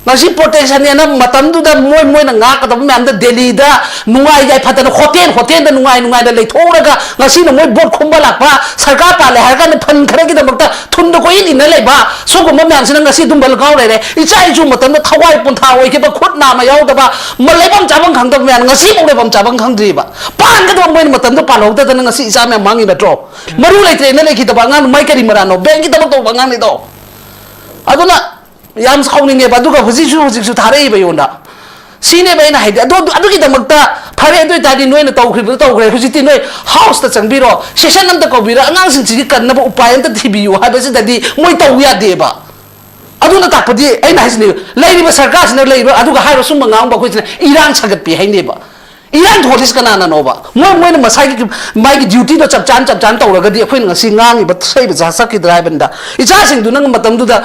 ꯉꯁꯤ ꯄ꯭ꯔꯣꯇꯦꯛꯁꯟꯅꯦꯅ ꯃꯇꯝꯗꯨꯗ ꯃꯣꯏ ꯃꯣꯏꯅ ꯉꯥꯛꯀꯗꯕ ꯃꯌꯥꯝꯗ ꯗꯦꯜꯂꯤꯗ ꯅꯨꯡꯉꯥꯏ ꯌꯥꯏꯐꯗꯅ ꯍꯣꯇꯦꯜ ꯍꯣꯇꯦꯜꯗ ꯅꯨꯡꯉꯥꯏ ꯅꯨꯡꯉꯥꯏꯅ ꯂꯩꯊꯣꯛꯎꯔꯒ ꯉꯁꯤꯅ ꯃꯣꯏ ꯚꯣꯠ ꯈꯨꯝꯕ ꯂꯥꯛꯄ, ꯁꯔꯀꯥꯔ ꯄꯥꯜꯂꯦ ꯍꯥꯏꯔ ꯀꯥꯟꯗ ꯐꯟ ꯈꯔꯒꯤꯗꯃꯛꯇ ꯊꯨꯟꯗ ꯀꯣꯏꯏꯟ ꯏꯟꯅ ꯂꯩꯕ ꯁꯤꯒꯨꯝꯕ ꯃꯌꯥꯝꯁꯤꯅ ꯉꯁꯤ ꯑꯗꯨꯝ ꯕꯂꯒꯥꯎ ꯂꯩꯔꯦ꯫ ꯏꯆꯥ ꯏꯁꯨ ꯃꯇꯝꯗ ꯊꯋꯥꯏ ꯄꯣꯟꯊꯥ ꯑꯣꯏꯈꯤꯕ, ꯈꯨꯠ ꯅꯥꯝꯃ ꯌꯥꯎꯗꯕ, ꯃ- ꯂꯩꯐꯝ ꯆꯥꯐꯝ ꯈꯪꯗꯕ ꯃꯌꯥꯝ ꯉꯁꯤꯐꯥꯎ ꯂꯩꯐꯝ ꯆꯥꯐꯝ ꯈꯪꯗ꯭ꯔꯤꯕ꯫ ꯄꯥꯟꯒꯗꯕ ꯃꯣꯏꯅ ꯃꯇꯝꯗ ꯄꯥꯜꯍꯧꯗꯗꯅ ꯉꯁꯤ ꯏꯆꯥ ꯃꯌꯥꯝ ꯃꯥꯡꯉꯤ ꯅꯠꯇ꯭ꯔꯣ? ꯃꯔꯨ ꯂꯩꯇ꯭ꯔꯦꯅ ꯂꯩꯈꯤꯗꯕ ꯑꯉꯥꯡ ꯃꯥꯏ ꯀꯔꯤ ꯃꯔꯥꯅꯣ? ꯕꯦꯡꯀꯤ ꯊꯕꯛ ꯇꯧꯕ ꯑꯉꯥꯡꯅꯤꯗꯣ꯫ ꯑꯗꯨꯅ ꯌꯥꯝ ꯁꯥꯎꯅꯤꯡꯉꯦꯕ꯫ ꯑꯗꯨꯒ ꯍꯧꯖꯤꯛꯁꯨ ꯍꯧꯖꯤꯛꯁꯨ ꯊꯥꯔꯛꯏꯕ ꯑꯩꯉꯣꯟꯗ꯫ ꯁꯤꯅꯦꯕ ꯑꯩꯅ ꯍꯥꯏꯗꯤ꯫ ꯑꯗꯣ ꯑꯗꯨꯒꯤꯗꯃꯛꯇ ꯐꯔꯦ, ꯑꯗꯨ ꯑꯣꯏꯇꯥꯔꯗꯤ ꯅꯣꯏꯅ ꯇꯧꯈ꯭ꯔꯤꯕꯗꯣ ꯇꯧꯈ꯭ꯔꯦ, ꯍꯧꯖꯤꯛꯇꯤ ꯅꯣꯏ ꯍꯥꯎꯁꯇ ꯆꯪꯕꯤꯔꯣ, ꯁꯦꯁꯟ ꯑꯝꯇ ꯀꯧꯕꯤꯔꯣ, ꯑꯉꯥꯡꯁꯤꯡꯁꯤꯒꯤ ꯀꯟꯅꯕ ꯎꯄꯥꯏ ꯑꯝꯇ ꯊꯤꯕꯤꯌꯨ ꯍꯥꯏꯕꯁꯤꯗꯗꯤ ꯃꯣꯏ ꯇꯧ ꯌꯥꯗꯦꯕ꯫ ꯑꯗꯨꯅ ꯇꯥꯛꯄꯗꯤ ꯑꯩꯅ ꯍꯥꯏꯁꯤꯅꯦ, ꯂꯩꯔꯤꯕ ꯁꯔꯀꯥꯔꯁꯤꯅ ꯂꯩꯔꯤꯕ ꯑꯗꯨꯒ ꯍꯥꯏꯔꯣ ꯁꯨꯝꯕ ꯉꯥꯡꯕ ꯑꯩꯈꯣꯏꯁꯤꯅ ꯏꯔꯥꯡ ꯁꯥꯒꯠꯄꯤ ꯍꯥꯏꯅꯦꯕ꯫ ꯏꯔꯥꯡ ꯊꯣꯛꯍꯜꯂꯤꯁꯤ ꯀꯅꯥꯅꯅꯣꯕ? ꯃꯣꯏ ꯃꯣꯏꯅ ꯃꯁꯥꯒꯤ ꯃꯥꯒꯤ ꯗ꯭ꯌꯨꯇꯤꯗꯣ ꯆꯞ ꯆꯥꯅ ꯆꯞ ꯆꯥꯅ ꯇꯧꯔꯒꯗꯤ ꯑꯩꯈꯣꯏꯅ ꯉꯁꯤ ꯉꯥꯡꯉꯤꯕ ꯁꯛꯏꯕ ꯆꯥ ꯆꯠꯈꯤꯗ꯭ꯔꯥ ꯍꯥꯏꯕꯅꯤꯗ꯫ ꯏꯆꯥꯁꯤꯡꯗꯨꯅ ꯃꯇꯝꯗꯨꯗ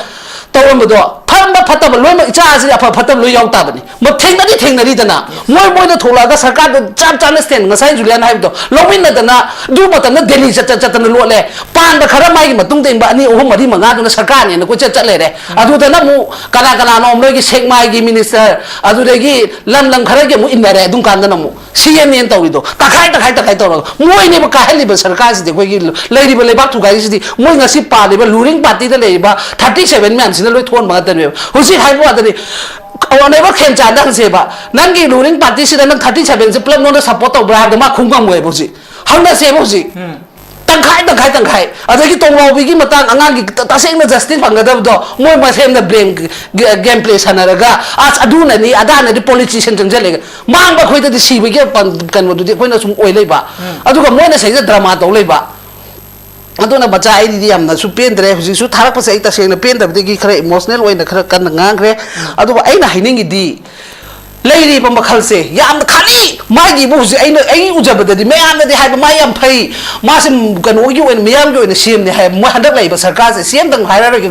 ꯇꯧꯔꯝꯕꯗꯣ ꯐꯔꯝꯕ ꯐꯠꯇꯕ ꯂꯣꯏꯅꯃꯛ ꯏꯆꯥꯁꯤꯗꯤ ꯑꯐ ꯐꯠꯇꯕ ꯂꯣꯏ ꯌꯥꯎ ꯇꯥꯕꯅꯤ꯫ ꯃ- ꯊꯦꯡꯅꯗꯤ ꯊꯦꯡꯅꯔꯤꯗꯅ ꯃꯣꯏ ꯃꯣꯏꯅ ꯊꯣꯛꯂꯛꯑꯒ ꯁꯔꯀꯥꯔꯗ ꯆꯞ ꯆꯥꯅ ꯁ꯭ꯇꯦꯟ ꯉꯁꯥꯏ ꯖꯨꯂꯤꯌꯥꯅ ꯍꯥꯏꯕꯗꯣ ꯂꯧꯃꯤꯟꯅꯗꯅ ꯑꯗꯨ ꯃꯇꯝꯗ ꯗꯦꯜꯂꯤ ꯆꯠ ꯆꯠ ꯆꯠꯇꯅ ꯂꯣꯠꯂꯦ꯫ ꯄꯥꯟꯕ ꯈꯔ ꯃꯥꯒꯤ ꯃꯇꯨꯡꯗ ꯏꯟꯕ ꯑꯅꯤ ꯑꯍꯨꯝ ꯃꯔꯤ ꯃꯉꯥꯗꯨꯅ ꯁꯔꯀꯥꯔꯅꯦꯅ ꯀꯣꯏꯆꯠ ꯆꯠ ꯂꯩꯔꯦ꯫ ꯑꯗꯨꯗꯅ ꯑꯃꯨꯛ ꯀꯅꯥ ꯀꯅꯥꯅꯣ ꯅꯣꯏꯒꯤ ꯁꯦꯛꯃꯥꯏꯒꯤ ꯃꯤꯅꯤꯁꯇꯔ ꯑꯗꯨꯗꯒꯤ ꯂꯝ ꯂꯝ ꯈꯔꯒꯤ ꯑꯃꯨꯛ ꯏꯟꯅꯔꯦ꯫ ꯑꯗꯨꯝ ꯀꯥꯟꯗꯅ ꯑꯃꯨꯛ ꯁꯤ ꯑꯦꯝ ꯑꯦꯅ ꯇꯧꯔꯤꯗꯣ ꯇꯪꯈꯥꯏ ꯇꯪꯈꯥꯏ ꯇꯪꯈꯥꯏ ꯇꯧꯔꯒ ꯃꯣꯏꯅꯦꯕ ꯀꯥꯏꯍꯜꯂꯤꯕ ꯁꯔꯀꯥꯔꯁꯤꯗꯤ꯫ ꯑꯩꯈꯣꯏꯒꯤ ꯂꯩꯔꯤꯕ ꯂꯩꯕꯥꯛ ꯊꯨꯒꯥꯏꯔꯤꯁꯤꯗꯤ ꯃꯣꯏ ꯉꯁꯤ ꯄꯥꯜꯂꯤꯕ ꯔꯨꯂꯤꯡ ꯄꯥꯔꯇꯤꯗ ꯂꯩꯔꯤꯕ ꯊꯥꯔꯇꯤ ꯁꯚꯦꯟ ꯃꯌꯥꯝꯁꯤꯅ ꯂꯣꯏ ꯊꯣꯛꯍꯟꯕ ꯉꯥꯛꯇꯅꯦꯕ꯫ ꯍꯧꯖꯤꯛ ꯍꯥꯏꯕ ꯋꯥꯗꯅꯤ, ꯑꯣꯅꯦꯕ ꯈꯦꯝꯆꯥꯟꯗ ꯍꯪꯁꯦꯕ, ꯅꯪꯒꯤ ꯔꯨꯂꯤꯡ ꯄꯥꯔꯇꯤꯁꯤꯗ ꯅꯪ ꯊꯥꯔꯇꯤ ꯁꯚꯦꯟꯁꯦ ꯄꯨꯂꯞ ꯅꯉꯣꯟꯗ ꯁꯞꯄꯣꯔꯠ ꯇꯧꯕ꯭ꯔꯥ ꯍꯥꯏꯕꯗ ꯃꯥ ꯈꯨꯝ ꯉꯝꯃꯣꯏꯕ꯫ ꯍꯧꯖꯤꯛ ꯍꯪꯅꯁꯦꯕ꯫ ꯍꯧꯖꯤꯛ ꯇꯪꯈꯥꯏ ꯇꯪꯈꯥꯏ ꯇꯪꯈꯥꯏ꯫ ꯑꯗꯒꯤ ꯇꯣꯡꯂꯥꯎꯕꯤꯒꯤ ꯃꯇꯥꯡ, ꯑꯉꯥꯡꯒꯤ ꯇ- ꯇꯁꯦꯡꯅ ꯖꯁꯇꯤꯁ ꯐꯪꯒꯗꯕꯗꯣ ꯃꯣꯏ ꯃꯁꯦꯟꯅ ꯕ꯭ꯔꯦꯟ ꯒꯦꯝ ꯄ꯭ꯂꯦ ꯁꯥꯟꯅꯔꯒ ꯑꯁ ꯑꯗꯨꯅꯅꯤ ꯑꯗꯥꯅꯗꯤ ꯄꯣꯂꯤꯇꯤꯁꯤꯌꯥꯟ ꯆꯪꯁꯤꯜꯂꯦꯒ ꯃꯥꯡꯕ ꯑꯩꯈꯣꯏꯗꯗꯤ ꯁꯤꯕꯒꯤ ꯄꯟ- ꯀꯩꯅꯣꯗꯨꯗꯤ ꯑꯩꯈꯣꯏꯅ ꯁꯨꯝ ꯑꯣꯏ ꯂꯩꯕ꯫ ꯑꯗꯨꯒ ꯃꯣꯏꯅ ꯁꯤꯗꯩꯗ ꯗ꯭ꯔꯃꯥ ꯇꯧ ꯂꯩꯕ꯫ ꯑꯗꯨꯅ ꯃꯆꯥ ꯑꯩꯗꯤ ꯌꯥꯝꯅꯁꯨ ꯄꯦꯟꯗ꯭ꯔꯦ꯫ ꯍꯧꯖꯤꯛꯁꯨ ꯊꯥꯔꯛꯄꯁꯦ ꯑꯩ ꯇꯁꯦꯡꯅ ꯄꯦꯟꯗꯕꯗꯒꯤ ꯈꯔ ꯏꯃꯣꯁꯅꯦꯜ ꯑꯣꯏꯅ ꯈꯔ ꯀꯟꯅ ꯉꯥꯡꯈ꯭ꯔꯦ꯫ ꯑꯗꯨꯕꯨ ꯑꯩꯅ ꯍꯥꯏꯅꯤꯡꯉꯤꯗꯤ ꯂꯩꯔꯤꯕ ꯃꯈꯜꯁꯦ ꯌꯥꯝꯅ ꯈꯜꯂꯤ꯫ ꯃꯥꯒꯤꯕꯨ ꯍꯧꯖꯤꯛ ꯑꯩꯅ ꯑꯩ ꯎꯖꯕꯗꯗꯤ ꯃꯌꯥꯝꯅꯗꯤ ꯍꯥꯏꯕ ꯃꯥ ꯌꯥꯝ ꯐꯩ, ꯃꯥꯁꯦ ꯀꯩꯅꯣꯒꯤ ꯑꯣꯏꯅ ꯃꯤꯌꯥꯝꯒꯤ ꯑꯣꯏꯅ ꯁꯦꯝꯅꯦ ꯍꯥꯏ꯫ ꯃꯣꯏ ꯍꯟꯗꯛ ꯂꯩꯔꯤꯕ ꯁꯔꯀꯥꯔꯁꯦ ꯁꯦꯝꯗꯪ ꯍꯥꯏꯔꯔꯣꯏꯒꯦ,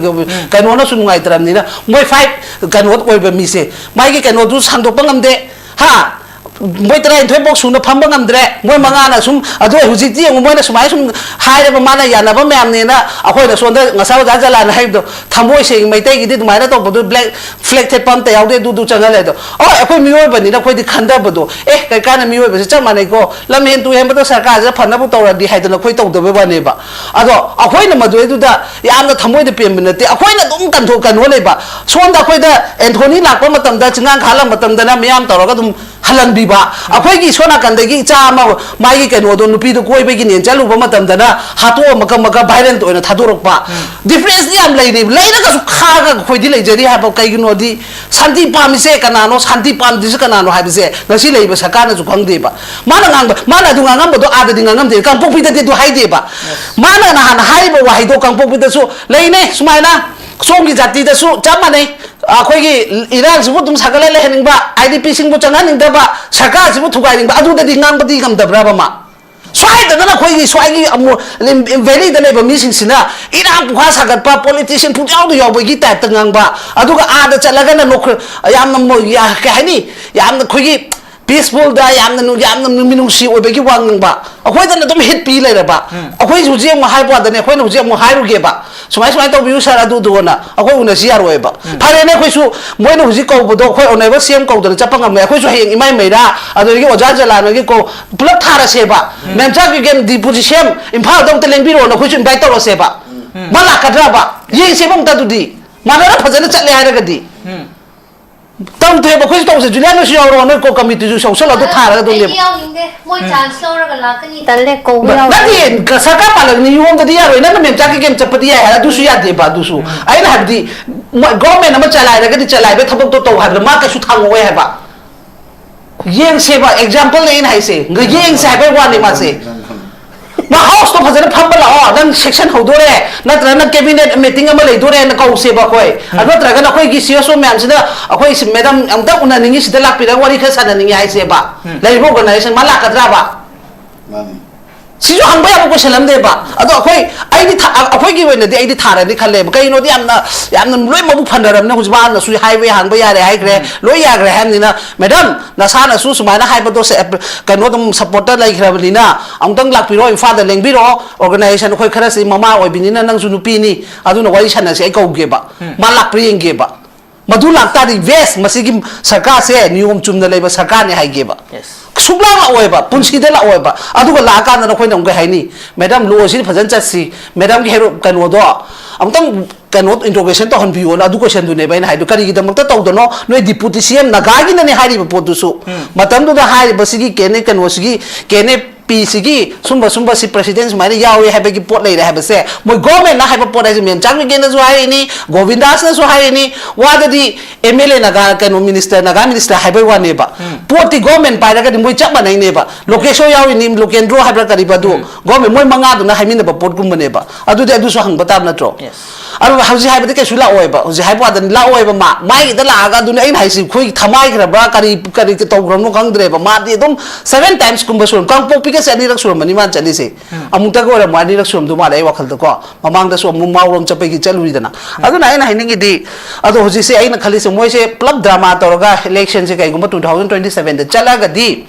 ꯀꯩꯅꯣꯅꯁꯨ ꯅꯨꯡꯉꯥꯏꯇ꯭ꯔꯕꯅꯤꯅ ꯃꯣꯏ ꯐꯥꯏꯚ ꯀꯩꯅꯣ ꯑꯣꯏꯕ ꯃꯤꯁꯦ ꯃꯥꯒꯤ ꯀꯩꯅꯣꯗꯨ ꯁꯥꯡꯗꯣꯛꯄ ꯉꯝꯗꯦ꯫ ꯍꯥ, ꯃꯣꯏ ꯇꯔꯥꯅꯤꯊꯣꯏ ꯐꯥꯎ ꯁꯨꯅ ꯐꯝꯕ ꯉꯝꯗ꯭ꯔꯦ꯫ ꯃꯣꯏ ꯃꯉꯥꯅ ꯁꯨꯝ, ꯑꯗꯨ ꯍꯧꯖꯤꯛꯇꯤ ꯌꯦꯡꯉꯨ, ꯃꯣꯏꯅ ꯁꯨꯃꯥꯏꯅ ꯁꯨꯝ ꯍꯥꯏꯔꯕ, ꯃꯥꯅ ꯌꯥꯅꯕ ꯃꯌꯥꯝꯅꯦꯅ꯫ ꯑꯩꯈꯣꯏꯅ ꯁꯣꯝꯗ ꯉꯁꯥꯏ ꯑꯣꯖꯥ ꯖꯂꯥꯟꯅ ꯍꯥꯏꯕꯗꯣ, ꯊꯃꯣꯏ ꯁꯦꯡ ꯃꯩꯇꯩꯒꯤꯗꯤ ꯑꯗꯨꯃꯥꯏꯅ ꯇꯧꯕꯗꯣ, ꯕ꯭ꯂꯦꯛ ꯐ꯭ꯂꯦꯛ ꯊꯦꯠꯄ ꯑꯝꯇ ꯌꯥꯎꯗꯦ, ꯑꯗꯨꯗꯨ ꯆꯪꯍꯜꯂꯦ꯫ ꯑꯗꯣ ꯍꯣꯏ, ꯑꯩꯈꯣꯏ ꯃꯤꯑꯣꯏꯕꯅꯤꯅ ꯑꯩꯈꯣꯏꯗꯤ ꯈꯟꯊꯕꯗꯣ, ꯑꯦ, ꯀꯩ ꯀꯥꯟꯗ, ꯃꯤꯑꯣꯏꯕꯁꯦ ꯆꯞ ꯃꯥꯟꯅꯩꯀꯣ, ꯂꯝ ꯍꯦꯟ ꯇꯨ ꯍꯦꯟꯕꯗꯣ ꯁꯔꯀꯥꯔꯁꯤꯗ ꯐꯅꯕ ꯇꯧꯔꯗꯤ ꯍꯥꯏꯗꯅ ꯑꯩꯈꯣꯏ ꯇꯧꯗꯕꯩ ꯋꯥꯅꯦꯕ꯫ ꯑꯗꯣ ꯑꯩꯈꯣꯏꯅ ꯃꯗꯨꯏꯗꯨꯗ ꯌꯥꯝꯅ ꯊꯃꯣꯏꯗ ꯄꯦꯟꯕ ꯅꯠꯇꯦ꯫ ꯑꯩꯈꯣꯏꯅ ꯑꯗꯨꯝ ꯀꯟꯊꯣꯛ ꯀꯩꯅꯣ ꯂꯩꯕ, ꯁꯣꯝꯗ ꯑꯩꯈꯣꯏꯗ ꯑꯦꯟꯊꯣꯅꯤ ꯂꯥꯛꯄ ꯃꯇꯝꯗ, ꯆꯤꯡꯉꯥꯡ ꯈꯥꯍꯜꯂꯝꯕ ꯃꯇꯝꯗꯅ ꯃꯤꯌꯥꯝ ꯇꯧꯔꯒ ꯑꯗꯨꯝ ꯍꯜꯍꯟꯕꯤꯕ꯫ ꯑꯩꯈꯣꯏꯒꯤ ꯁꯣꯝ ꯅꯥꯀꯟꯗꯒꯤ ꯏꯆꯥ ꯑꯃ, ꯃꯥꯒꯤ ꯀꯩꯅꯣꯗꯣ, ꯅꯨꯄꯤꯗꯣ ꯀꯣꯏꯕꯒꯤꯅꯦꯅ ꯆꯠꯂꯨꯕ ꯃꯇꯝꯗꯅ ꯍꯥꯠꯇꯣꯛꯑ ꯃꯀꯛ ꯃꯀꯛ ꯚꯥꯏꯔꯦꯜ ꯑꯣꯏꯅ ꯊꯥꯗꯣꯔꯛꯄ꯫ ꯗꯤꯐ꯭ꯔꯦꯟꯁꯇꯤ ꯌꯥꯝ ꯂꯩꯔꯤ, ꯂꯩꯔꯒꯁꯨ ꯈꯥꯒ ꯑꯩꯈꯣꯏꯗꯤ ꯂꯩꯖꯔꯤ ꯍꯥꯏꯕ꯫ ꯀꯩꯒꯤꯅꯣꯗꯤ ꯁꯥꯟꯇꯤ ꯄꯥꯝꯃꯤꯁꯦ ꯀꯅꯥꯅꯣ, ꯁꯥꯟꯇꯤ ꯄꯥꯝꯗ꯭ꯔꯤꯁꯦ ꯀꯅꯥꯅꯣ ꯍꯥꯏꯕꯁꯦ ꯉꯁꯤ ꯂꯩꯔꯤꯕ ꯁꯔꯀꯥꯔꯅꯁꯨ ꯈꯪꯗꯦꯕ꯫ ꯃꯥꯅ ꯉꯥꯡꯕ, ꯃꯥꯅ ꯑꯗꯨ ꯉꯥꯡꯉꯝꯕꯗꯣ ꯑꯥꯗꯗꯤ ꯉꯥꯡꯉꯝꯗꯦ, ꯀꯥꯡꯄꯣꯛꯄꯤꯗꯗꯤ ꯑꯗꯨ ꯍꯥꯏꯗꯦꯕ꯫ ꯃꯥꯅ ꯅꯍꯥꯟ ꯍꯥꯏꯔꯤꯕ ꯋꯥꯍꯩꯗꯣ ꯀꯥꯡꯄꯣꯛꯄꯤꯗꯁꯨ ꯂꯩꯅꯩ ꯁꯨꯃꯥꯏꯅ, ꯁꯣꯝꯒꯤ ꯖꯥꯇꯤꯗꯁꯨ ꯆꯞ ꯃꯥꯟꯅꯩ꯫ ꯑꯩꯈꯣꯏꯒꯤ ꯏꯔꯥꯡꯁꯤꯕꯨ ꯑꯗꯨꯝ ꯁꯥꯒꯠꯂ ꯂꯩꯍꯟꯅꯤꯡꯕ, ꯑꯥꯏ ꯗꯤ ꯄꯤꯁꯤꯡꯕꯨ ꯆꯪꯍꯟꯅꯤꯡꯗꯕ, ꯁꯔꯀꯥꯔꯁꯤꯕꯨ ꯊꯨꯒꯥꯏꯅꯤꯡꯕ, ꯑꯗꯨꯗꯗꯤ ꯉꯥꯡꯕꯗꯤ ꯉꯝꯗꯕ꯭ꯔꯕ ꯃꯥ? ꯁ꯭ꯋꯥꯏꯗꯅ ꯑꯩꯈꯣꯏꯒꯤ ꯁ꯭ꯋꯥꯏꯒꯤ ꯑꯃꯨꯛ ꯚꯦꯂꯤꯗ ꯂꯩꯕ ꯃꯤꯁꯤꯡꯁꯤꯅ ꯏꯔꯥꯡ ꯄꯨꯈꯥ ꯁꯥꯒꯠꯄ, ꯄꯣꯂꯤꯇꯤꯁꯤꯌꯥꯟ ꯄꯨꯡꯌꯥꯎꯗ ꯌꯥꯎꯕꯒꯤ ꯇꯥꯏꯞꯇ ꯉꯥꯡꯕ, ꯑꯗꯨꯒ ꯑꯥꯗ ꯆꯠꯂꯒꯅ ꯅꯣꯛꯈ꯭ꯔ-, ꯌꯥꯝꯅ ꯃꯣ-, ꯌꯥ-, ꯀꯩ ꯍꯥꯏꯅꯤ, ꯌꯥꯝꯅ ꯑꯩꯈꯣꯏꯒꯤ ꯄꯤꯁꯐꯨꯜꯗ ꯌꯥꯝꯅ ꯅꯨ-, ꯌꯥꯝꯅ ꯃꯤꯅꯨꯡꯁꯤ ꯑꯣꯏꯕꯒꯤ ꯋꯥ ꯉꯥꯡꯕ꯫ ꯑꯩꯈꯣꯏꯗꯅ ꯑꯗꯨꯝ ꯍꯤꯠ ꯄꯤ ꯂꯩꯔꯕ꯫ ꯑꯩꯈꯣꯏ ꯍꯧꯖꯤꯛ ꯑꯃꯨꯛ ꯍꯥꯏꯕ ꯋꯥꯗꯅꯦ, ꯑꯩꯈꯣꯏꯅ ꯍꯧꯖꯤꯛ ꯑꯃꯨꯛ ꯍꯥꯏꯔꯨꯒꯦꯕ, "ꯁꯨꯃꯥꯏ ꯁꯨꯃꯥꯏꯅ ꯇꯧꯕꯤꯌꯨ ꯁꯥꯔ, ꯑꯗꯨꯗꯨꯅ ꯑꯩꯈꯣꯏ ꯎꯅꯁꯤ ꯌꯥꯔꯣꯏꯕ"꯫ ꯐꯔꯦꯅꯦ, ꯑꯩꯈꯣꯏꯁꯨ ꯃꯣꯏꯅ ꯍꯧꯖꯤꯛ ꯀꯧꯕꯗꯣ ꯑꯩꯈꯣꯏ ꯑꯣꯅꯔꯦꯕꯜ ꯁꯤ ꯑꯦꯝ ꯀꯧꯗꯅ ꯆꯠꯄ ꯉꯝꯃꯦ꯫ ꯑꯩꯈꯣꯏꯁꯨ ꯍꯌꯦꯡ ꯏꯃꯥꯏ ꯃꯩꯔꯥ, ꯑꯗꯨꯗꯒꯤ ꯑꯣꯖꯥ ꯖꯂꯥꯟ ꯍꯣꯏꯒꯤ ꯀꯣ-, ꯄꯨꯂꯞ ꯊꯥꯔꯁꯦꯕ꯫ ꯃꯦꯝꯆꯥ ꯀꯤꯒꯦꯟ ꯗꯤꯄꯨ ꯁꯤ ꯁꯤ ꯑꯦꯝ ꯏꯝꯐꯥꯜꯗ ꯑꯝꯇ ꯂꯦꯡꯕꯤꯔꯛꯑꯣꯅ ꯑꯩꯈꯣꯏꯁꯨ ꯏꯟꯚꯥꯏꯠ ꯇꯧꯔꯁꯦꯕ꯫ ꯃꯥ ꯂꯥꯛꯀꯗ꯭ꯔꯕ? ꯌꯦꯡꯁꯦꯕ ꯑꯝꯇ ꯑꯗꯨꯗꯤ꯫ ꯃꯥꯟꯅꯔ ꯐꯖꯅ ꯆꯠꯂꯦ ꯍꯥꯏꯔꯒꯗꯤ꯫ ꯇꯧꯗꯦꯕ, ꯑꯩꯈꯣꯏꯁꯨ ꯇꯧꯁꯦ꯫ ꯖꯨꯂꯤꯌꯥꯅꯁꯨ ꯌꯥꯎꯔꯣ, ꯅꯣꯏ ꯀꯣ ꯀꯃꯤꯇꯤꯁꯨ ꯌꯥꯎꯁꯜꯂꯣ, ꯑꯗꯨ ꯊꯥꯔꯒ ꯑꯗꯨꯝ ꯑꯩꯗꯤ ꯂꯦꯞꯄꯣ꯫ ꯌꯥꯎꯅꯤꯡꯗꯦ꯫ ꯃꯣꯏ ꯆꯥꯟꯁ ꯂꯧꯔꯒ ꯂꯥꯛꯀꯅꯤ꯫ ꯇꯜꯂꯦ, ꯀꯧꯕ ꯌꯥꯎꯔꯣꯏ꯫ ꯅꯠꯇꯦ, ꯁꯔꯀꯥꯔ ꯄꯥꯜꯂꯛꯅꯤ ꯌꯣꯝꯗꯗꯤ ꯌꯥꯔꯣꯏ꯫ ꯅꯪꯅ ꯃꯦꯝꯆꯥ ꯀꯤꯒꯦꯟ ꯆꯠꯄꯗꯤ ꯌꯥꯏ ꯍꯥꯏ, ꯑꯗꯨꯁꯨ ꯌꯥꯗꯦꯕ꯫ ꯑꯗꯨꯁꯨ ꯑꯩꯅ ꯍꯥꯏꯕꯗꯤ, ꯃꯣꯏ ꯒꯣꯔꯃꯦꯟ ꯑꯃ ꯆꯂꯥꯏꯔꯒꯗꯤ ꯆꯂꯥꯏꯕ ꯊꯕꯛꯇꯣ ꯇꯧ ꯍꯥꯏꯕꯗ ꯃꯥ ꯀꯩꯁꯨ ꯊꯥꯡꯉꯛꯑꯣꯏ ꯍꯥꯏꯕ꯫ ꯌꯦꯡꯁꯦꯕ, ꯑꯦꯛꯖꯥꯝꯄꯜꯅꯦ ꯑꯩꯅ ꯍꯥꯏꯁꯦ꯫ ꯌꯦꯡꯁꯦ ꯍꯥꯏꯕꯩ ꯋꯥꯅꯤ ꯃꯥꯁꯦ꯫ ꯃꯥ ꯍꯥꯎꯁꯇꯣ ꯐꯖꯅ ꯐꯝꯕ ꯂꯥꯛꯑꯣ, ꯅꯪ ꯁꯦꯁꯟ ꯍꯧꯗꯣꯔꯦ, ꯅꯠꯇ꯭ꯔꯒ ꯅꯪ ꯀꯦꯕꯤꯅꯦꯠ ꯃꯤꯇꯤꯡ ꯑꯃ ꯂꯩꯗꯣꯔꯦꯅ ꯀꯧꯁꯦꯕ ꯑꯩꯈꯣꯏ꯫ ꯑꯗꯨ ꯅꯠꯇ꯭ꯔꯒꯅ ꯑꯩꯈꯣꯏꯒꯤ ꯁꯤ ꯑꯦꯁ ꯑꯣ ꯃꯌꯥꯝꯁꯤꯅ, "ꯑꯩꯈꯣꯏ ꯁꯤ ꯃꯦꯗꯥꯝ ꯑꯝꯇ ꯎꯅꯅꯤꯡꯉꯤ, ꯁꯤꯗ ꯂꯥꯛꯄꯤꯔꯒ ꯋꯥꯔꯤ ꯈꯔ ꯁꯥꯟꯅꯅꯤꯡꯉꯤ" ꯍꯥꯏꯁꯦꯕ꯫ ꯂꯩꯔꯤꯕ ꯑꯣꯔꯒꯅꯥꯏꯖꯦꯁꯟ ꯃꯥ ꯂꯥꯛꯀꯗ꯭ꯔꯕ? ꯃꯥꯅꯤ꯫ ꯁꯤꯁꯨ ꯍꯪꯕ ꯌꯥꯕ ꯀꯣꯏꯁꯟ ꯑꯃꯅꯦꯕ꯫ ꯑꯗꯣ ꯑꯩꯈꯣꯏ, ꯑꯩꯗꯤ ꯊꯥ-, ꯑꯩꯈꯣꯏꯒꯤ ꯑꯣꯏꯅꯗꯤ ꯑꯩꯗꯤ ꯊꯥꯔꯅꯤ ꯈꯜꯂꯦꯕ꯫ ꯀꯩꯒꯤꯅꯣꯗꯤ ꯌꯥꯝꯅ, ꯌꯥꯝꯅ ꯂꯣꯏ ꯃꯕꯨꯛ ꯐꯅꯔꯕꯅꯤꯅ ꯍꯧꯖꯤꯛ ꯃꯥꯅꯁꯨ ꯍꯥꯏꯕ ꯍꯥꯡꯕ ꯌꯥꯔꯦ ꯍꯥꯏꯈ꯭ꯔꯦ, ꯂꯣꯏ ꯌꯥꯈ꯭ꯔꯦ ꯍꯥꯏꯕꯅꯤꯅ, ꯃꯦꯗꯥꯝ, ꯅꯁꯥꯅꯁꯨ ꯁꯨꯃꯥꯏꯅ ꯍꯥꯏꯕꯗꯣ ꯁꯦ-, ꯀꯩꯅꯣ ꯑꯗꯨꯝ ꯁꯞꯄꯣꯔꯠꯇ ꯂꯩꯈ꯭ꯔꯕꯅꯤꯅ ꯑꯃꯨꯛꯇꯪ ꯂꯥꯛꯄꯤꯔꯣ, ꯏꯝꯐꯥꯜꯗ ꯂꯦꯡꯕꯤꯔꯛꯑꯣ, ꯑꯣꯔꯒꯅꯥꯏꯖꯦꯁꯟ ꯑꯩꯈꯣꯏ ꯈꯔꯁꯤ ꯃꯃꯥ ꯑꯣꯏꯕꯅꯤꯅ ꯅꯪꯁꯨ ꯅꯨꯄꯤꯅꯤ, ꯑꯗꯨꯅ ꯋꯥꯔꯤ ꯁꯥꯟꯅꯁꯤ, ꯑꯩ ꯀꯧꯒꯦꯕ, ꯃꯥ ꯂꯥꯛꯄ꯭ꯔꯥ ꯌꯦꯡꯒꯦꯕ꯫ ꯃꯗꯨ ꯂꯥꯛꯇꯥꯔꯗꯤ ꯕꯦꯁ, ꯃꯁꯤꯒꯤ ꯁꯔꯀꯥꯔꯁꯦ ꯅꯤꯌꯣꯝ ꯆꯨꯝꯅ ꯂꯩꯕ ꯁꯔꯀꯥꯔꯅꯤ ꯍꯥꯏꯒꯦꯕ꯫ ꯁꯨꯛꯂꯥꯛ ꯂꯥꯛꯑꯣꯏꯕ, ꯄꯨꯟꯁꯤꯗ ꯂꯥꯛꯑꯣꯏꯕ꯫ ꯑꯗꯨꯒ ꯂꯥꯛꯑꯀꯥꯟꯗ ꯅꯈꯣꯏꯅ ꯑꯃꯨꯛ ꯀꯩ ꯍꯥꯏꯅꯤ, "ꯃꯦꯗꯥꯝ, ꯂꯣ ꯑꯁꯤꯗꯤ ꯐꯖꯅ ꯆꯠꯁꯤ, ꯃꯦꯗꯥꯝꯒꯤ ꯍꯦꯔꯣ-, ꯀꯩꯅꯣꯗꯣ ꯑꯃꯨꯛꯇꯪ ꯀꯩꯅꯣ ꯏꯟꯇ꯭ꯔꯣꯒꯦꯁꯟ ꯇꯧꯍꯟꯕꯤꯌꯣꯅ" ꯑꯗꯨ ꯀꯣꯏꯁꯟꯗꯨꯅꯦꯕ ꯑꯩꯅ ꯍꯥꯏꯗꯣ꯫ ꯀꯔꯤꯒꯤꯗꯃꯛꯇ ꯇꯧꯗꯅꯣ? ꯅꯣꯏ ꯗꯤꯄꯨꯇꯤ ꯁꯤ ꯑꯦꯝ ꯅꯥꯒꯥꯒꯤꯅꯅꯦ ꯍꯥꯏꯔꯤꯕ ꯄꯣꯠꯇꯨꯁꯨ꯫ ꯃꯇꯝꯗꯨꯗ ꯍꯥꯏꯔꯤꯕꯁꯤꯒꯤ ꯀꯦꯅꯦ-, ꯀꯩꯅꯣꯁꯤꯒꯤ ꯀꯦꯅꯦ ꯄꯤꯁꯤꯒꯤ ꯁꯨꯝꯕ ꯁꯨꯝꯕ ꯁꯤ ꯄ꯭ꯔꯦꯁꯤꯗꯦꯟ ꯁꯨꯃꯥꯏꯅ ꯌꯥꯎꯏ ꯍꯥꯏꯕꯒꯤ ꯄꯣꯠ ꯂꯩꯔꯦ ꯍꯥꯏꯕꯁꯦ ꯃꯣꯏ ꯒꯣꯔꯃꯦꯟꯅ ꯍꯥꯏꯕ ꯄꯣꯠ ꯍꯥꯏꯁꯦ ꯃꯦꯝ ꯆꯥꯡꯃꯤꯒꯦꯟꯅꯁꯨ ꯍꯥꯏꯔꯤꯅꯤ, ꯒꯣꯕꯤꯟꯗꯥꯁꯅꯁꯨ ꯍꯥꯏꯔꯤꯅꯤ꯫ ꯋꯥꯗꯗꯤ ꯑꯦꯝ ꯑꯦꯜ ꯑꯦ ꯅꯥꯒꯥ, ꯀꯩꯅꯣ, ꯃꯤꯅꯤꯁꯇꯔ, ꯅꯥꯒꯥ ꯃꯤꯅꯤꯁꯇꯔ ꯍꯥꯏꯕꯩ ꯋꯥꯅꯦꯕ꯫ ꯄꯣꯠꯇꯤ ꯒꯣꯔꯃꯦꯟ ꯄꯥꯏꯔꯒꯗꯤ ꯃꯣꯏ ꯆꯞ ꯃꯥꯟꯅꯩꯅꯦꯕ꯫ ꯂꯣꯀꯦꯁꯣ ꯌꯥꯎꯔꯤꯅꯤ, ꯂꯣꯀꯦꯟꯗ꯭ꯔꯣ ꯍꯥꯏꯕ꯭ꯔꯥ ꯀꯔꯤꯕ ꯑꯗꯨ? ꯒꯣꯔꯃꯦꯟ ꯃꯣꯏ ꯃꯉꯥꯗꯨꯅ ꯍꯥꯏꯃꯤꯟꯅꯕ ꯄꯣꯠꯀꯨꯝꯕꯅꯦꯕ꯫ ꯑꯗꯨꯗꯤ ꯑꯗꯨꯁꯨ ꯍꯪꯕ ꯇꯥꯕ ꯅꯠꯇ꯭ꯔꯣ? ꯑꯗꯨ ꯍꯧꯖꯤꯛ ꯍꯥꯏꯕꯗꯤ ꯀꯩꯁꯨ ꯂꯥꯛꯑꯣꯏꯕ꯫ ꯍꯧꯖꯤꯛ ꯍꯥꯏꯕ ꯋꯥꯗꯅꯤ ꯂꯥꯛꯑꯣꯏꯕ꯫ ꯃꯥ ꯃꯥꯏꯒꯤꯗ ꯂꯥꯛꯑꯒ ꯑꯗꯨꯅꯤ ꯑꯩꯅ ꯍꯥꯏꯁꯤ, ꯑꯩꯈꯣꯏ ꯊꯃꯥꯏꯈ꯭ꯔꯕ꯭ꯔꯥ, ꯀꯔꯤ ꯀꯔꯤ ꯇꯧꯈ꯭ꯔꯕꯅꯣ ꯈꯪꯗ꯭ꯔꯦꯕ꯫ ꯃꯥꯗꯤ ꯑꯗꯨꯝ ꯁꯚꯦꯟ ꯇꯥꯏꯝꯁꯀꯨꯝꯕ ꯁꯨꯔꯝ-, ꯀꯥꯡꯄꯣꯛꯄꯤꯒꯁꯦ ꯑꯅꯤꯔꯛ ꯁꯨꯔꯝꯃꯅꯤ ꯃꯥꯅ ꯆꯠꯂꯤꯁꯦ꯫ ꯑꯃꯨꯛꯇꯒ ꯑꯣꯏꯔꯝꯃꯣꯏ, ꯑꯅꯤꯔꯛ ꯁꯨꯔꯝꯗꯧ ꯃꯥꯜꯂꯦ ꯑꯩ ꯋꯥꯈꯜꯗꯀꯣ꯫ ꯃꯃꯥꯡꯗꯁꯨ ꯑꯃꯨꯛ ꯃꯥꯎꯔꯣꯝ ꯆꯠꯄꯒꯤ ꯆꯠꯂꯨꯔꯤꯗꯅ꯫ ꯑꯗꯨꯅ ꯑꯩꯅ ꯍꯥꯏꯅꯤꯡꯉꯤꯗꯤ, ꯑꯗꯣ ꯍꯧꯖꯤꯛꯁꯦ ꯑꯩꯅ ꯈꯜꯂꯤꯁꯦ, ꯃꯣꯏꯁꯦ ꯄꯨꯂꯞ ꯗ꯭ꯔꯃꯥ ꯇꯧꯔꯒ ꯏꯂꯦꯛꯁꯟꯁꯦ ꯀꯩꯒꯨꯝꯕ ꯇꯨ ꯊꯥꯎꯖꯟ ꯇ꯭ꯋꯦꯟꯇꯤ ꯁꯚꯦꯟꯗ ꯆꯠꯂꯒꯗꯤ,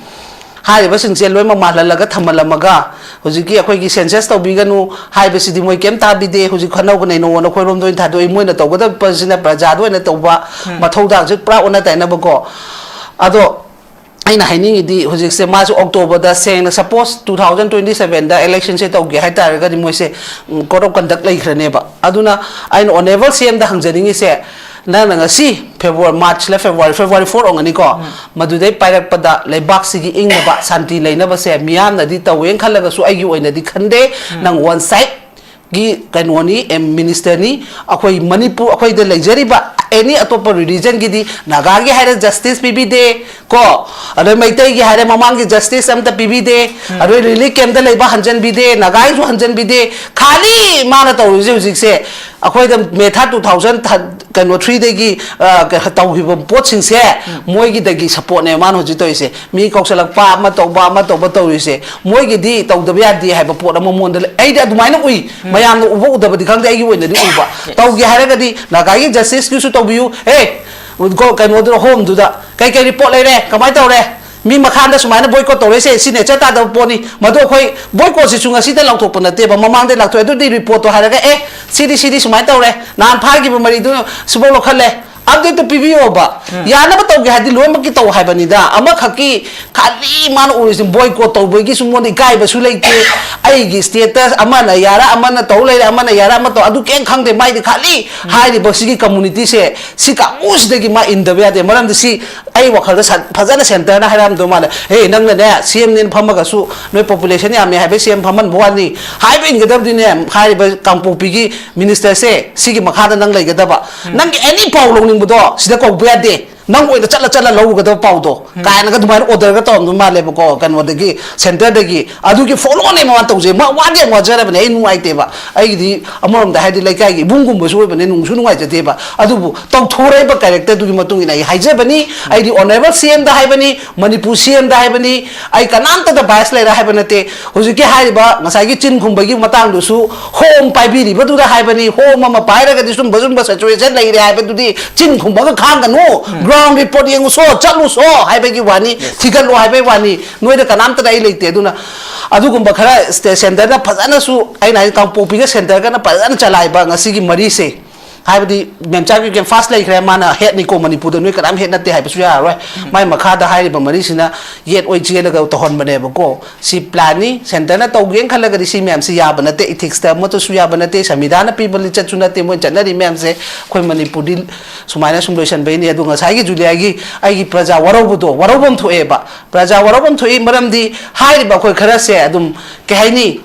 ꯍꯥꯏꯔꯤꯕꯁꯤꯡꯁꯦ ꯂꯣꯏꯅꯃꯛ ꯃꯥꯜꯍꯜꯂꯒ ꯊꯝꯍꯜꯂꯝꯃꯒ, ꯍꯧꯖꯤꯛꯀꯤ ꯑꯩꯈꯣꯏꯒꯤ ꯁꯦꯟꯁꯁ ꯇꯧꯕꯤꯒꯅꯨ ꯍꯥꯏꯕꯁꯤꯗꯤ ꯃꯣꯏ ꯀꯩꯝ ꯇꯥꯕꯤꯗꯦ꯫ ꯍꯧꯖꯤꯛ ꯈꯠꯅꯧ ꯅꯩꯅꯧꯑꯣꯅ ꯑꯩꯈꯣꯏꯔꯣꯝꯗ ꯑꯣꯏꯅ ꯊꯥꯗꯣꯛꯏ꯫ ꯃꯣꯏꯅ ꯇꯧꯒꯗꯕꯁꯤꯅ ꯄ꯭ꯔꯖꯥꯗ ꯑꯣꯏꯅ ꯇꯧꯕ ꯃꯊꯧꯗꯥꯡꯁꯦ ꯄꯨꯔꯥ ꯑꯣꯟꯅ ꯇꯩꯅꯕꯀꯣ꯫ ꯑꯗꯣ ꯑꯩꯅ ꯍꯥꯏꯅꯤꯡꯉꯤꯗꯤ, ꯍꯧꯖꯤꯛꯁꯦ ꯃꯥꯁꯨ ꯑꯣꯛꯇꯣꯕꯔꯗ, ꯁꯦꯡꯅ, ꯁꯄꯣꯁ, ꯇꯨ ꯊꯥꯎꯖꯟ ꯇ꯭ꯋꯦꯟꯇꯤ ꯁꯚꯦꯟꯗ ꯏꯂꯦꯛꯁꯟꯁꯦ ꯇꯧꯒꯦ ꯍꯥꯏ ꯇꯥꯔꯒꯗꯤ ꯃꯣꯏꯁꯦ, ꯎꯝ, code of conduct ꯂꯩꯈ꯭ꯔꯅꯦꯕ꯫ ꯑꯗꯨꯅ ꯑꯩꯅ ꯑꯣꯅꯦꯕꯜ ꯁꯤ ꯑꯦꯝꯗ ꯍꯪꯖꯅꯤꯡꯉꯤꯁꯦ, ꯅꯪꯅ ꯉꯁꯤ ꯐꯦꯕ꯭ꯔꯨꯋꯥꯔꯤ, ꯃꯥꯔꯆꯂ ꯐꯦꯕ꯭ꯔꯨꯋꯥꯔꯤ, ꯐꯦꯕ꯭ꯔꯨꯋꯥꯔꯤ ꯐꯣꯔ ꯑꯣꯏꯔꯝꯒꯅꯤꯀꯣ, ꯃꯗꯨꯗꯩ ꯄꯥꯏꯔꯛꯄꯗ ꯂꯩꯕꯥꯛꯁꯤꯒꯤ ꯏꯪꯅꯕ, ꯁꯥꯟꯇꯤ ꯂꯩꯅꯕꯁꯦ ꯃꯤꯌꯥꯝꯅꯗꯤ ꯇꯧꯋꯦꯅ ꯈꯜꯂꯒꯁꯨ ꯑꯩꯒꯤ ꯑꯣꯏꯅꯗꯤ ꯈꯟꯗꯦ꯫ ꯅꯪ ꯋꯥꯟ ꯁꯥꯏꯠ ꯒꯤ ꯀꯩꯅꯣꯅꯤ, ꯑꯦꯝ, ꯃꯤꯅꯤꯁꯇꯔꯅꯤ꯫ ꯑꯩꯈꯣꯏ ꯃꯅꯤꯄꯨꯔ, ꯑꯩꯈꯣꯏꯗ ꯂꯩꯖꯔꯤꯕ ꯑꯦꯅꯤ ꯑꯇꯣꯞꯄ ꯔꯤꯂꯤꯖꯟꯒꯤꯗꯤ ꯅꯥꯒꯥꯒꯤ ꯍꯥꯏꯔꯦ ꯖꯁꯇꯤꯁ ꯄꯤꯕꯤꯗꯦ ꯀꯣ, ꯑꯗꯩ ꯃꯩꯇꯩꯒꯤ ꯍꯥꯏꯔꯦ ꯃꯃꯥꯡꯒꯤ ꯖꯁꯇꯤꯁ ꯑꯝꯇ ꯄꯤꯕꯤꯗꯦ, ꯑꯗꯩ ꯔꯤꯂꯤꯐ ꯀꯦꯝꯞꯇ ꯂꯩꯕ ꯍꯟꯖꯟꯕꯤꯗꯦ, ꯅꯥꯒꯥꯒꯤꯁꯨ ꯍꯟꯖꯟꯕꯤꯗꯦ꯫ ꯈꯥꯂꯤ ꯃꯥꯅ ꯇꯧꯔꯤꯁꯦ ꯍꯧꯖꯤꯛꯁꯦ ꯑꯩꯈꯣꯏꯗ ꯃꯦꯊꯥ ꯇꯨ ꯊꯥꯎꯖꯟ ꯀꯩꯅꯣ ꯊ꯭ꯔꯤꯗꯒꯤ ꯇꯧꯈꯤꯕ ꯄꯣꯠꯁꯤꯡꯁꯦ, ꯃꯣꯏꯒꯤꯗꯒꯤ ꯁꯞꯄꯣꯔꯠꯅꯦ ꯃꯥꯅ ꯍꯧꯖꯤꯛ ꯇꯧꯔꯤꯁꯦ꯫ ꯃꯤ ꯀꯧꯁꯜꯂꯛꯄ, ꯑꯃ ꯇꯧꯕ, ꯑꯃ ꯇꯧꯕ ꯇꯧꯔꯤꯁꯦ, ꯃꯣꯏꯒꯤꯗꯤ ꯇꯧꯗꯕ ꯌꯥꯗꯦ ꯍꯥꯏꯕ ꯄꯣꯠ ꯑꯃ ꯃꯉꯣꯟꯗ ꯂꯩ꯫ ꯑꯩꯗꯤ ꯑꯗꯨꯃꯥꯏꯅ ꯎꯏ꯫ ꯃꯌꯥꯝꯅ ꯎꯕ ꯎꯗꯕꯗꯤ ꯈꯪꯗꯦ, ꯑꯩꯒꯤ ꯑꯣꯏꯅꯗꯤ ꯎꯕ꯫ ꯇꯧꯒꯦ ꯍꯥꯏꯔꯒꯗꯤ ꯅꯥꯒꯥꯒꯤ ꯖꯁꯇꯤꯁꯀꯤꯁꯨ ꯇꯧꯕꯤꯌꯨ꯫ ꯑꯦ, ꯀꯩꯅꯣꯗꯨꯅ, ꯍꯣꯝꯗꯨꯗ ꯀꯩ ꯀꯩ ꯔꯤꯄꯣꯔꯠ ꯂꯩꯔꯦ, ꯀꯃꯥꯏꯅ ꯇꯧꯔꯦ, ꯃꯤ ꯃꯈꯥꯗ ꯁꯨꯃꯥꯏꯅ ꯕꯣꯏꯀꯣꯠ ꯇꯧꯔꯦꯁꯦ, ꯁꯤ ꯅꯦꯆꯔ ꯇꯥꯗꯕ ꯄꯣꯠꯅꯤ꯫ ꯃꯗꯨ ꯑꯩꯈꯣꯏ ꯕꯣꯏꯀꯣꯠꯁꯤꯁꯨ ꯉꯁꯤꯗ ꯂꯥꯎꯊꯣꯛꯄ ꯅꯠꯇꯦꯕ, ꯃꯃꯥꯡꯗ ꯂꯥꯎꯊꯣꯛꯑꯦ꯫ ꯑꯗꯨꯗꯤ ꯔꯤꯄꯣꯔꯠꯇꯣ ꯍꯥꯏꯔꯒ, ꯑꯦ, ꯁꯤꯗꯤ ꯁꯤꯗꯤ ꯁꯨꯃꯥꯏꯅ ꯇꯧꯔꯦ, ꯅꯍꯥꯟ ꯐꯥꯈꯤꯕ ꯃꯔꯤꯗꯨ ꯁꯤꯐꯥꯎ ꯂꯧꯈꯠꯂꯦ, ꯑꯞꯗꯦꯠꯇꯣ ꯄꯤꯕꯤꯌꯣꯕ꯫ ꯌꯥꯅꯕ ꯇꯧꯒꯦ ꯍꯥꯏꯗꯤ ꯂꯣꯏꯅꯃꯛꯀꯤ ꯇꯧ ꯍꯥꯏꯕꯅꯤꯗ꯫ ꯑꯃꯈꯛꯀꯤ ꯈꯥꯂꯤ ꯃꯥꯅ ꯎꯔꯤꯁꯤ ꯕꯣꯏꯀꯣꯠ ꯇꯧꯕꯒꯤ ꯁꯨꯝ ꯃꯉꯣꯟꯗ ꯏꯀꯥꯏꯕꯁꯨ ꯂꯩꯇꯦ꯫ ꯑꯩꯒꯤ ꯁ꯭ꯇꯦꯇꯁ ꯑꯃꯅ ꯌꯥꯔ ꯑꯃꯅ ꯇꯧ ꯂꯩꯔꯦ, ꯑꯃꯅ ꯌꯥꯔ ꯑꯃ ꯇꯧ, ꯑꯗꯨ ꯀꯩꯝ ꯈꯪꯗꯦ꯫ ꯃꯥꯏꯗꯤ ꯈꯥꯂꯤ ꯍꯥꯏꯔꯤꯕ ꯁꯤꯒꯤ ꯀꯝꯃꯨꯅꯤꯇꯤꯁꯦ, ꯁꯤ ꯀꯥꯡꯕꯨꯁꯤꯗꯒꯤ ꯃꯥ ꯏꯟꯗꯕ ꯌꯥꯗꯦ꯫ ꯃꯔꯝꯗꯤ ꯁꯤ ꯑꯩ ꯋꯥꯈꯜꯗ ꯁꯟ-, ꯐꯖꯅ ꯁꯦꯟꯇꯔꯅ ꯍꯥꯏꯔꯛꯑꯝꯗꯧ ꯃꯥꯜꯂꯦ꯫ "ꯍꯦ, ꯅꯪꯅꯅꯦ ꯁꯤ ꯑꯦꯝꯅꯦꯅ ꯐꯝꯃꯒꯁꯨ ꯅꯣꯏ ꯄꯣꯄꯨꯂꯦꯁꯟ ꯌꯥꯝꯃꯦ ꯍꯥꯏꯕꯩ ꯁꯤ ꯑꯦꯝ ꯐꯝꯍꯟꯕ ꯋꯥꯅꯤ" ꯍꯥꯏꯕ ꯏꯟꯒꯗꯕꯗꯤꯅꯦ, ꯍꯥꯏꯔꯤꯕ ꯀꯥꯡꯄꯣꯛꯄꯤꯒꯤ ꯃꯤꯅꯤꯁꯇꯔꯁꯦ, ꯁꯤꯒꯤ ꯃꯈꯥꯗ ꯅꯪ ꯂꯩꯒꯗꯕ꯫ ꯅꯪꯒꯤ ꯑꯦꯅꯤ ꯄꯥꯎ ꯂꯧꯅꯤꯡꯕꯗꯣ ꯁꯤꯗ ꯀꯧꯕ ꯌꯥꯗꯦ, ꯅꯪ ꯑꯣꯏꯅ ꯆꯠꯂ ꯆꯠꯂ ꯂꯧꯒꯗꯕ ꯄꯥꯎꯗꯣ ꯀꯥꯏꯅꯒ ꯑꯗꯨꯃꯥꯏꯅ ꯑꯣꯔꯗꯔꯒ ꯇꯧꯔꯝꯗꯧ ꯃꯥꯜꯂꯦꯕꯀꯣ, ꯀꯩꯅꯣꯗꯒꯤ, ꯁꯦꯟꯇꯔꯗꯒꯤ꯫ ꯑꯗꯨꯒꯤ ꯐꯣꯂꯣꯅꯦ ꯃꯥꯅ ꯇꯧꯖꯩ꯫ ꯃꯥ ꯋꯥꯗꯤ ꯌꯥꯝ ꯋꯥꯖꯔꯕꯅꯦ, ꯑꯩ ꯅꯨꯡꯉꯥꯏꯇꯦꯕ꯫ ꯑꯩꯒꯤꯗꯤ ꯑꯃꯔꯣꯝꯗ ꯍꯥꯏꯗꯤ ꯂꯩꯀꯥꯏꯒꯤ ꯏꯕꯨꯡꯒꯨꯝꯕꯁꯨ ꯑꯣꯏꯕꯅꯦ, ꯅꯨꯡꯁꯨ ꯅꯨꯡꯉꯥꯏꯖꯗꯦꯕ꯫ ꯑꯗꯨꯕꯨ ꯇꯧꯊꯣꯔꯛꯏꯕ ꯀꯦꯔꯦꯛꯇꯔꯗꯨꯒꯤ ꯃꯇꯨꯡ ꯏꯟꯅ ꯑꯩ ꯍꯥꯏꯖꯕꯅꯤ꯫ ꯑꯩꯗꯤ ꯑꯣꯅꯔꯦꯕꯜ ꯁꯤ ꯑꯦꯝꯗ ꯍꯥꯏꯕꯅꯤ, ꯃꯅꯤꯄꯨꯔ ꯁꯤ ꯑꯦꯝꯗ ꯍꯥꯏꯕꯅꯤ꯫ ꯑꯩ ꯀꯅꯥꯝꯇꯗ ꯕꯥꯏꯁ ꯂꯩꯔꯦ ꯍꯥꯏꯕ ꯅꯠꯇꯦ꯫ ꯍꯧꯖꯤꯛꯀꯤ ꯍꯥꯏꯔꯤꯕ ꯉꯁꯥꯏꯒꯤ ꯆꯤꯟ ꯈꯨꯝꯕꯒꯤ ꯃꯇꯥꯡꯗꯨꯁꯨ ꯍꯣꯝ ꯄꯥꯏꯕꯤꯔꯤꯕꯗꯨꯗ ꯍꯥꯏꯕꯅꯤ꯫ ꯍꯣꯝ ꯑꯃ ꯄꯥꯏꯔꯒꯗꯤ ꯁꯨꯝꯕ ꯁꯨꯝꯕ ꯁꯤꯆꯨꯋꯦꯁꯟ ꯂꯩꯔꯦ ꯍꯥꯏꯕꯗꯨꯗꯤ ꯆꯤꯟ ꯈꯨꯝꯕꯒ ꯈꯥꯡꯒꯅꯨ꯫ ꯒ꯭ꯔꯥꯎꯟ ꯔꯤꯄꯣꯔꯠ ꯌꯦꯡꯉꯨꯁꯣ, ꯆꯠꯂꯨꯁꯣ ꯍꯥꯏꯕꯒꯤ ꯋꯥꯅꯤ, ꯊꯤꯒꯠꯂꯣ ꯍꯥꯏꯕꯒꯤ ꯋꯥꯅꯤ꯫ ꯅꯣꯏꯗ ꯀꯅꯥꯝꯇꯗ ꯑꯩ ꯂꯩꯇꯦ꯫ ꯑꯗꯨꯅ ꯑꯗꯨꯒꯨꯝꯕ ꯈꯔ ꯁ꯭ꯇꯦ-, ꯁꯦꯟꯇꯔꯅ ꯐꯖꯅꯁꯨ, ꯑꯩꯅ ꯍꯥꯏ, ꯀꯥꯡꯄꯣꯛꯄꯤꯒ ꯁꯦꯟꯇꯔꯒꯅ ꯐꯖꯅ ꯆꯂꯥꯏꯕ ꯉꯁꯤꯒꯤ ꯃꯔꯤꯁꯦ꯫ ꯍꯥꯏꯕꯗꯤ ꯃꯦꯝꯆꯥꯒꯤ ꯀꯦꯝ ꯐꯥꯁ ꯂꯩꯈ꯭ꯔꯦ, ꯃꯥꯅ ꯍꯦꯠꯅꯤꯀꯣ ꯃꯅꯤꯄꯨꯔꯗ, ꯅꯣꯏ ꯀꯅꯥꯝ ꯍꯦꯠ ꯅꯠꯇꯦ ꯍꯥꯏꯕꯁꯨ ꯌꯥꯔꯔꯣꯏ꯫ ꯃꯥꯏ ꯃꯈꯥꯗ ꯍꯥꯏꯔꯤꯕ ꯃꯔꯤꯁꯤꯅ ꯌꯦꯠ ꯑꯣꯏ ꯆꯦꯜꯂꯒ ꯇꯧꯍꯟꯕꯅꯦꯕꯀꯣ꯫ ꯁꯤ ꯄ꯭ꯂꯥꯟꯅꯤ, ꯁꯦꯟꯇꯔꯅ ꯇꯧꯒꯦꯅ ꯈꯜꯂꯒꯗꯤ ꯁꯤ ꯃꯌꯥꯝꯁꯤ ꯌꯥꯕ ꯅꯠꯇꯦ, ꯏꯊꯤꯛꯁꯇ ꯑꯃꯠꯇꯁꯨ ꯌꯥꯕ ꯅꯠꯇꯦ, ꯁꯪꯕꯤꯙꯥꯟꯅ ꯄꯤꯕ ꯂꯤꯆꯠꯁꯨ ꯅꯠꯇꯦ꯫ ꯃꯣꯏ ꯆꯠꯅꯔꯤ ꯃꯌꯥꯝꯁꯦ ꯑꯩꯈꯣꯏ ꯃꯅꯤꯄꯨꯔꯗꯤ ꯁꯨꯃꯥꯏꯅ ꯁꯨꯝ ꯂꯣꯏꯁꯟꯕꯩꯅꯤ꯫ ꯑꯗꯣ ꯉꯁꯥꯏꯒꯤ ꯖꯨꯂꯤꯌꯥꯒꯤ ꯑꯩꯒꯤ ꯄ꯭ꯔꯖꯥ ꯋꯥꯔꯧꯕꯗꯣ, ꯋꯥꯔꯧꯕꯝ ꯊꯣꯛꯑꯦꯕ꯫ ꯄ꯭ꯔꯖꯥ ꯋꯥꯔꯧꯕꯝ ꯊꯣꯛꯏ, ꯃꯔꯝꯗꯤ ꯍꯥꯏꯔꯤꯕ ꯑꯩꯈꯣꯏ ꯈꯔꯁꯦ ꯑꯗꯨꯝ, ꯀꯩ ꯍꯥꯏꯅꯤ,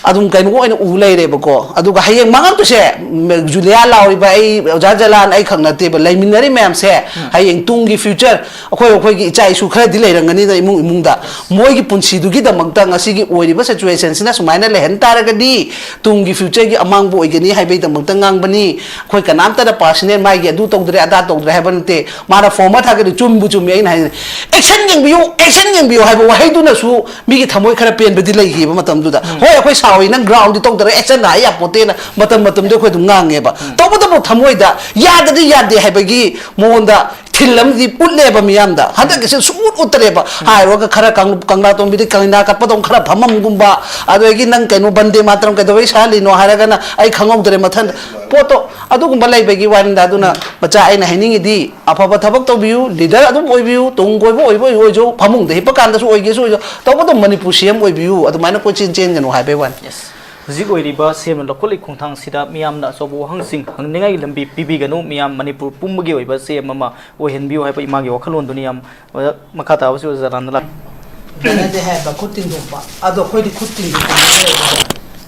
ꯑꯗꯨꯝ ꯀꯩꯅꯣ ꯑꯣꯏꯅ ꯎ ꯂꯩꯔꯦꯕꯀꯣ꯫ ꯑꯗꯨꯒ ꯍꯌꯦꯡ ꯃꯥꯡꯉꯛꯇꯣꯏꯁꯦ, ꯎꯝ, ꯖꯨꯂꯤꯌꯥ ꯂꯥꯎꯔꯤꯕ ꯑꯩ, ꯑꯣꯖꯥ ꯖꯂꯥꯟ ꯑꯩ ꯈꯛ ꯅꯠꯇꯦꯕ, ꯂꯩꯃꯤꯟꯅꯔꯤ ꯃꯌꯥꯝꯁꯦ ꯍꯌꯦꯡ ꯇꯨꯡꯒꯤ future, ꯑꯩꯈꯣꯏ ꯑꯩꯈꯣꯏꯒꯤ ꯏꯆꯥ ꯏꯁꯨ ꯈꯔꯗꯤ ꯂꯩꯔꯝꯒꯅꯤꯗ ꯏꯃꯨꯡ ꯏꯃꯨꯡꯗ꯫ ꯃꯣꯏꯒꯤ ꯄꯨꯟꯁꯤꯗꯨꯒꯤꯗꯃꯛꯇ ꯉꯁꯤꯒꯤ ꯑꯣꯏꯔꯤꯕ situationꯁꯤꯅ ꯁꯨꯃꯥꯏꯅ ꯂꯩꯍꯟ ꯇꯥꯔꯒꯗꯤ ꯇꯨꯡꯒꯤ futureꯒꯤ ꯑꯃꯥꯡꯕ ꯑꯣꯏꯒꯅꯤ ꯍꯥꯏꯕꯒꯤꯗꯃꯛꯇ ꯉꯥꯡꯕꯅꯤ꯫ ꯑꯩꯈꯣꯏ ꯀꯅꯥꯝꯇꯅ personal ꯃꯥꯒꯤ ꯑꯗꯨ ꯇꯧꯗ꯭ꯔꯦ ꯑꯗꯥ ꯇꯧꯗ꯭ꯔꯦ ꯍꯥꯏꯕ ꯅꯠꯇꯦ꯫ ꯃꯥꯅ form ꯑꯃ ꯊꯥꯒꯠꯂꯤ, ꯆꯨꯝꯕꯨ ꯆꯨꯝꯃꯤ꯫ ꯑꯩꯅ ꯍꯥꯏꯅꯤ, "Action ꯌꯦꯡꯕꯤꯌꯨ, action ꯌꯦꯡꯕꯤꯌꯨ" ꯍꯥꯏꯕ ꯋꯥꯍꯩꯗꯨꯅꯁꯨ ꯃꯤꯒꯤ ꯊꯃꯣꯏ ꯈꯔ ꯄꯦꯟꯕꯗꯤ ꯂꯩꯈꯤꯕ ꯃꯇꯝꯗꯨꯗ꯫ ꯍꯣꯏ, ꯑꯩꯈꯣꯏ ꯁꯥꯎꯏ, ꯅꯪ groundꯗꯤ ꯇꯧꯗꯔꯦ, action ꯍꯥꯏ ꯌꯥꯄꯣꯠꯇꯦꯅ ꯃꯇꯝ ꯃꯇꯝꯗꯨꯗ ꯑꯩꯈꯣꯏ ꯑꯗꯨꯝ ꯉꯥꯡꯉꯦꯕ꯫ ꯇꯧꯕꯇꯕꯨ ꯊꯃꯣꯏꯗ ꯌꯥꯗꯗꯤ ꯌꯥꯗꯦ ꯍꯥꯏꯕꯒꯤ ꯃꯉꯣꯟꯗ ꯊꯤꯜ ꯑꯃꯗꯤ ꯎꯠꯂꯦꯕ ꯃꯤꯌꯥꯝꯗ꯫ ꯍꯟꯗꯛꯀꯤꯁꯤ ꯁꯨꯡꯎꯠ ꯎꯠꯇꯔꯦꯕ꯫ ꯍꯥꯏꯔꯨꯔꯒ ꯈꯔ ꯀꯪ-, ꯀꯪꯂꯥ ꯇꯣꯝꯕꯤꯗꯤ ꯀꯪꯂꯥ ꯀꯠꯄꯗꯧ ꯈꯔ ꯐꯝꯃꯝꯒꯨꯝꯕ, ꯑꯗꯨꯗꯒꯤ ꯅꯪ ꯀꯩꯅꯣ ꯕꯟꯗꯦ ꯃꯥꯇꯔꯝ ꯀꯩꯗꯧꯕꯩ ꯁꯥꯍꯜꯂꯤꯅꯣ ꯍꯥꯏꯔꯒꯅ ꯑꯩ ꯈꯪꯍꯧꯗ꯭ꯔꯦ ꯃꯊꯟ ꯄꯣꯠꯇꯣ꯫ ꯑꯗꯨꯒꯨꯝꯕ ꯂꯩꯕꯒꯤ ꯋꯥꯅꯤꯗ꯫ ꯑꯗꯨꯅ ꯃꯆꯥ, ꯑꯩꯅ ꯍꯥꯏꯅꯤꯡꯉꯤꯗꯤ ꯑꯐꯕ ꯊꯕꯛ ꯇꯧꯕꯤꯌꯨ, leader ꯑꯗꯨꯝ ꯑꯣꯏꯕꯤꯌꯨ, ꯇꯨꯡ ꯀꯣꯏꯕ ꯑꯣꯏꯕ ꯑꯣꯏꯁꯨ, ꯐꯃꯨꯡꯗ ꯍꯤꯞꯄ ꯀꯥꯟꯗꯁꯨ ꯑꯣꯏꯒꯦꯁꯨ ꯑꯣꯏꯁꯨ, ꯇꯧꯕꯇꯕꯨ ꯃꯅꯤꯄꯨꯔ C M ꯑꯣꯏꯕꯤꯌꯨ, ꯑꯗꯨꯃꯥꯏꯅ ꯀꯣꯏꯆꯦꯟ ꯆꯦꯟꯒꯅꯨ ꯍꯥꯏꯕꯩ ꯋꯥꯅꯤ꯫ ꯍꯧꯖꯤꯛ ꯑꯣꯏꯔꯤꯕ C M ꯅ ꯂꯧꯈꯠꯂꯤ ꯈꯣꯡꯊꯥꯡꯁꯤꯗ ꯃꯤꯌꯥꯝꯅ ꯑꯆꯧꯕ ꯋꯥꯍꯪꯁꯤꯡ ꯍꯪꯅꯤꯡꯉꯥꯏꯒꯤ ꯂꯝꯕꯤ ꯄꯤꯕꯤꯒꯅꯨ, ꯃꯤꯌꯥꯝ ꯃꯅꯤꯄꯨꯔ ꯄꯨꯝꯕꯒꯤ ꯑꯣꯏꯕ C M ꯑꯃ ꯑꯣꯏꯍꯟꯕꯤꯌꯨ ꯍꯥꯏꯕ ꯏꯃꯥꯒꯤ ꯋꯥꯈꯜꯂꯣꯟꯗꯨꯅꯤ꯫ ꯌꯥꯝ, ꯑꯣꯖꯥ, ꯃꯈꯥ ꯇꯥꯕꯁꯤ ꯑꯣꯖꯥ ꯖꯂꯥꯟꯗ ꯂꯥꯛ꯫ ꯀꯩꯅꯣꯗꯤ ꯍꯥꯏꯕ ꯈꯨꯠ ꯇꯤꯡꯊꯣꯛꯄ꯫ ꯑꯗꯣ ꯑꯩꯈꯣꯏꯗꯤ ꯈꯨꯠ ꯇꯤꯡꯊꯣꯛꯄ ꯂꯩꯔꯦ꯫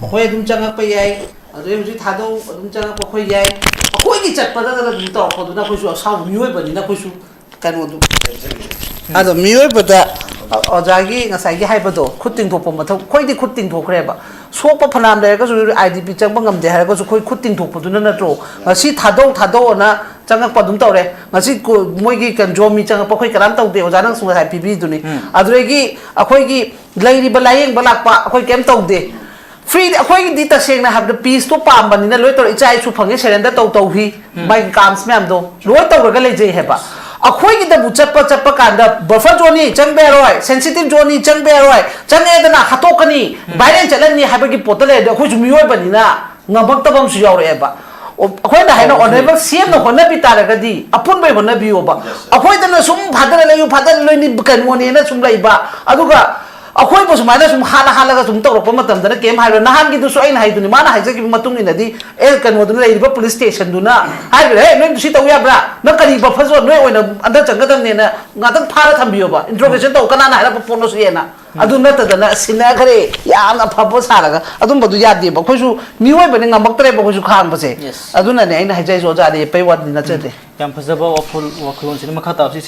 ꯑꯩꯈꯣꯏ ꯑꯗꯨꯝ ꯆꯪꯉꯛꯄ ꯌꯥꯏ, ꯑꯗꯨꯗꯩ ꯍꯧꯖꯤꯛ ꯊꯥꯗꯧ ꯑꯗꯨꯝ ꯆꯪꯉꯛꯄ ꯑꯩꯈꯣꯏ ꯌꯥꯏ꯫ ꯑꯩꯈꯣꯏꯒꯤ ꯆꯠꯄꯗ ꯑꯗꯨꯝ ꯇꯧꯔꯛꯄꯗꯨꯅ ꯑꯩꯈꯣꯏꯁꯨ ꯑꯁꯥꯎꯕ ꯃꯤꯑꯣꯏꯕꯅꯤꯅ ꯑꯩꯈꯣꯏꯁꯨ ꯀꯩꯅꯣꯗꯨ꯫ ꯑꯗꯣ ꯃꯤꯑꯣꯏꯕꯗ ꯑꯣꯖꯥꯒꯤ ꯉꯁꯥꯏꯒꯤ ꯍꯥꯏꯕꯗꯣ, ꯈꯨꯠ ꯇꯤꯡꯊꯣꯛꯄ ꯃꯊꯧ, ꯑꯩꯈꯣꯏꯗꯤ ꯈꯨꯠ ꯇꯤꯡꯊꯣꯛꯈ꯭ꯔꯦꯕ꯫ ꯁꯣꯛꯄ ꯐꯅꯌꯥꯝ ꯂꯩꯔꯒꯁꯨ, I D P ꯆꯪꯕ ꯉꯝꯗꯦ ꯍꯥꯏꯔꯒꯁꯨ ꯑꯩꯈꯣꯏ ꯈꯨꯠ ꯇꯤꯡꯊꯣꯛꯄꯗꯨꯅ ꯅꯠꯇ꯭ꯔꯣ? ꯉꯁꯤ ꯊꯥꯗꯧ ꯊꯥꯗꯧꯑꯅ ꯆꯪꯉꯛꯄ ꯑꯗꯨꯝ ꯇꯧꯔꯦ꯫ ꯉꯁꯤ ꯀꯣ-, ꯃꯣꯏꯒꯤ ꯀꯩꯅꯣ, ꯖꯣꯃꯤ ꯆꯪꯉꯛꯄ ꯑꯩꯈꯣꯏ ꯀꯅꯥꯝ ꯇꯧꯗꯦ, ꯑꯣꯖꯥꯅ ꯉꯁꯥꯏ ꯄꯤꯕꯤꯗꯨꯅꯤ꯫ ꯑꯗꯨꯗꯒꯤ ꯑꯩꯈꯣꯏꯒꯤ ꯂꯩꯔꯤꯕ ꯂꯥꯏꯌꯦꯡꯕ ꯂꯥꯛꯄ ꯑꯩꯈꯣꯏ ꯀꯩꯝ ꯇꯧꯗꯦ꯫ Free ꯑꯩꯈꯣꯏꯒꯤꯗꯤ ꯇꯁꯦꯡꯅ ꯍꯥꯏꯕꯗ peace ꯇꯣ ꯄꯥꯝꯕꯅꯤꯅ ꯂꯣꯏ ꯇꯧꯔꯦ꯫ ꯏꯆꯥ ꯏꯁꯨ ꯐꯪꯉꯦ, surrender ꯇꯧ ꯇꯧꯈꯤ꯫ ꯃꯥꯒꯤ camps ꯃꯌꯥꯝꯗꯣ ꯂꯣꯏ ꯇꯧꯔꯒ ꯂꯩꯖꯩ ꯍꯥꯏꯕ꯫ ꯑꯩꯈꯣꯏꯒꯤꯗꯕꯨ ꯆꯠꯄ ꯆꯠꯄ ꯀꯥꯟꯗ buffer zone ꯅꯤ, ꯆꯪꯕ ꯌꯥꯔꯣꯏ, sensitive zone ꯅꯤ, ꯆꯪꯕ ꯌꯥꯔꯣꯏ, ꯆꯪꯉꯛꯑꯦꯗꯅ ꯍꯥꯠꯇꯣꯛꯀꯅꯤ, violence ꯆꯠꯂꯅꯤ ꯍꯥꯏꯕꯒꯤ ꯄꯣꯠꯇ ꯂꯩꯔꯗꯤ ꯑꯩꯈꯣꯏꯁꯨ ꯃꯤꯑꯣꯏꯕꯅꯤꯅ ꯉꯝꯃꯛꯇꯕ ꯑꯃꯁꯨ ꯌꯥꯎꯔꯛꯑꯦꯕ꯫ ꯑꯣ, ꯑꯩꯈꯣꯏꯅ ꯍꯥꯏꯅ honourable C M ꯅ ꯍꯣꯠꯅꯕꯤ ꯇꯥꯔꯒꯗꯤ ꯑꯄꯨꯟꯕꯩ ꯍꯣꯠꯅꯕꯤꯌꯣꯕ꯫ ꯑꯩꯈꯣꯏꯗꯅ ꯁꯨꯝ ꯐꯥꯗꯔ ꯂꯩꯌꯨ, ꯐꯥꯗꯔ ꯂꯣꯏꯅꯤ, ꯀꯩꯅꯣꯅꯦꯅ ꯁꯨꯝ ꯂꯩꯕ, ꯑꯗꯨꯒ ꯑꯩꯈꯣꯏꯕꯨ ꯁꯨꯃꯥꯏꯅ ꯁꯨꯝ ꯍꯥꯠꯂ ꯍꯥꯠꯂꯒ ꯁꯨꯝ ꯇꯧꯔꯛꯄ ꯃꯇꯝꯗꯅ ꯀꯩꯝ ꯍꯥꯏꯔꯣꯏ꯫ ꯅꯍꯥꯟꯒꯤꯗꯨꯁꯨ ꯑꯩꯅ ꯍꯥꯏꯗꯨꯅꯤ, ꯃꯥꯅ ꯍꯥꯏꯖꯈꯤꯕ ꯃꯇꯨꯡ ꯏꯟꯅꯗꯤ ꯑꯦ ꯀꯩꯅꯣꯗꯨꯅ ꯂꯩꯔꯤꯕ police station ꯗꯨꯅ ꯍꯥꯏꯈ꯭ꯔꯦ, "ꯍꯦ, ꯅꯣꯏ ꯁꯤ ꯇꯧ ꯌꯥꯕ꯭ꯔꯥ? ꯅꯪ ꯀꯔꯤ buffer zone, ꯅꯣꯏ ꯑꯣꯏꯅ under ꯆꯪꯒꯗꯕꯅꯦꯅ ꯉꯥꯛꯇꯪ ꯐꯥꯔ ꯊꯝꯕꯤꯌꯣꯕ, interrogation ꯇꯧ, ꯀꯅꯥꯅ ꯍꯥꯏꯔꯛꯄ ꯄꯣꯠꯅꯣ ꯁꯤꯅ?" ꯑꯗꯨ ꯅꯠꯇꯗꯅ ꯁꯤꯟꯅꯈ꯭ꯔꯦ, ꯌꯥꯝꯅ ꯐꯕ ꯁꯥꯔꯒ ꯑꯗꯨꯝꯕꯗꯨ ꯌꯥꯗꯦꯕ꯫ ꯑꯩꯈꯣꯏꯁꯨ ꯃꯤꯑꯣꯏꯕꯅꯤ, ꯉꯝꯃꯛꯇ꯭ꯔꯦꯕ ꯑꯩꯈꯣꯏꯁꯨ ꯈꯥꯡꯕꯁꯦ꯫ Yes. ꯑꯗꯨꯅꯅꯦ ꯑꯩꯅ ꯍꯥꯏꯖꯔꯤꯁꯦ ꯑꯣꯖꯥꯗꯤ ꯄꯩ ꯋꯥꯗꯤ ꯅꯠꯆꯗꯦ꯫ ꯌꯥꯝ ꯐꯖꯕ ꯋꯥꯈꯜ ꯋꯥꯈꯜꯂꯣꯟꯁꯤꯅꯤ꯫ ꯃꯈꯥ ꯇꯥꯕꯁꯤ